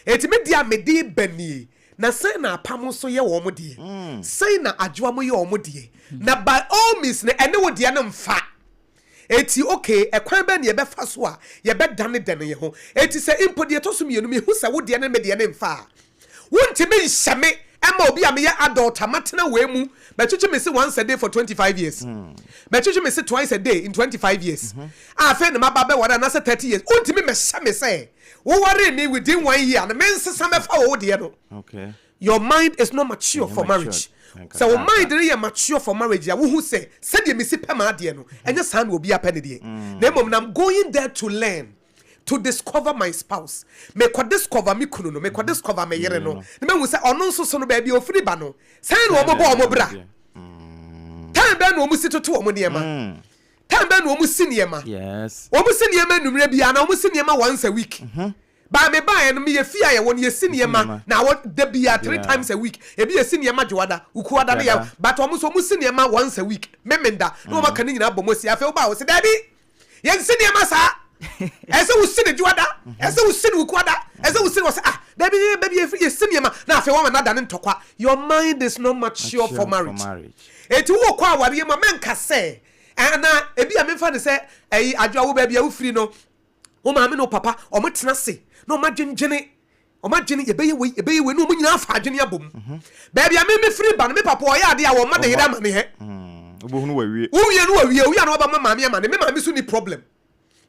Eti me deɛ a mede ba nie, na sɛn na apam nso yɛ wɔn deɛ, sɛn na adwoa mo yɛ wɔn deɛ, na by all means no ɛne wo deɛ no mfa. Eti okay, ɛkwan bɛn na yɛbɛfa so a yɛbɛdane dane yɛn ho? Eti sɛ mpo deɛ ɛtɔ so mmienu mehu sɛ wo deɛ ne me deɛ ne mfa a, wontumi nhyɛ me ɛma obi a meyɛ adult a matena wei mu bɛtwitwi me se once a day for 25 years, bɛtwitwi me se twice a day in 25 years a afei na maba bɛware anaasɛ 30 years, wontumi mɛhyɛ me sɛ woware me within one year no mensesa mɛfa wo deɛ no. Your mind is not mature for marriage. Sɛ wo mind no yɛ mature for marriage a, wohu sɛ sɛdeɛ mesi pɛ maa adeɛ no, ɛnyɛ saa na obi apɛ ne deɛ, na mmom na I'm going there to learn to discover my spouse. Mekɔ discover me kunu no, mekɔ discover me yere no, na mehu sɛ ɔno nso so no, baabi a ofiri ba no, sɛn na wɔn bɔ wɔn bra, time bɛn na wɔn si toto wɔn nneɛma, time bɛn na wɔn si nneɛma, wɔn si nneɛma enumere bi ana wɔn si nneɛma once a week. Baa me baeɛ no, meyɛ fie a yɛwɔ no, yɛsi nneɛma na awɔ da bia three times a week. Ebi yɛsi nneɛma dwoada, ukuada ne yɛ, but wɔn nso wɔn si nneɛma once a week, memenda na wɔn aka ne nyinaa bɔ mu asi. Afei wobaa wɔ sɛ daabi, yɛnsi nneɛma saa, ɛsɛ wosi ne dwoada, ɛsɛ wosi ne ukuada, ɛsɛ wosi ne wɔ sɛ ah daabi, baabi yɛsi nneɛma na afei wɔn ama nada ne ntɔkwa. Your mind is not mature for marriage. Eti wowɔ kɔ awareɛ mu a, mɛnka sɛ ɛna ebi a memfa ne sɛ ɛyi adwoa wo baabi a wofiri no, wo maame ne wo papa ɔmo tena ase na ɔmo adwendwene, ɔmo adwene yɛbɛyɛ wei, yɛbɛyɛ wei, na ɔmo nyinaa fa adwene abom. Baabi a me mefiri ba no, me papa ɔyɛ adeɛ a wɔma ne yere amane hɛ. Wobɛhunu wawie. Wowie no wawie, owie a na waba ma maame amane. Me maame so ni problem,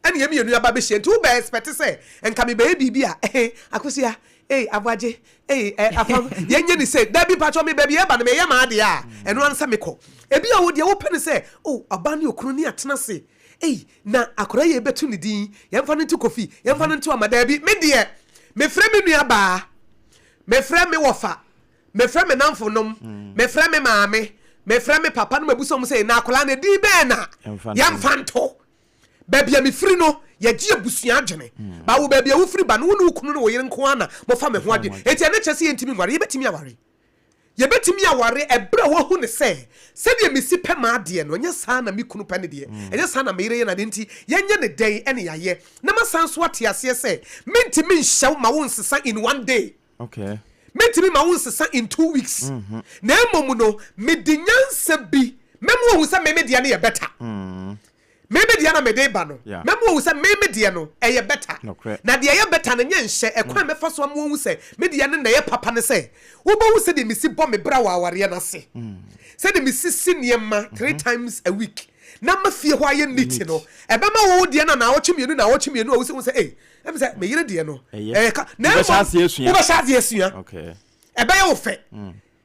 ɛne yɛn mmienu aba bɛhyia, nti wobɛ expect sɛ nka mebɛyɛ biribi a ɛhe Akosua ei, Aboagye ei, ɛ afam yɛnyɛ ne sɛ dabi mpakyɛw, me baabi ɛba no meyɛ m'adeɛ a ɛno ansa mekɔ. Ebi a wo deɛ wopɛ ne sɛ oh ɔbaa ne okunu ne atena ase ei, na akwadaa yi yɛbɛto ne din, yɛmfa no nto Kofi, yɛmfa no nto Ama. Daabi, me deɛ mefrɛ me nua baa, mefrɛ me wɔfa, mefrɛ me namfonom, mefrɛ me maame, mefrɛ me papa no, mabusa wɔn sɛ na akwadaa no din bɛn na yɛmfa nto. Baabi a mefiri no, yɛgye abusua adwene. Ba wo baabi a wofiri ba no, wo ne wo kunu ne wo yere nko ara na mofa me ho adwene. Enti ɛno kyerɛ sɛ yɛntumi nware? Yɛbɛtumi aware. Yɛbɛtumi aware ɛberɛ a woahu no sɛ, sɛdeɛ mesi pɛ m'adeɛ no, ɛnyɛ saa na me kunu pɛ ne deɛ, ɛnyɛ saa na me yere yɛ n'adeɛ, nti yɛnyɛ no dɛn ne yɛayɛ. Na masan nso ate aseɛ sɛ, mentumi nhyɛ wo ma wo nsesa in one day. Mentumi ma wo nsesa in 2 weeks. Na mmom no, mede nyansa bi mɛma wahu sɛ me me deɛ no yɛ better. Me me deɛ na mede ba no, mɛma wahu sɛ me me deɛ no ɛyɛ better. Na deɛ ɛyɛ better no nyɛ nhyɛ. Ɛkwan a mɛfa so ama wahu sɛ me deɛ no na ɛyɛ papa ne sɛ, wobɛhu sɛdeɛ mesi bɔ me bra wɔ awareɛ no ase, sɛdeɛ mesi si nneɛma three times a week na ma fie hɔ ayɛ neat no, ɛbɛma wo deɛ no naawɔtwe 2 naawɔtwe 2 a wosi hu sɛ ei, ɛmi sɛ me yere deɛ no ɛyɛ ka. Na mmom wobɛhyɛ aseɛ asua, ɛbɛyɛ wo fɛ.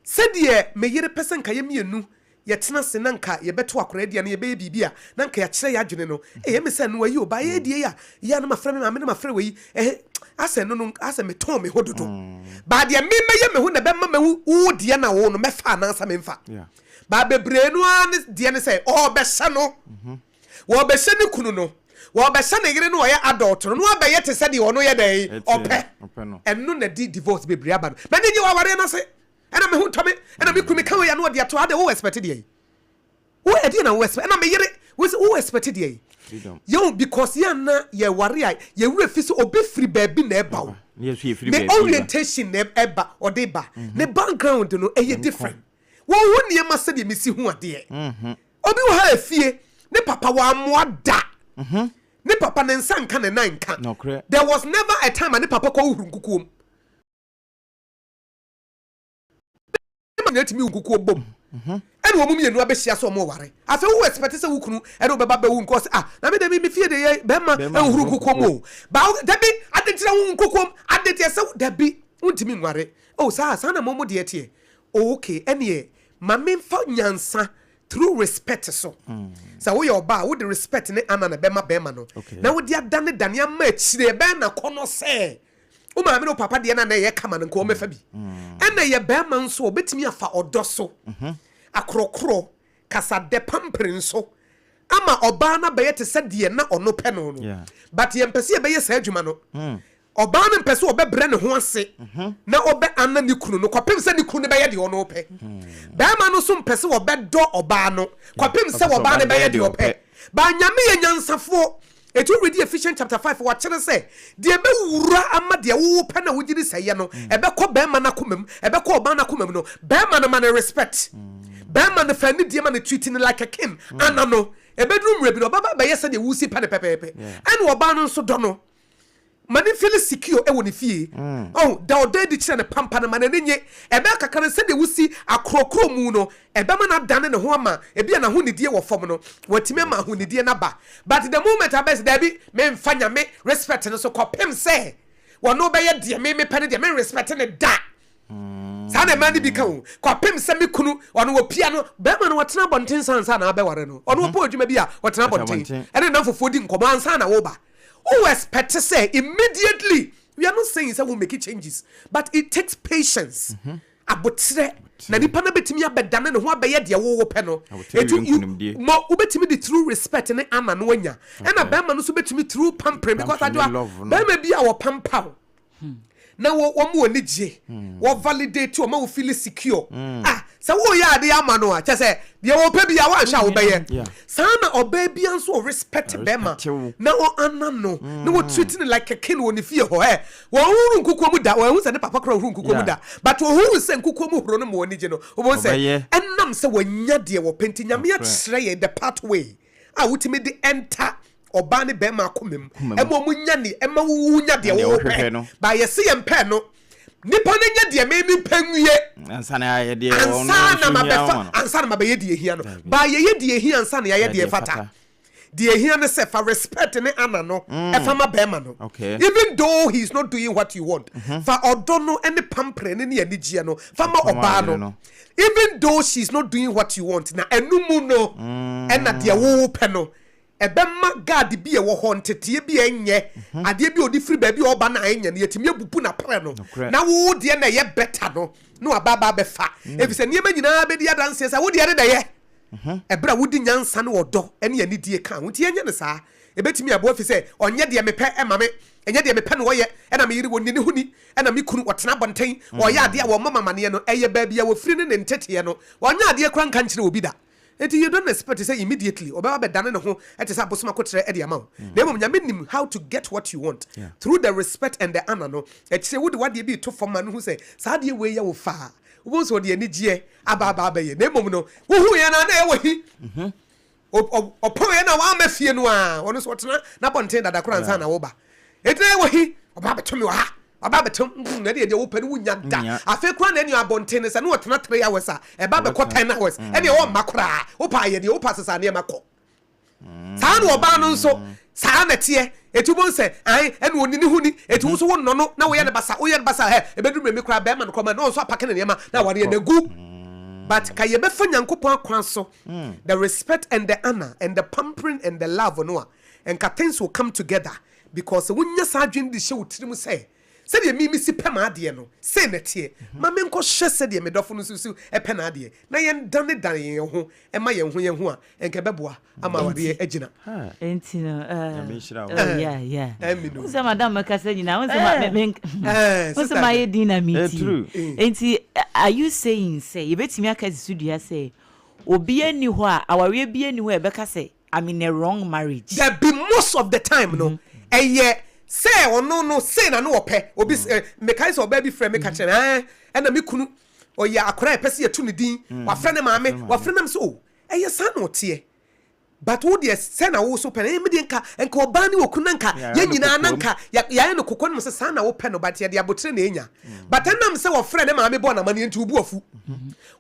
Sɛdeɛ me yere pɛ sɛ nka yɛ mmienu yɛtena ase na nka yɛbɛto akwaraa di anaa yɛbɛyɛ biribi a na nka yɛakyerɛ yɛ adwene no, ɛyɛ me sɛ no ayi o ba yɛ die a yɛ a na mafrɛ me maame na mafrɛ wei, ɛhe asɛ no no asɛ metɔn me ho dodo. Baa deɛ me mɛyɛ me ho na ɛbɛma mahu wo deɛ na wo no mɛfa anaasɛ memfa. Baa bebree no ara ne deɛ ne sɛ ɔrebɛhyɛ no, wɔrebɛhyɛ ne kunu no, wɔrebɛhyɛ ne yere no ɔyɛ adult no na wabɛyɛ te sɛ deɛ ɔno yɛ dɛn ɔpɛ. Ɛno na di divorce bebree aba no. M'ani nye wɔ awareɛ no ase, ɛna me ho ntɔ me, ɛna me kunu meka wei a na ɔde ato ade. Wo expect deɛ yi, wo ɛdeɛ na wo expect, ɛna me yere wo sɛ wo expect deɛ yi yɛn, because yɛn na yɛware a yɛwura fi sɛ obi firi baabi na ɛba o, ne orientation na ɛba ɔde ba, ne background no ɛyɛ different. Wɔn ho nneɛma sɛdeɛ mesi ho adeɛ. Obi wɔ ha efie ne papa wɔamoa da, ne papa ne nsa nka ne nan nka. There was never a time a ne papa kɔ huhuru nkukuom ne ma nyina tumi nkukuo bom, ɛna wɔn mmienu abɛhyia sɛ wɔn ware. Afei wo expect sɛ wo kunu ɛne wo bɛba bɛwu nkɔ sɛ ah, na me de me fie de yɛ bɛrima nhuru nkukuo mu o. Ba dabi, ade nkyerɛ wo nkukuom ade deɛ sɛ dabi wontumi nware. Oh, saa saa na mo mo deɛ teɛ. Oh, okay, ɛneɛ ma memfa nyansa. Through respect so. Sɛ woyɛ ɔbaa a, wode respect ne honour na ɛbɛma bɛrima no. Na wode adane dane ama akyire ɛbɛyɛ no akɔnnɔ sɛ wo maame ne wo papa deɛ no a na ɛyɛ kama no nka wɔmmɛfa bi. Ɛna ɛyɛ bɛrima nso a, ɔbɛtumi afa ɔdɔ so, akorɔkorɔ, kasadɛ, pampering so ama ɔbaa no abɛyɛ te sɛ deɛ na ɔno pɛ no no. But yɛmpɛ sɛ yɛbɛyɛ saa adwuma no. Ɔbaa no mpɛ sɛ ɔbɛbrɛ ne ho ase na ɔbɛ ana ne kunu no kɔpem sɛ ne kunu no bɛyɛ deɛ ɔno pɛ. Barima no nso mpɛ sɛ ɔbɛdɔ ɔbaa no kɔpem sɛ ɔbaa no bɛyɛ deɛ ɔpɛ. But Nyame yɛ nyansafoɔ. Enti wo read Ephesians chapter 5 wakyerɛ sɛ deɛ ɛbɛwura ama deɛ wo pɛ no a wogye di sɛ ɛyɛ no ɛbɛkɔ barima no akoma mu, ɛbɛkɔ ɔbaa no akoma mu no, barima no ma no respect. Barima no fa anidie ma no, treat no like a king, ana no. Ɛbɛduru mmerɛ bi no ɔbɛba abɛyɛ sɛdeɛ wosi pɛ no pɛpɛɛpɛ. Ɛna ɔbaa no nso dɔ no. Ma no mfeeli secure wɔ ne fie. Oh, da ɔdɔ adi kyerɛ no pampa no, ma n'ani nnye. Ɛbɛyɛ kakra no, sɛdeɛ wosi akorɔkorɔ mu no, ɛbɛma no adane ne ho ama ebia n'ahonidie wɔ fam no, watumi ama ahonidie no aba. But the moment abɛyɛ sɛ, daabi, memfa Nyame respect no so kɔpem sɛ ɔno bɛyɛ deɛ me mepɛ no deɛ, men respect no da. Saa na mmaa no bi ka o. Kɔpem sɛ me kunu, ɔno wɔpia no, bɛrima no ɔtena abɔnten sa ansa na abɛware no. Ɔno ɔpɔ adwuma bi a, ɔtena abɔnten ɛne nnamfofoɔ di nkɔmmɔ ansa na woba. Wo expect sɛ immediately, we are not saying sɛ wo make changes, but it takes patience, aboterɛ, na nipa no bɛtumi abɛdane ne ho abɛyɛ deɛ wo wopɛ no. Eti mo wobɛtumi de through respect ne honor no anya. Ɛna bɛrima no nso bɛtumi through pampering, because adwoa, bɛrima bi a wɔpampa wo, na wɔ wɔn wɔ ani gye wɔ validate wɔn ma wɔ feel secure ah sɛ wɔyɛ adeɛ ama no a kyɛ sɛ deɛ wɔpɛ bi a wɔanhwɛ a wɔbɛyɛ saa na ɔbaa bi nso wɔ respect bɛrima na ɔana no na wɔ treat no like a king wɔ ne fie hɔ ɛ wɔn huru nkukuo mu da wɔn ehu sɛ ne papa kora huru nkukuo mu da but wɔn huru sɛ nkukuo mu horo no ma wɔn ani gye no wɔn sɛ ɛnam sɛ wɔnya deɛ wɔpɛ nti Nyame akyerɛ yɛn the pathway a wotumi de enter ɔbaa ne bɛrima akoma mu ɛma ɔmo nya ne ɛma wo nya deɛ wo pɛ ba yɛse yɛn pɛ no nipa no nya deɛ me me pɛ nwie ansa na ayɛ deɛ ɔno nso hia wɔn ansa na mabɛyɛ deɛ hia no ba yɛyɛ deɛ hia ansa na yɛayɛ deɛ fata deɛ hia ne sɛ fa respect ne ana no ɛfa ma bɛrima no even though he is not doing what you want fa ɔdɔ no ne pampere ne ne anigyeɛ no fa ma ɔbaa no Even though she is not doing what you want, na ɛno mu no ɛna deɛ wo pɛ no ɛbɛma guard bi a ɛwɔ hɔ, nteteɛ bi a ɛnyɛ, adeɛ bi a ɔde firi baabi a ɔba no a ɛnyɛ no, yɛtumi abubu n'aprɛ no, na wo deɛ na ɛyɛ better no, na waba aba abɛfa. Ɛfiri sɛ nneɛma nyinaa bɛdi adanseɛ sɛ wo deɛ no na ɛyɛ. Ɛberɛ a wode nyansa ne ɔdɔ ne anidie ka ho. Nti yɛnyɛ no saa. Ɛbɛtumi aboa ɛfiri sɛ ɔnyɛ deɛ mepɛ ma me, ɛnyɛ deɛ mepɛ na ɔyɛ, ɛna me yere wɔnni ne ho ni, ɛna me kunu ɔtena abɔnten ɔyɛ adeɛ a wɔmmɔ me amaneɛ no, ɛyɛ baabi a wɔfiri ne ne nteteɛ no, ɔnyɛ adeɛ koraa nka nkyerɛ obi da. Enti you don't expect sɛ immediately ɔbɛba abɛdane ne ho te sɛ abosom akoterɛ de ama wo. Na mmom Nyame nim how to get what you want through the respect and the honour no, akyire wode w'adeɛ bi reto fam ma no hu sɛ saa adeɛ wei yɛ wo fɛ a, wobɛhu sɛ ɔde anigyeɛ aba aba abɛyɛ. Na mmom no, wohuiɛ no a na ɛwɔ he? Ɔpɔn yɛ na wama fie no a, ɔno nso ɔtena n'abɔnten dada koraa ansa na woba. Enti na ɛwɔ he? Ɔba abɛto me wɔ ha. Ɔba abɛto na ɛdeɛ deɛ wopɛ no wonya da. Afei koraa na ɛne abɔnten no sɛ na ɔtena 3 hours a, ɛba bɛkɔ 10 hours. Ɛne ɔmma koraa. Wopɛ ayɛ deɛ wopɛ asesa nneɛma kɔ. Saa na ɔbaa no nso saa na ɛteɛ. Eti wobɛhu sɛ ae ɛna ɔni ne ho ni. Eti wo nso wonnɔ no na woyɛ no basa, woyɛ no basa hɛ, ɛbɛduru mmerɛ bi koraa bɛrima no koraa ma na ɔno nso apake ne nneɛma na awareɛ no agu. But ka yɛbɛfa Nyankopɔn akwan so, the respect and the honour and the pampering and the love no a, nka things will come together because sɛ wonya saa adwene no de hyɛ wo tirim sɛ sɛdeɛ me mesi pɛ m'adeɛ no, sei na ɛteɛ, ma menkɔhwɛ sɛdeɛ me dɔfo no nso si pɛ n'adeɛ na yɛndanedane yɛn ho ma yɛn ho yɛn ho a, nka ɛbɛboa ama awareɛ agyina. Enti no, Nyame nhyira wo. oh yeah, yeah. Amen o. Wo sɛ madam mɛkasa nyinaa, wo sɛ ma me me wo sɛ mayɛ din na metie. True. Enti are you saying sɛ yɛbɛtumi aka asi so dua sɛ obiara nni hɔ a, awareɛ biara nni hɔ a yɛbɛka sɛ I'm in a wrong marriage. Dabi most of the time no ɛyɛ sɛ ɔno no sei na no ɔpɛ obi sɛ mekae sɛ ɔbaa bi frɛ me ka kyerɛ me ɛɛ ɛna me kunu ɔyɛ akora a ɛpɛ sɛ yɛto ne din wafrɛ ne maame wafrɛ nam sɛ o ɛyɛ saa na ɔteɛ. But wo deɛ sɛ na wo so pɛ no, ɛyɛ me deɛ nka nka ɔbaa ne okunu na nka yɛn nyinaa na nka yɛayɛ no kokɔ no mu sɛ saa na wopɛ no, but yɛde aboterɛ na ɛnya. But ɛnam sɛ wɔfrɛ ne maame bɔɔ no amaneɛ nti wo bo afu.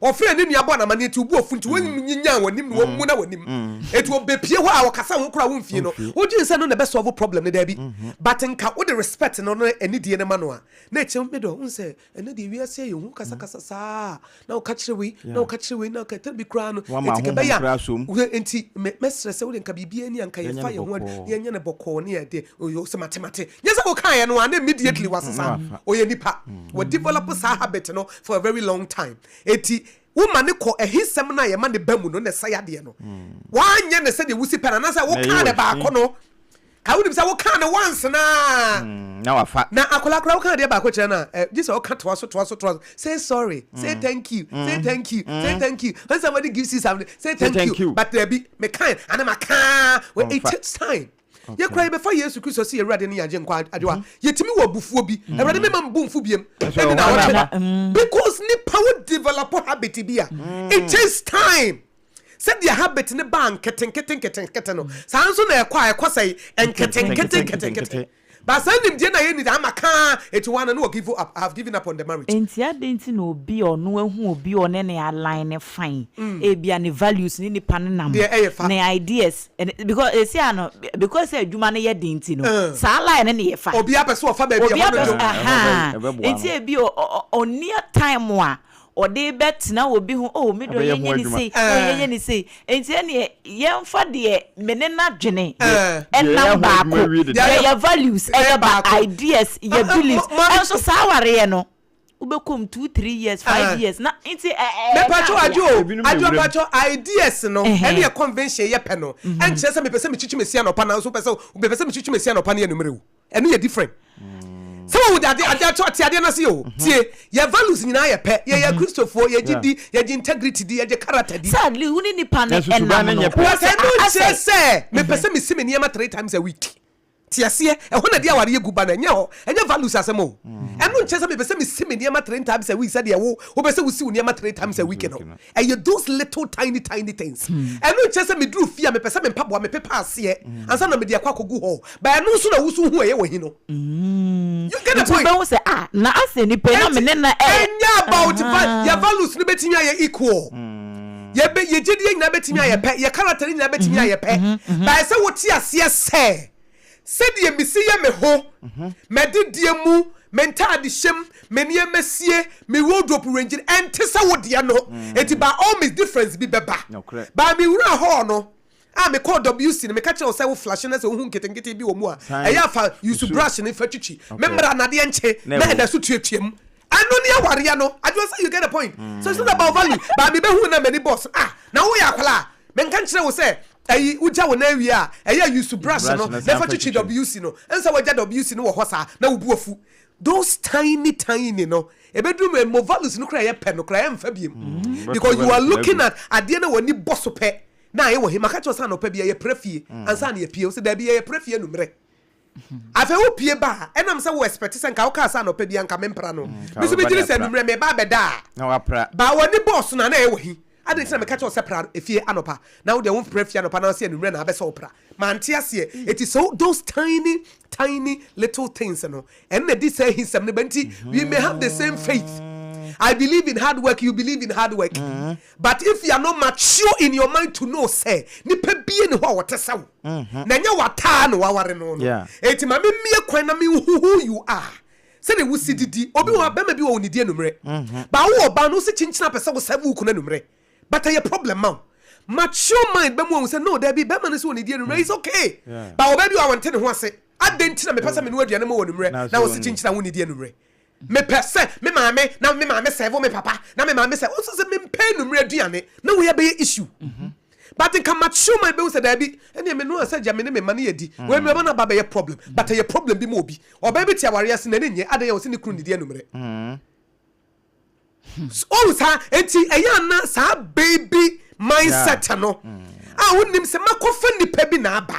Wɔfrɛ ne nua bɔɔ no amaneɛ nti wo bo afu nti wɔnyinyaa w'anim na wɔmmu na w'anim. Enti ɔbɛpie hɔ a ɔkasa ho koraa womfie no. Wodwene sɛ ɛno na ɛbɛ solve problem no, daabi. But nka wode respect no ne anidie no ma no a, na ɛkyɛ me dɔ, wohu sɛ Ɛnɛ deɛ wiase ayɛ hu kasakasa saa na woka kyerɛ wei na woka kyerɛ wei na woka ɛtɛn bi koraa no Wama enti honhom kɛbɛyɛ koraa som. a enti me mɛsrɛ sɛ wode nka biribiara ni a nka Yɛnyɛ yɛfa no yɛn ho adi bɔkɔɔ. na yɛnyɛ no bɔkɔɔ ne yɛde oyo sɛ mate mate nyɛ sɛ wokaeɛ no a na immediately wasesa Na wafa. ɔyɛ nipa wɔ develop saa habit no for a very long time enti woma ne kɔ ahisɛm no a yɛma ne ba mu no na ɛsɛe adeɛ no woanyɛ no sɛdeɛ wosi pɛ no anaasɛ Na ɛyɛ wokaa no wɔ baako fi. no Ka wonim sɛ wokaa no once no a. Na wafa. Na akwadaa koraa woka adeɛ baako kyerɛ no a, eh, gye sɛ ɔka toa so toa so toa so. Say sorry, say thank you, say thank you, say thank you. When somebody gives you something, say thank, thank you. you. But dabi, mekae, ana maka. Well, it Ɔmfa. takes time. Yɛ koraa yɛbɛfa Yesu Kristo sɛ yɛn Awurade ne yɛn Agyenkwa adewa. Yɛtumi wɔ abufuo bi. Awurade mema mbu mfu biem. Ɛsɛ Ɛne ɔhɔ na na ɔkyɛ. aba. Because nipa wo develop habit bi a, it takes time. Sɛdeɛ habit no baa nketenkete nketenkete no, saa nso na ɛkɔ a ɛkɔ sɛe nketenkete nketenkete. But saa nimdeɛ no a yɛnni de ama kaa eti hɔ ara no na wɔ give up, I have given up on the marriage. Enti adɛn nti na obi a ɔno ahu obi a ɔne no align no fine, ebia ne values ne nipa no nam, Deɛ ɛyɛ fa. ne ideas, ɛne because esi ano because sɛ adwuma no yɛ den nti no, saa line no na yɛfa. Obiara pɛ sɛ ɔfa baabi a Obiara ɛhɔ no pɛ dwo. sɛ ahaa, Ɛbɛboa enti no. ebi ɔnni time a ɔde bɛtena obi ho, oh me deɛ Ɛbɛyɛ ho yɛnyɛ ne adwuma. sei, oh yɛnyɛ ne sei. Enti ɛneɛ yɛmfa deɛ me ne no adwene Deɛ ɛnam yɛyɛ ho adwuma baako, awie deda. deɛ yɛ values ɛyɛ ba, baako. ideas, yɛ beliefs. Ɛnso saa awareɛ no, wobɛkɔ mu 2, 3 years, 5 years na nti ɛ ɛ ɛnyɛ Mepatwɔ adeɛ. adwo o, Ebinom adwo yɛ wuram. mpatwɔ ideas no ɛne yɛ convention yɛ pɛ no ɛnkyerɛ sɛ mepɛ sɛ mekyikyi mesi anɔpa nanso wopɛ sɛ mepɛ sɛ mekyikyi mesi anɔpa ne anwummerɛ o. Ɛno yɛ different. Sɛ wɔn de ade ade ato ate adeɛ n'ase o. Tie, yɛ values nyinaa yɛ pɛ. Yɛyɛ Kristofoɔ, yɛgye di, yɛgye integrity di, yɛgye character di. Sɛ at least wo ne nipa no Nanso suban ɛnam no no, nyɛ pɛ. wohu But sɛ ɛno ah nkyerɛ asɛ sɛ mepɛ sɛ mesi me nneɛma three times a week. Te aseɛ, ɛhɔ na ɛde awareɛ gu ba no, ɛnyɛ hɔ, ɛnyɛ values asɛm o. Ɛno nkyerɛ sɛ mepɛ sɛ mesi me nneɛma three times a week sɛdeɛ wo wopɛ sɛ wosi wo nneɛma three times a week no. Ɛyɛ those little tiny tiny things. Ɛno nkyerɛ sɛ meduru fie a mepɛ sɛ me mpaboa mepepa aseɛ ansa na mede akɔ akɔgu hɔ. But ɛno nso na wo nso hu ɛyɛ wɔ he no. You get the Nti point? wobɛhu sɛ ah na asɛ nipa yi na me ne na ɛ Ɛnyɛ about yɛ values no bɛtumi ayɛ equal. Yɛbɛ yɛ gyedie nyinaa bɛtumi ayɛ pɛ. Yɛ character no nyinaa bɛtumi ayɛ pɛ. But ɛsɛ wote aseɛ sɛ sɛdeɛ mesi yɛ me ho, m'adidie mu, me ntaadehyɛ mu, me nneɛma sie, me wardrobe range no, ɛnte sɛ wo deɛ no. Enti by all means difference bi bɛba. Nokorɛ. By me wura hall no, a mekɔɔ WC no, meka kyerɛ wo sɛ wo flush na sɛ wohu nketenkete bi wɔ mu a, San ɛyɛ a fa use nsuo. brush no fa twitwi. Me Okay. mmra na adeɛ nkye Na na ɛwɔ ɛda so tuatua mu. Ɛno ne awareɛ no. Adwoa sɛ you get the point. So it's not about value. But mebɛhu na m'ani bɔɔ so. Ah, na woyɛ akwadaa a, menka nkyerɛ wo sɛ ɛyi wogya wo nan wie a, ɛyɛ a use brush Brush no no na san fa fa twitwi twitwi. WC no. Ɛnsɛ wagya WC no wɔ hɔ saa na wo bo afu. Those tiny tiny no, ɛbɛduru mu mo values no koraa ɛyɛ pɛ no koraa ɛmfa biem. Because Bɛto you are values no looking agu. at adeɛ na w'ani bɔ so pɛ na ayɛ wɔ he. Maka kyerɛ wo sɛ anɔpa bi yɛyɛ pra fie ansa na yɛpie. Wo sɛ daabi yɛyɛ pra fie anummerɛ. Afei wo pie ba a, ɛnam sɛ wo expect sɛ nka wokaa sɛ anɔpa bi anka mempra no. Nka Me nso wobɛba megyedi ne sɛ apra. anummerɛ meba abɛda a. Na wapra. Ba w'ani bɔɔ so no a na ɛyɛ wɔ he? Adɛn nti na meka kyerɛ wo sɛ pra efie anɔpa na wo deɛ wompra fie anɔpa na wose anummerɛ na abɛsɛ wo pra? Mante aseɛ. Eti so those tiny tiny little things no, ɛno na ɛdi saa ahisɛm no ba nti we may have the same faith. I believe in hard work, you believe in hard work. But if you are not mature in your mind to know sɛ nipa bie ne hɔ a wɔte sɛ wo na ɛnyɛ wataa na waware no no. Eti ma memmie kwan na menhu who you are. Sɛdeɛ wosi didi. Obi wɔ hɔ a bɛrima bi wɔ ɔnnidi anummerɛ. But wowɔ ɔbaa no wosi kyinkyin apɛ sɛ wo serve wo kunu anummerɛ. But ɛyɛ problem ma wo. Mature mind bɛmu ahu sɛ no daabi bɛrima no sɛ ɔnnidi anummerɛ it's okay. But ɔbaa bi wɔ hɔ a ɔnte ne ho ase. Adɛn nti na mepɛ sɛ menoa aduane ma wo anummerɛ na wosi kyinkyin a wonnidi anummerɛ? Mepɛ sɛ me maame na me maame serve me papa na me maame sɛ wo nso sɛ mempɛ anummerɛ aduane na wei abɛyɛ issue. But nka mature mind bɛhu sɛ daabi ɛneɛ menoa sɛ gya me ne me mma no yɛdi. Wei mebɛma no aba abɛyɛ problem but ɛyɛ problem bi ma obi. Ɔbaa bi te awareɛ ase n'ani nnye adɛn a ɔse ne kunu nnidi anummerɛ. Wohu saa enti ɛyɛ ana saa baby mindset no a wonim sɛ makɔfa nipa bi na aba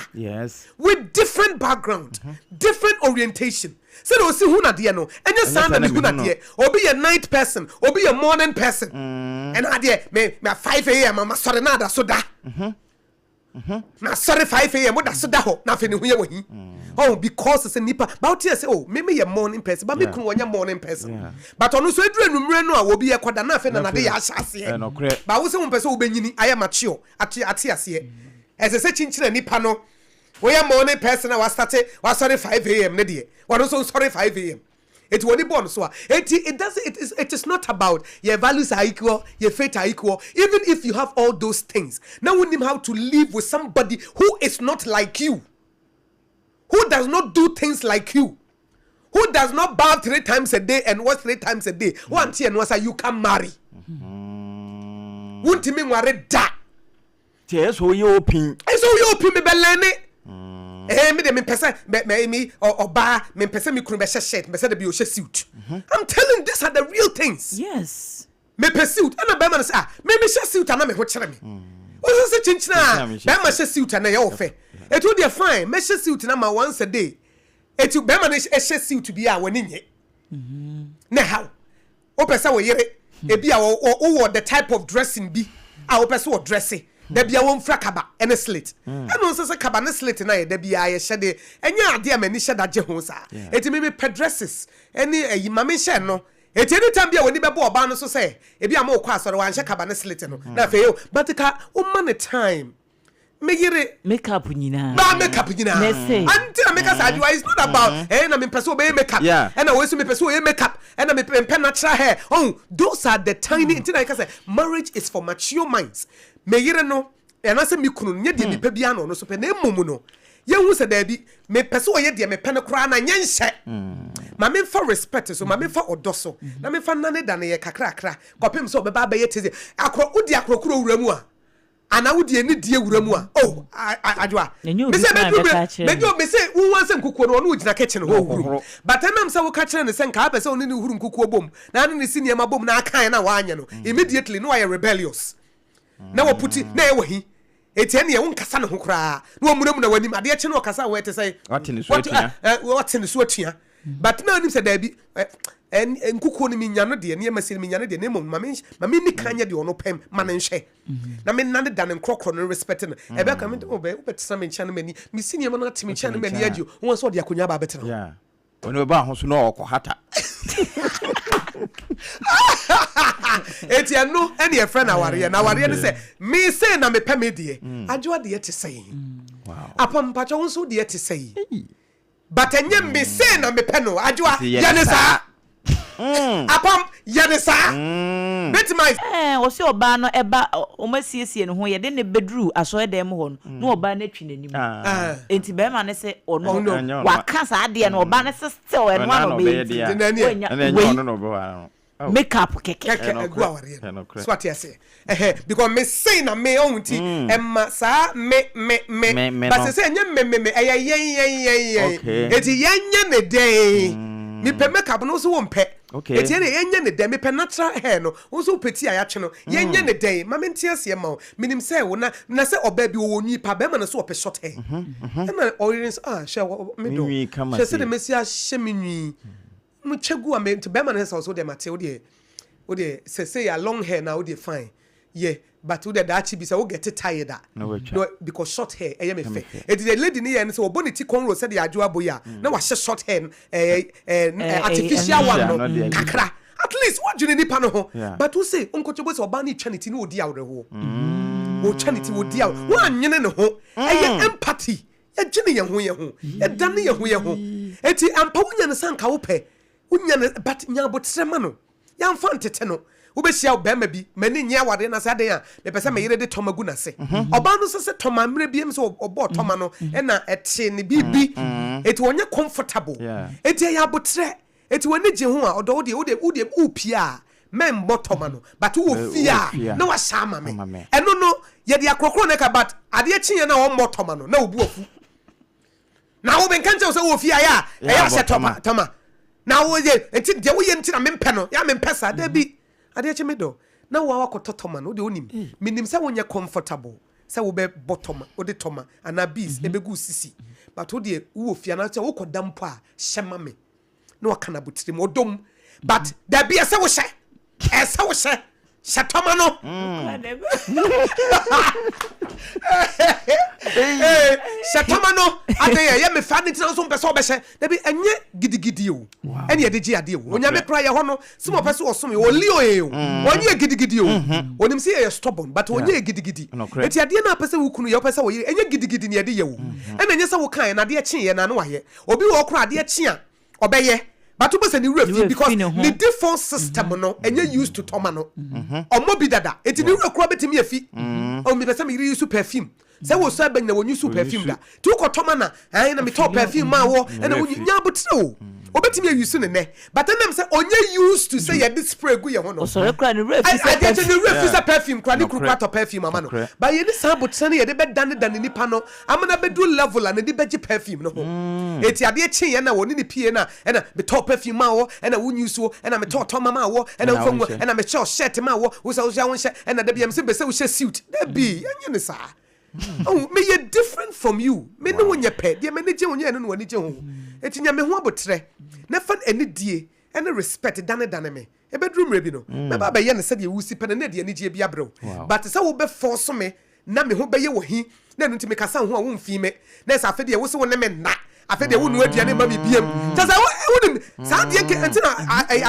with different background, different orientation. Sɛdeɛ ɔsi hu nadeɛ no ɛnyɛ saa na mehu nadeɛ. Obi yɛ night person, obi yɛ morning person. Ɛna adeɛ me me 5 a.m. masɔre na ada so da. Na asɔre 5 am woda so da hɔ na afei ne ho yɛ wahi. Oh, because sɛ nipa ba wote sɛ, oh, me meyɛ morning person, ba me kunu wɔnyɛ morning person. But ɔno nso ɛduru anwummerɛ no a wɔbi ɛkɔda na afei na nade yɛ ahyɛ aseɛ. Ba wo sɛ wompɛ sɛ wobɛnyini ayɛ mature ate ate aseɛ. Ɛsɛ sɛ kyinkyina nipa no woyɛ morning person a wasate wasɔre 5 am ne deɛ ɔno nso nsɔre 5 am. Enti wɔn ani bɔɔ no so a, enti it doesn't, it is, it is not about yɛn values are equal, yɛn faith are equal, even if you have all those things, na wonnim how to live with somebody who is not like you, who does not do things like you, who does not bath 3 times a day and wash 3 times a day, wante ɛno asa, you can marry. Wontumi nware da. Nti ɛyɛ sɛ woyɛ open. Ɛsɛ woyɛ open mebɛlɛne. Me de mempɛ sɛ mɛ mɛ mi ɔbaa mempɛ sɛ me kunu bɛhyɛ shirt, mepɛ sɛ de bi ɔhyɛ suit. I'm telling you, these are the real things. Mepɛ suit ɛna bɛrima no sɛ, ah, me mehyɛ suit ana me ho kyerɛ me. Wɔsɛ sɛ kyenkyene a bɛrima hyɛ suit ana ɛyɛ wɔ fɛ. Eti wo deɛ fine, mɛhyɛ suit na ma once a day. Eti bɛrima no hyɛ suit bi a w'ani nye. Na ɛhaw. Wopɛ sɛ wo yere ebi a wowɔ the type of dressing bi a wopɛ sɛ ɔdrɛse da bia wɔmfira kaba ne slit. Ɛno nso sɛ kaba ne slit no ayɛ da biara yɛhyɛ de ɛnyɛ adeɛ a m'ani hyɛ da gye ho saa. Eti me mepɛ dresses ɛne ayi ma menhyɛ no. Eti anytime bi a w'ani bɛbɔ ɔbaa no so sɛ ebi a mokɔ asɔre wanhyɛ kaba ne slit no na afei o, but ka woma no time. Me yere. Makeup nyinaa. Baa makeup nyinaa. Mese. Anti na meka saa adwoa, it's not about na mepɛ sɛ ɔbɛyɛ makeup ɛna wei nso mepɛ sɛ ɔyɛ makeup ɛna mepɛ natural hair. Oh, those are the tiny nti na yɛka sɛ marriage is for mature minds. Me yere no anaasɛ me kunu no nyɛ deɛ mepɛ biara na ɔno nso pɛ, na mmom no yɛhu sɛ daabi, mepɛ sɛ ɔyɛ deɛ mepɛ no koraa na nyɛ nhyɛ. Ma memfa respect so, ma memfa ɔdɔ so, na memfa nnane dane yɛ kakrakra kɔpem sɛ ɔbɛba abɛyɛ te sɛ akorɔ wodi akorɔkorɔ wura mu a anaa wode anidie wura mu a, oh, Adwoa, Ɛnyɛ obi mesɛ koraa bɛduru bɛka berɛ akyerɛ mɛdwo no. mesɛ wohu sɛ nkukuo no ɔne wogyina kitchen hɔ Na ɔhuru, ɔhohoro. but ɛnam sɛ woka kyerɛ no sɛ nka wopɛ sɛ ɔne ne huru nkukuo bom na ane ne si nneɛma bom na akae na woanyɛ no, immediately na wayɛ rebellious na waputi na ɛyɛ wahi, enti ɛneɛ wonkasa ne ho koraa na wamunamuna w'anim, adeɛ kye na ɔkasa a woɛte sɛ Wate ne so wate atua. wate ne so atua, but na anim sɛ daabi, nkukuo no menya no deɛ, nneɛma si no menya no deɛ, na mmom ma menni kan nyɛ deɛ ɔno pɛ ma no nhwɛ na me nane da ne nkorɔkorɔ no respect no ɛbɛ ka me oh bɛ wobɛtena me nkyɛn no m'ani mesi nneɛma no ate me nkyɛn no m'ani agye o wɔn sɛ ɔde akonnwa ba abɛtena hɔ. Ɔno ɛba ho so na ɔkɔ hata. Eti ɛno ɛne ɛfrɛ no awareɛ, na awareɛ ne sɛ me sei na mepɛ me deɛ, Adwoa deɛ te sɛn, Apam mpakyɛ wo nso deɛ te sɛn, but ɛnyɛ me sei na mepɛ no, Adwoa yɛ ne saa, Apam yɛ ne saa, bɛtumi ayɛ. Ɛɛ, ɔse ɔbaa no ɛba, wɔn asiesie ne ho, yɛde no bɛduru asɔredan mu hɔ no, na ɔbaa no atwi n'anim. Enti barima no se ɔno, waka saa adeɛ no, ɔbaa no se still ɛno ara na ɔbɛyɛ nti, wanya wei. Make up kɛkɛ. Kɛkɛ ɛgu awareɛ no so ate aseɛ ɛhɛn because me sei na me ɔho nti ɛma saa me me me but sɛ sɛ ɛnyɛ me me me ɛyɛ yɛn yɛn yɛn yɛn eti yɛn nyɛ ne dɛn me pɛ make up no nso wo mpɛ eti ɛna yɛn nyɛ ne dɛn me pɛ natural hair no wo nso wo pɛ ti a yɛatwe no yɛn nyɛ ne dɛn ma me nte aseɛ ma wo menim sɛ wo na na sɛ ɔbaa bi ɔwɔ nwi pa bɛrima no nso ɔpɛ short hair ɛna ɔyere nso ah hwɛ me dɔ hwɛ sɛ de mesi ahyɛ me nwi Mo kyɛ gu a me nti bɛrima no sɛ ɔsɛ wodeɛ mate wodeɛ wodeɛ sɛ sɛ yɛ long hair na wodeɛ fine yɛ but wodeɛ daakye bi sɛ wo get tired a no because short hair ɛyɛ me fɛ eti deɛ lady ne yɛ no sɛ ɔbɔ ne ti cornrow sɛdeɛ adwo abɔ yi a na wahyɛ short hair ɛɛ ɛɛ artificial one no kakra at least wadwene nipa no ho but wo se nkɔtɔ bɔ sɛ ɔbaa no twa ne ti na ɔdi awerɛhoɔ ɔtwa ne ti ɔdi awerɛhoɔ woanyene ne ho ɛyɛ empathy. Yɛdwene yɛn ho yɛn ho, yɛdane yɛn ho yɛn ho. Enti ampa wonya no sɛ anka wopɛ, wonya no but nya aboterɛ ma no. Yɛamfa ntete no. Wobɛhyia ɔbarima bi, m'ani nnye awareɛ no ase, adɛn a mepɛ sɛ me yere de tɔma gu n'ase. Ɔbaa no nso sɛ tɔma, mmerɛ bi sɛ ɔbɔɔ tɔma no ɛna ɛtee ne biribi, enti ɔnyɛ comfortable. Enti ɛyɛ aboterɛ. Enti w'ani gye ho a, ɔdɔ wo deɛ, wo deɛ, wo deɛ wopie a, mɛmmɔ tɔma no, but wowɔ fie a, na wahyɛ ama me. Ɛno no, yɛde akorɔkorɔ na ɛka, but adeɛ kyeeɛ no a ɔmmɔ tɔma no, na wo bo afu. Na wo menka nkyerɛ wo sɛ wowɔ fie a, ɛyɛ a, ɛyɛ ahyɛ tɔma, tɔma. Na wo yɛ, nti deɛ woyɛ nti na mempɛ no, yɛ a mempɛ saa, dabi. Adeɛ kye me dɔ, na wo a wakɔtɔ tɔma no, wo deɛ wonim, menim sɛ wonyɛ comfortable sɛ wobɛbɔ tɔma, wode tɔma anaa bees ɛbɛgu wo sisi, but wo deɛ wowɔ fie anaasɛ wokɔda mpo a, hyɛ ma me. Na waka no abotire mu, ɔdɔ mu, but dabi ɛsɛ wohyɛ, ɛsɛ wohyɛ. Hyɛ tɔma no. Hyɛ tɔma no. Ade ɛyɛ me fɛ ade ntina nso mpɛ sɛ ɔbɛhyɛ. Dabi ɛnyɛ gidigidi o. Ɛne yɛde gye adeɛ o. Onyame kora yɛ hɔ no sɛ ɔpɛ sɛ ɔsom yɛ ɔli oye o. Ɔnyɛ gidigidi o. Onim sɛ yɛyɛ stubborn but ɔnyɛ gidigidi. Eti adeɛ no a pɛ sɛ wo kunu yɛ wopɛ sɛ ɔyere ɛnyɛ gidigidi ne yɛde yɛ o. Ɛna ɛnyɛ sɛ wokaeɛ na adeɛ kyeeɛ na ano ayɛ. Obi wɔ hɔ koraa adeɛ kye a ɔbɛyɛ but wobɛ sɛ ne werɛ fi because ne default system mm-hmm. no ɛnyɛ used to tɔma no mm-hmm. ɔmmɔ bi dada nti ne werɛ koraa bɛtumi afi mm-hmm. ɔmo mepɛ sɛ meyere use perfume sɛ wɔ sɛ bɛnyina wɔn use perfume da nti wokɔ tɔma na ɛn na metɔ perfume maa wɔ ɛna wɔn nya abotire o obetumi ayi ne nɛ but ɛnam sɛ ɔnyɛ used to sɛ yɛde spray gu yɛn ho no ɔsɔre kora ne werɛ fi sɛ perfume ne werɛ fi sɛ perfume kora ne kuru kora tɔ perfume ama no but yɛne saa abotire no yɛde bɛdane dane nipa no Amena bɛduru level a n'ani bɛgye perfume no ho. Enti adeɛ kyeeɛ na wɔne no pie no a, ɛna metɔɔ perfume maa wɔ, ɛna wo use wo, ɛna metɔɔ tɔma maa wɔ, ɛna wofa ngu, ɛna mehyɛɛ wo shirt maa wɔ, wo sɛ wohyɛ a wonhyɛ, ɛna da biara mese mepɛ sɛ wohyɛ suit. Dabi, yɛnyɛ no saa. Ɔhu, meyɛ different from you. Me ne wo nyɛ pɛ. Deɛ m'ani gye ho nyɛ ɛno na w'ani gye ho. Enti nya me ho aboterɛ na fa anidie ne respect danedane me. Ɛbɛduru mmerɛ bi no, mɛba abɛyɛ no sɛdeɛ wosi pɛ no na ɛde anigyeɛ bi abrɛ wo. But sɛ wobɛ force me na me ho bɛyɛ wo hi na ɛno nti mekasa wo ho a womfii me na ɛsɛ afei deɛ wo se wo ne me nna, afei deɛ wonnoa aduane mma me biam. Kyerɛ sɛ wonim saa adeɛ nke nti na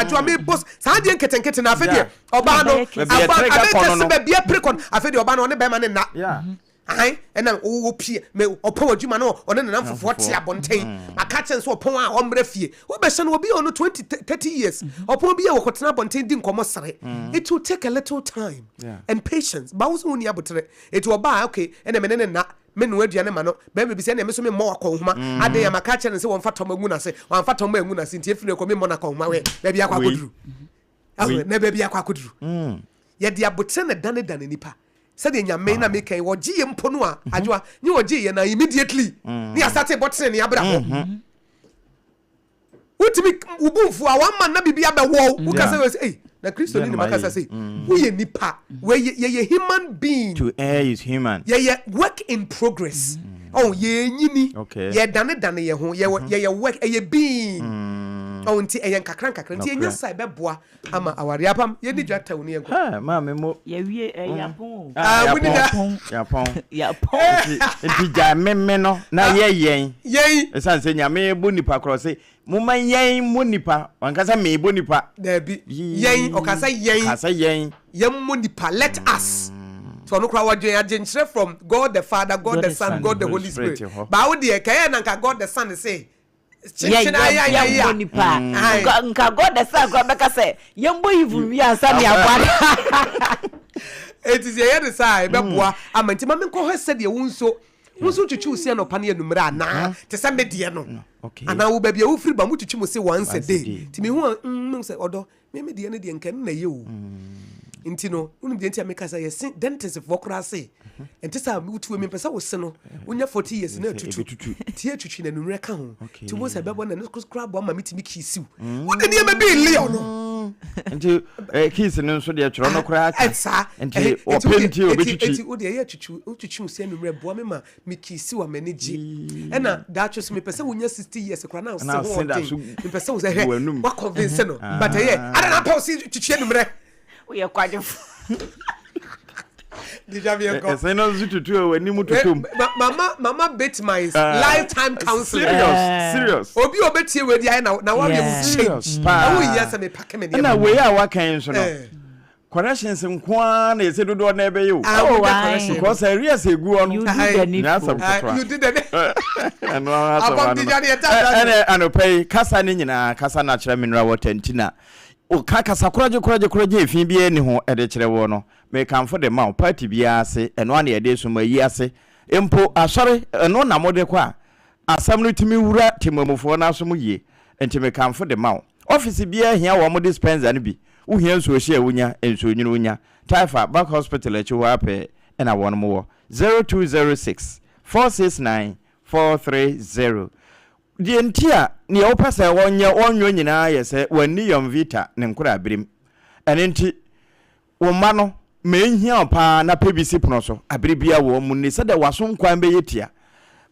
adwoa mebɔ saa adeɛ nketenkete na afei deɛ ɔbaa no abɛkɛse baabi apere kɔ no afei deɛ ɔbaa no ɔne bɛrima no nna. Ae, ɛna wɔpie, me ɔpɔn adwuma no ɔne ne namfofoɔ te abɔnten. Mm. Maka kyɛn sɛ ɔpɔn a ɔmmerɛ fie. Wobɛhyɛ no obi a ɔno 20, 30 years. Mm-hmm. Ɔpɔn bi a wɔkɔtena abɔnten di nkɔmmɔ sere. Mm. It will take a little time yeah. and patience. Ba wo sɛ wonni abotere. Eti ɔbaa okay, ɛna me ne ne nna me noa aduane ma no bɛrima bi sɛ ɛna me so me mmɔ wakɔnhoma mm. adan a maka kyerɛ no sɛ wɔmfa tɔma ngu n'ase wɔamfa tɔma angu n'ase nti efiri kɔ me mmɔ n'akɔnhoma wɛ baabi akɔ akɔduru na baabi akɔ akɔduru mm. yɛde abotere na danedane nipa Sɛdeɛ Nyame na meka yi, wɔgye yɛ mpo no a, adwoa, nye wɔgye yɛ na immediately, ne yɛasate bɔ tenenee abrabɔ. Wotumi, wo bo mfu a, wama na biribi abɛwɔ wo, woka sɛ, wei sɛ, ei, na Kristo ni na makasa sei. Woyɛ nipa, wei yɛyɛ human being. To err is human. Yɛyɛ work in progress. Ɔho, yɛnyini, yɛdanedane yɛn ho, yɛyɛ work, ɛyɛ being. Ɔho, nti ɛyɛ nkakra nkakra, nti yɛnya saa ɛbɛboa. Ama awareɛ apam yɛnni dwa tɛw ne yɛnkɔ. Hɛɛ maame mo. Yɛwie ɛ yapɔn o. Ah muni da. Yapɔn. Yapɔn. Nti nti gyae meme no na yɛ yɛn. Yɛn. Ɛsan sɛ Nyame bɔ nipa korɔ ɔse moma yɛn mmɔ nipa wanka sɛ me bɔ nipa. Daabi yɛn ɔka sɛ yɛn. Ɔka sɛ yɛn. Yɛn mmɔ nipa let us. Nti ɔno koraa ɔdwen adwenkyerɛ from God the Father God the Son God the Holy Spirit. Baa wo deɛ kɛyɛ na nka God the Son se yɛmmɔ nipa a nka god the son kora bɛka sɛ yɛmmɔ eve wie ansa ne aboa enti sɛ yɛyɛ ne saa a ɛbɛboa ama nti ma menkɔhwɛ sɛdeɛ wo nso wo nso wotwitwi wo se anɔpa ne anummerɛ anaa te sɛ me deɛ no anaa wo baabi a wofiri ba motwitwi mo se once a day nti mehu a mehu sɛ ɔdɔ Me me deɛ no deɛ nka nna yɛ o. Nti no, wonim deɛ nti a meka sɛ yɛse dentistfoɔ koraa se ɛnte sɛ wotuo mempɛ sɛ wo se no wonya 40 years na atutu nti atwitwi na anummerɛ ka ho nti wo sɛ ɛbɛbɔ na ɛno koraa boa ma metumi kiisiw wode nneɛma bi nle ɔno nti kiss no nso deɛ twerɛ no koraa ka saa nti ɔpɛ nti ɔbɛtwitwi nti wode ɛyɛ atwitwi wotwitwi wo se anummerɛ boa me ma me kiisi wa m'ani gye ɛna daakye so mepɛ sɛ wonya 60 years koraa na wosɛ ho ɔden mepɛ sɛ wo sɛ hwɛ wa convince no but ɛyɛ ada na apɛ wo se twitwi anummerɛ woyɛ kwadwofo ɛsɛn no nso tutu a w'anim tutum mama mama bit my lifetime counseling serious serious obi a obetie wei di ayɛ na na wawie mu change ɛwo yɛ sɛ mepake me nneɛma ɛna wei a waka yi nso no Corrections nko ara na yɛsɛ dodoɔ na ɛbɛyɛ o. Ah, oh, aye. Because arrears egu hɔ no. You do the needful. Nyɛ asɛm ketewa. You did the Ɛno ara asɛm ano no. Ɛnɛ anɔpa yi kasa ne nyinaa kasa no akyerɛ mineral water nti na ɔka kasa koragye koragye koragye efi biara nni ho ɛde kyerɛ woɔ no. Mekamfo de ma wo party biara ase ɛno ara na yɛde som ayi ase mpo asɔre ɛno na mode kɔ a Asɛm no tumi wura temmamufoɔ no asom yie, enti mekamfo de ma wo. Ɔfese biara hia wɔn dispenser no bi. Wohia nsuohye a wonya, nsuonwunu wonya. Taifa, Buck Hospital akyi hɔ ara pɛɛ na wɔnom wɔ. 0206 469 430. Deɛ nti a deɛ wopɛ sɛ wɔnyɛ wɔnyɔ nyinaa yɛ sɛ wɔanni Yomvita ne nkoraaberem. Ɛno nti Wo mma no, ma enhia wo paa na pɛ bi si pono so bere biara wɔ wɔn mu nni sɛdeɛ w'aso nkwan bɛyɛ tia.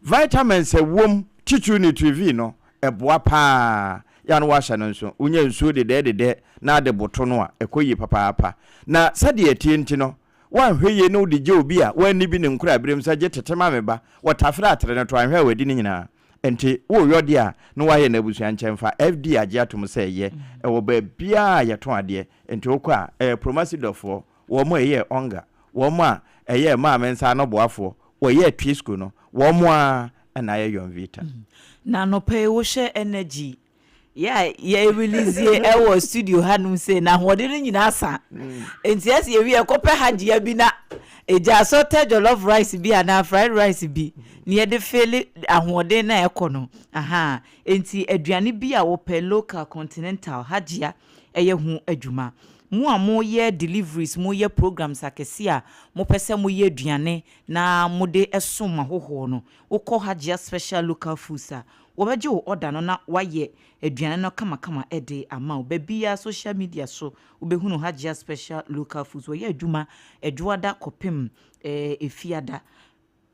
Vitamins a ɛwom, titiriw Nutrivie no, ɛboa paa. Yɛ a na woahyɛ no nso. Wonya nsuo dedɛɛdedɛ na ade boto no a, ɛkɔ yie papaapa. Na sɛdeɛ ɛteɛ nti no, woanhwɛ yie na wode gya obi a wanni bi ne nkoraaberem sɛ gye tete ma me ba, wɔtafere atere no to anhwɛ a wadi ne nyinaa. Enti woreyɔ deɛ a na woayɛ no abusua nkyɛmfa. FDA agye atom sɛ ɛyɛ. Ɛwɔ baabiara a yɛtɔn adeɛ. Enti wokɔ a, ɛyɛ Promasidorfoɔ, wɔn a ɛyɛɛ Onga, wɔn a ɛyɛɛ Maame Nsa Ano Boafoɔ, wɔyɛɛ Twisco no, wɔn ara na ayɛ Yonvita. Na anɔpa yi wohwɛ energy yɛ a yɛ release ɛwɔ studio hanom sei na ahoɔden no nyinaa sa. Nti ɛsɛ yɛwie ɛkɔpɛ hagyea bi na ɛgya assorted jollof rice bi anaa fried rice bi na yɛde fele ahoɔden na ɛkɔ no. Aha, nti aduane bi a wopɛ local, continental, hagyea ɛyɛ ho adwuma. Mo a moyɛ deliveries, moyɛ programs akɛse a mopɛ sɛ moyɛ aduane na mode som ahohoɔ no, wokɔ Hajia Special Local Foods a, wɔbɛgye wo order no na wɔayɛ aduane no kamakama de ama wo. Baabiara, social media so, wobɛhunu Hajia Special Local Foods. Wɔyɛ adwuma Ɛdwoada kɔpem Efiada,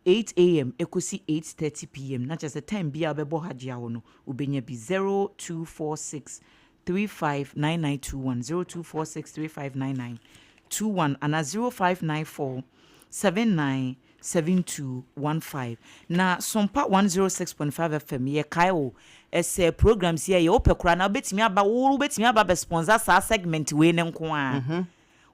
8 am kɔsi 8:30 pm. Na kyerɛ sɛ time biara a wobɛbɔ Hajia hɔ no, wobɛnya bi. 0246 359921, 0246 359921 anaa 0594 797215. Na Sompa 106.5 FM yɛkae wo sɛ programs yi a yɛyɛ wopɛ koraa na wobɛtumi aba wo wobɛtumi aba abɛ sponsor saa segment wei no nko ara.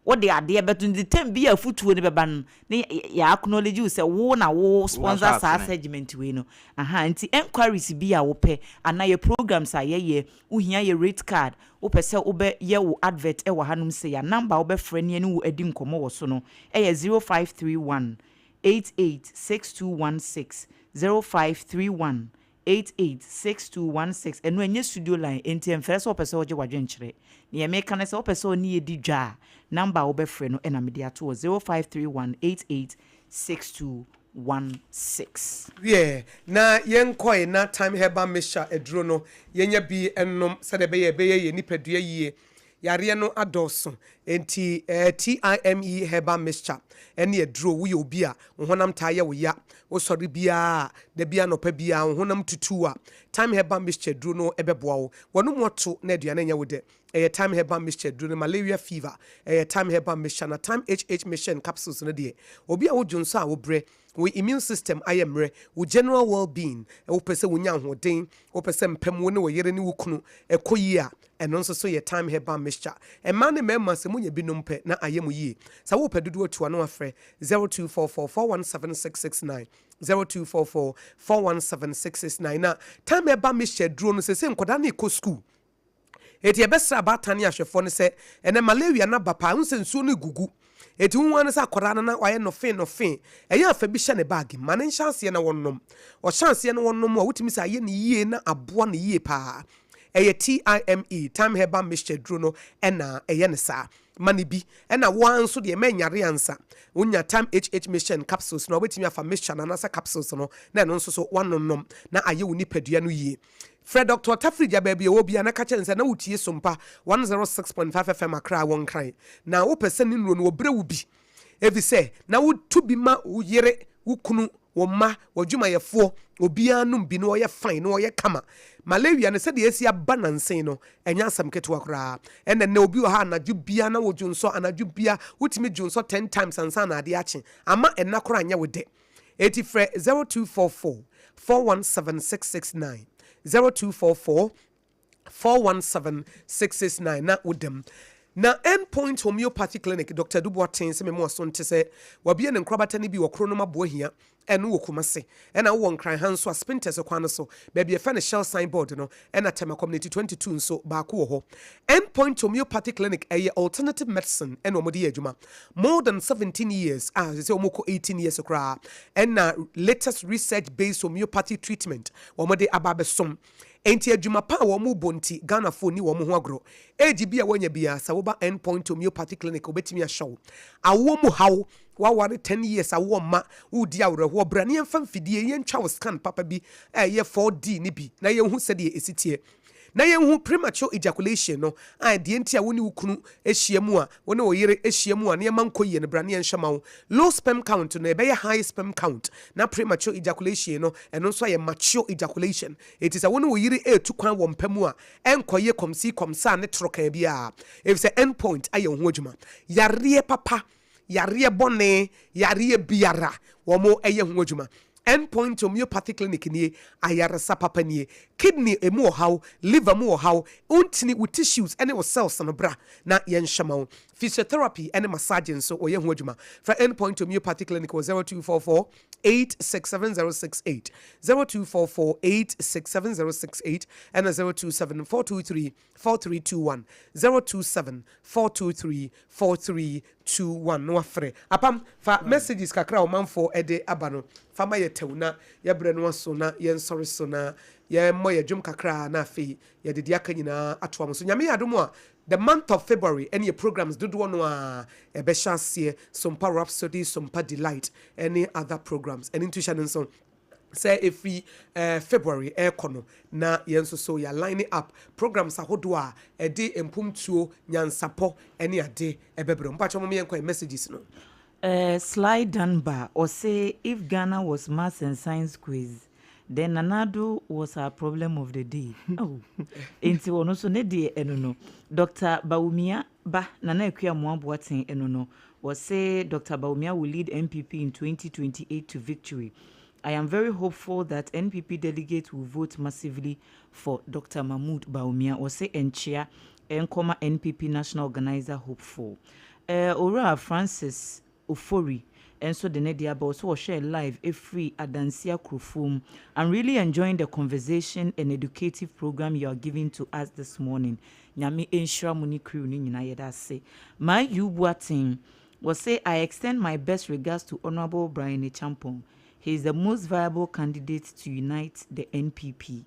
Wode adeɛ bɛto nti term bi a afutuo no bɛba no na yɛ acknowledge wo sɛ wo na wo sponsor saa segment wei no. Aha nti enquiries bi a wopɛ anaa yɛ programs a yɛyɛ wohia yɛ rate card wopɛ sɛ wobɛ yɛ wo advert wɔ hanom sei a number a wobɛfrɛ ne yɛne wo adi nkɔmmɔ wɔ so no yɛ 0531 88 6216, 0531 88 6216, ɛno ɛnyɛ studio line enti ɛmfrɛ sɛ wopɛ sɛ wogye w'adwenkyerɛ. Neɛ meka ne sɛ wopɛ sɛ ɔne yɛ di dwa a number a wobɛfrɛ no na mede ato hɔ 0531 88 6216. Wiɛ, na yɛnkɔe na Thyme Herbal Mixture aduro no, yɛnya bi nnom sɛdeɛ ɛbɛyɛ a ɛbɛyɛ yɛn nipadua yie. Yareɛ no adɔɔso, enti TIME Herbal Mixture ne aduro. Woyɛ obi a wo honam taa yɛ wo ya, wosɔre biara a, da biara anɔpa biara wo honam tutu wo a, Thyme Herbal Mixture aduro no bɛboa wo. W'anom ato na aduane nyɛ wo dɛ, ɛyɛ Thyme Herbal Mixture aduro no. Malaria fever, ɛyɛ Thyme Herbal Mixture. Na Thyme HH Mixture and Capsules no deɛ, obi a wodwo nso a wobrɛ, wo immune system ayɛ mmerɛ, wo general well being, wopɛ sɛ wonya ahoɔden, wopɛ sɛ mpa mu wo ne wo yere ne wo kunu ɛkɔ yie a, ɛno nso so yɛ Thyme Herbal Mixture. Mmaa ne mmarima sɛ monya bi nom pɛ na ayɛ mo yie. Sɛ wopɛ dodoɔ a tu ano afrɛ 0244 417 669, 0244 417 669. Na Thyme Herbal Mixture aduro no seesei nkwadaa no rekɔ sukuu. Enti yɛbɛsrɛ abaatan ne ahwɛfoɔ no sɛ, ɛnnɛ malaria no aba paa, wohu sɛ nsuo no regugu, enti wohu ara ne sɛ akwadaa no na wayɛ nɔfee nɔfee, ɛyɛ a fa bi hyɛ ne bag mu, ma no nhyɛ aseɛ na wɔnnom. Ɔhyɛ aseɛ na wɔnom a, wotumi sɛ ayɛ no yie na aboa no yie paa. Ɛyɛ TIME, Thyme Herbal Mixture duro no na ɛyɛ no saa. Ma no bi. Ɛna wo ara nso deɛ, mɛnyare ansa. Wonya Thyme HH Mixture and Capsules no a, wobɛtumi afa mixture no anaasɛ capsules no na ɛno nso so woanonom na ayɛ wo nipadua no yie. Frɛ Dɔkta Ɔtafirigya baabi a ɔwɔ biara na ka kyerɛ no sɛ na wotie Sompa 106.5 FM Accra wɔ Nkran na wopɛ sɛ ne nnuro no wɔbrɛ wo bi efisɛ na wotu bi ma wo yere, wo kunu, wo mma, w'adwumayɛfoɔ, obiara nom bi na ɔyɛ fine na ɔyɛ kama. Malaria no sɛdeɛ asi aba nansa yi no ɛnyɛ asɛm ketewa koraa. Ɛna nnɛ obi wɔ ha anadwo biara na wodwonsɔ, anadwo biara wotumi dwonsɔ ten times ansa na adeɛ akye ama ɛna koraa nyɛ wo dɛ. Enti frɛ 0244 417 669, 0244 417 669 na woda mu. Na End Point Homeopathy Clinic, Dɔkta Adu Boateng se me mo aso nte sɛ wabue ne nkorabata no bi wɔ Kronom Aboahia, ɛno wɔ Kumase, ɛna wowɔ Nkran ha nso a Spintex kwan no so, baabi a yɛfrɛ no Shell sign board no, ɛna Tema Community 22 nso baako wɔ hɔ. End Point Homeopathy Clinic ɛyɛ alternative medicine ɛna wɔde yɛ adwuma. More than 17 years a sɛsɛ wɔn kɔ 18 years koraa ɛna latest research based homeopathy treatment wɔn de aba abɛsom. Enti adwuma pa a wɔn bɔ nti Ghanafoɔ nni wɔn ho agorɔ. Age bi a woanya biara sɛ woba End Point Homeopathy Clinic wɔbɛtumi ahyɛ wo. Awoɔ mu haw, woaware 10 years awoɔ mma, woredi awerɛhoɔ bra na yɛmfa mfidie yɛntwa wo scan papa bi a ɛyɛ 4D no bi na yɛnhu sɛdeɛ ɛsi teɛ. Na yɛnhu premature ejaculation no a deɛ nti a wo ne wo kunu ahyia mu a, wo ne wo yere ahyia mu a nneɛma nkɔ yie no, bra ne yɛnhwɛ ma wo. Low sperm count no, ɛbɛyɛ high sperm count. Na premature ejaculation no, ɛno nso ayɛ mature ejaculation. Enti sɛ wo ne wo yere retu kwan wɔ mpa mu a, ɛnkɔyɛ kɔmsii kɔmsaa ne torokaa biara, efisɛ end point ayɛ wo ho adwuma. Yareɛ papa, yareɛ bɔne, yareɛ biara, wɔyɛ ho adwuma. End Point Homeopathy Clinic nie, ayaresa papa nie. Kidney emu ɔhaw, liver mu ɔhaw, wo ntini, wo tissues ne wo cells no bra na yɛnhwɛ ma wo. Physiotherapy ne massage nso wɔyɛ ho adwuma. Frɛ End Point Homeopathy Clinic wɔ 0244 867068, 0244 867068 ɛna 027 423 4321, 027 423 4321 na wafrɛ. Apam, fa messages kakra a ɔmanfoɔ de aba no fa ma yɛ tɛw na yɛbrɛ no aso na yɛnsɔre so na yɛmmɔ yɛ dwom kakra na afei yɛde deɛ aka nyinaa atoa mo so. Nyame yɛ adom a, the month of February ɛne yɛ programs dodoɔ no a ɛbɛhyɛ aseɛ, Sompa Rhapsody, Sompa Delight ɛne other programs. Ɛno nti hyɛ no nso sɛ ɛfiri February ɛrekɔ no na yɛn nso so yɛ line up programs ahodoɔ a ɛde mpomtuo, nyansapɔ ɛne ade ɛbɛbrɛ. Mpakyɛ mo yɛnkɔ yɛ messages no. Sly Dunbar, ɔse if Ghana was maths and science quiz, then Nana Addo was our problem of the day. Oh. Enti ɔno nso ne deɛ ɛno no. Dr. Bawumia ba Nana Akua Mmoaboaten ɛno no. Wɔse Dr. Bawumia will lead NPP in 2028 to victory. I am very hopeful that NPP delegates will vote massively for Dr. Mahmoud Bawumia. Wɔse nkyea nkɔma NPP national organizer hopeful. Owura Francis Ofori nso de ne de aba, ɔsɛ wɔhwɛ live ɛfiri Adansia Kurofom. "I'm really enjoying the conversation and educative program you are giving to us this morning. Nyame nhyira mo ne crew no nyinaa." Yɛda ase. Maa Yu Boateng wɔse, "I extend my best regards to Honourable Bryan Acheampong. He is the most viable candidate to unite the NPP.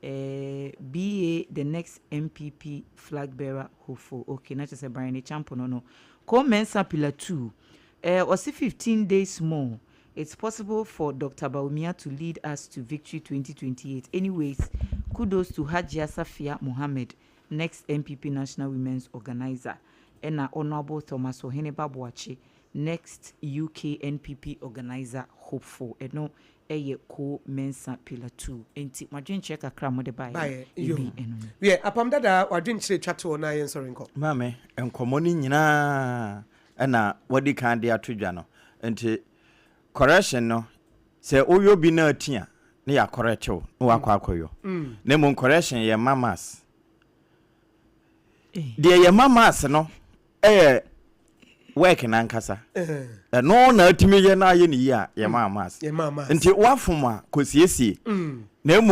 BA the next NPP flag bearer hopeful." Okay, na kyerɛ sɛ Bryan Acheampong no. Ko Mensa Pillar 2. Ɔse 15 days more. It's possible for Dr. Bawumia to lead us to victory 2028. Anyways, kudos to Hajia Safia Mohammed, next NPP National Women's Organizer. Ɛna Honorable Thomas Oheneba Boakye, next UK NPP organizer hopeful. Ɛno ɛyɛ Ko Mensa Pillar 2. Enti madwenkyerɛ kakra a mode baeɛ. Baeɛ, yo. Ebi ɛno no. Wiɛ, apam dada, wadwenkyerɛ twa toɔ na yɛnsɔre nkɔ. Maame, nkɔmmɔ no nyinaa ɛna wɔde kan de ato dwa no, nti correction no, sɛ woyɔ bi na ati a ne yɛ acorrect wo na wakɔ akɔyɔ. Na mmom correction yɛ ma marks deɛ, yɛ ma marks no ɛyɛ work nankasa, ɛno na atumi yɛ na ayɛ ne yie a yɛ ma marks. Yɛ ma marks. Nti wafom a kɔsiesie na mmom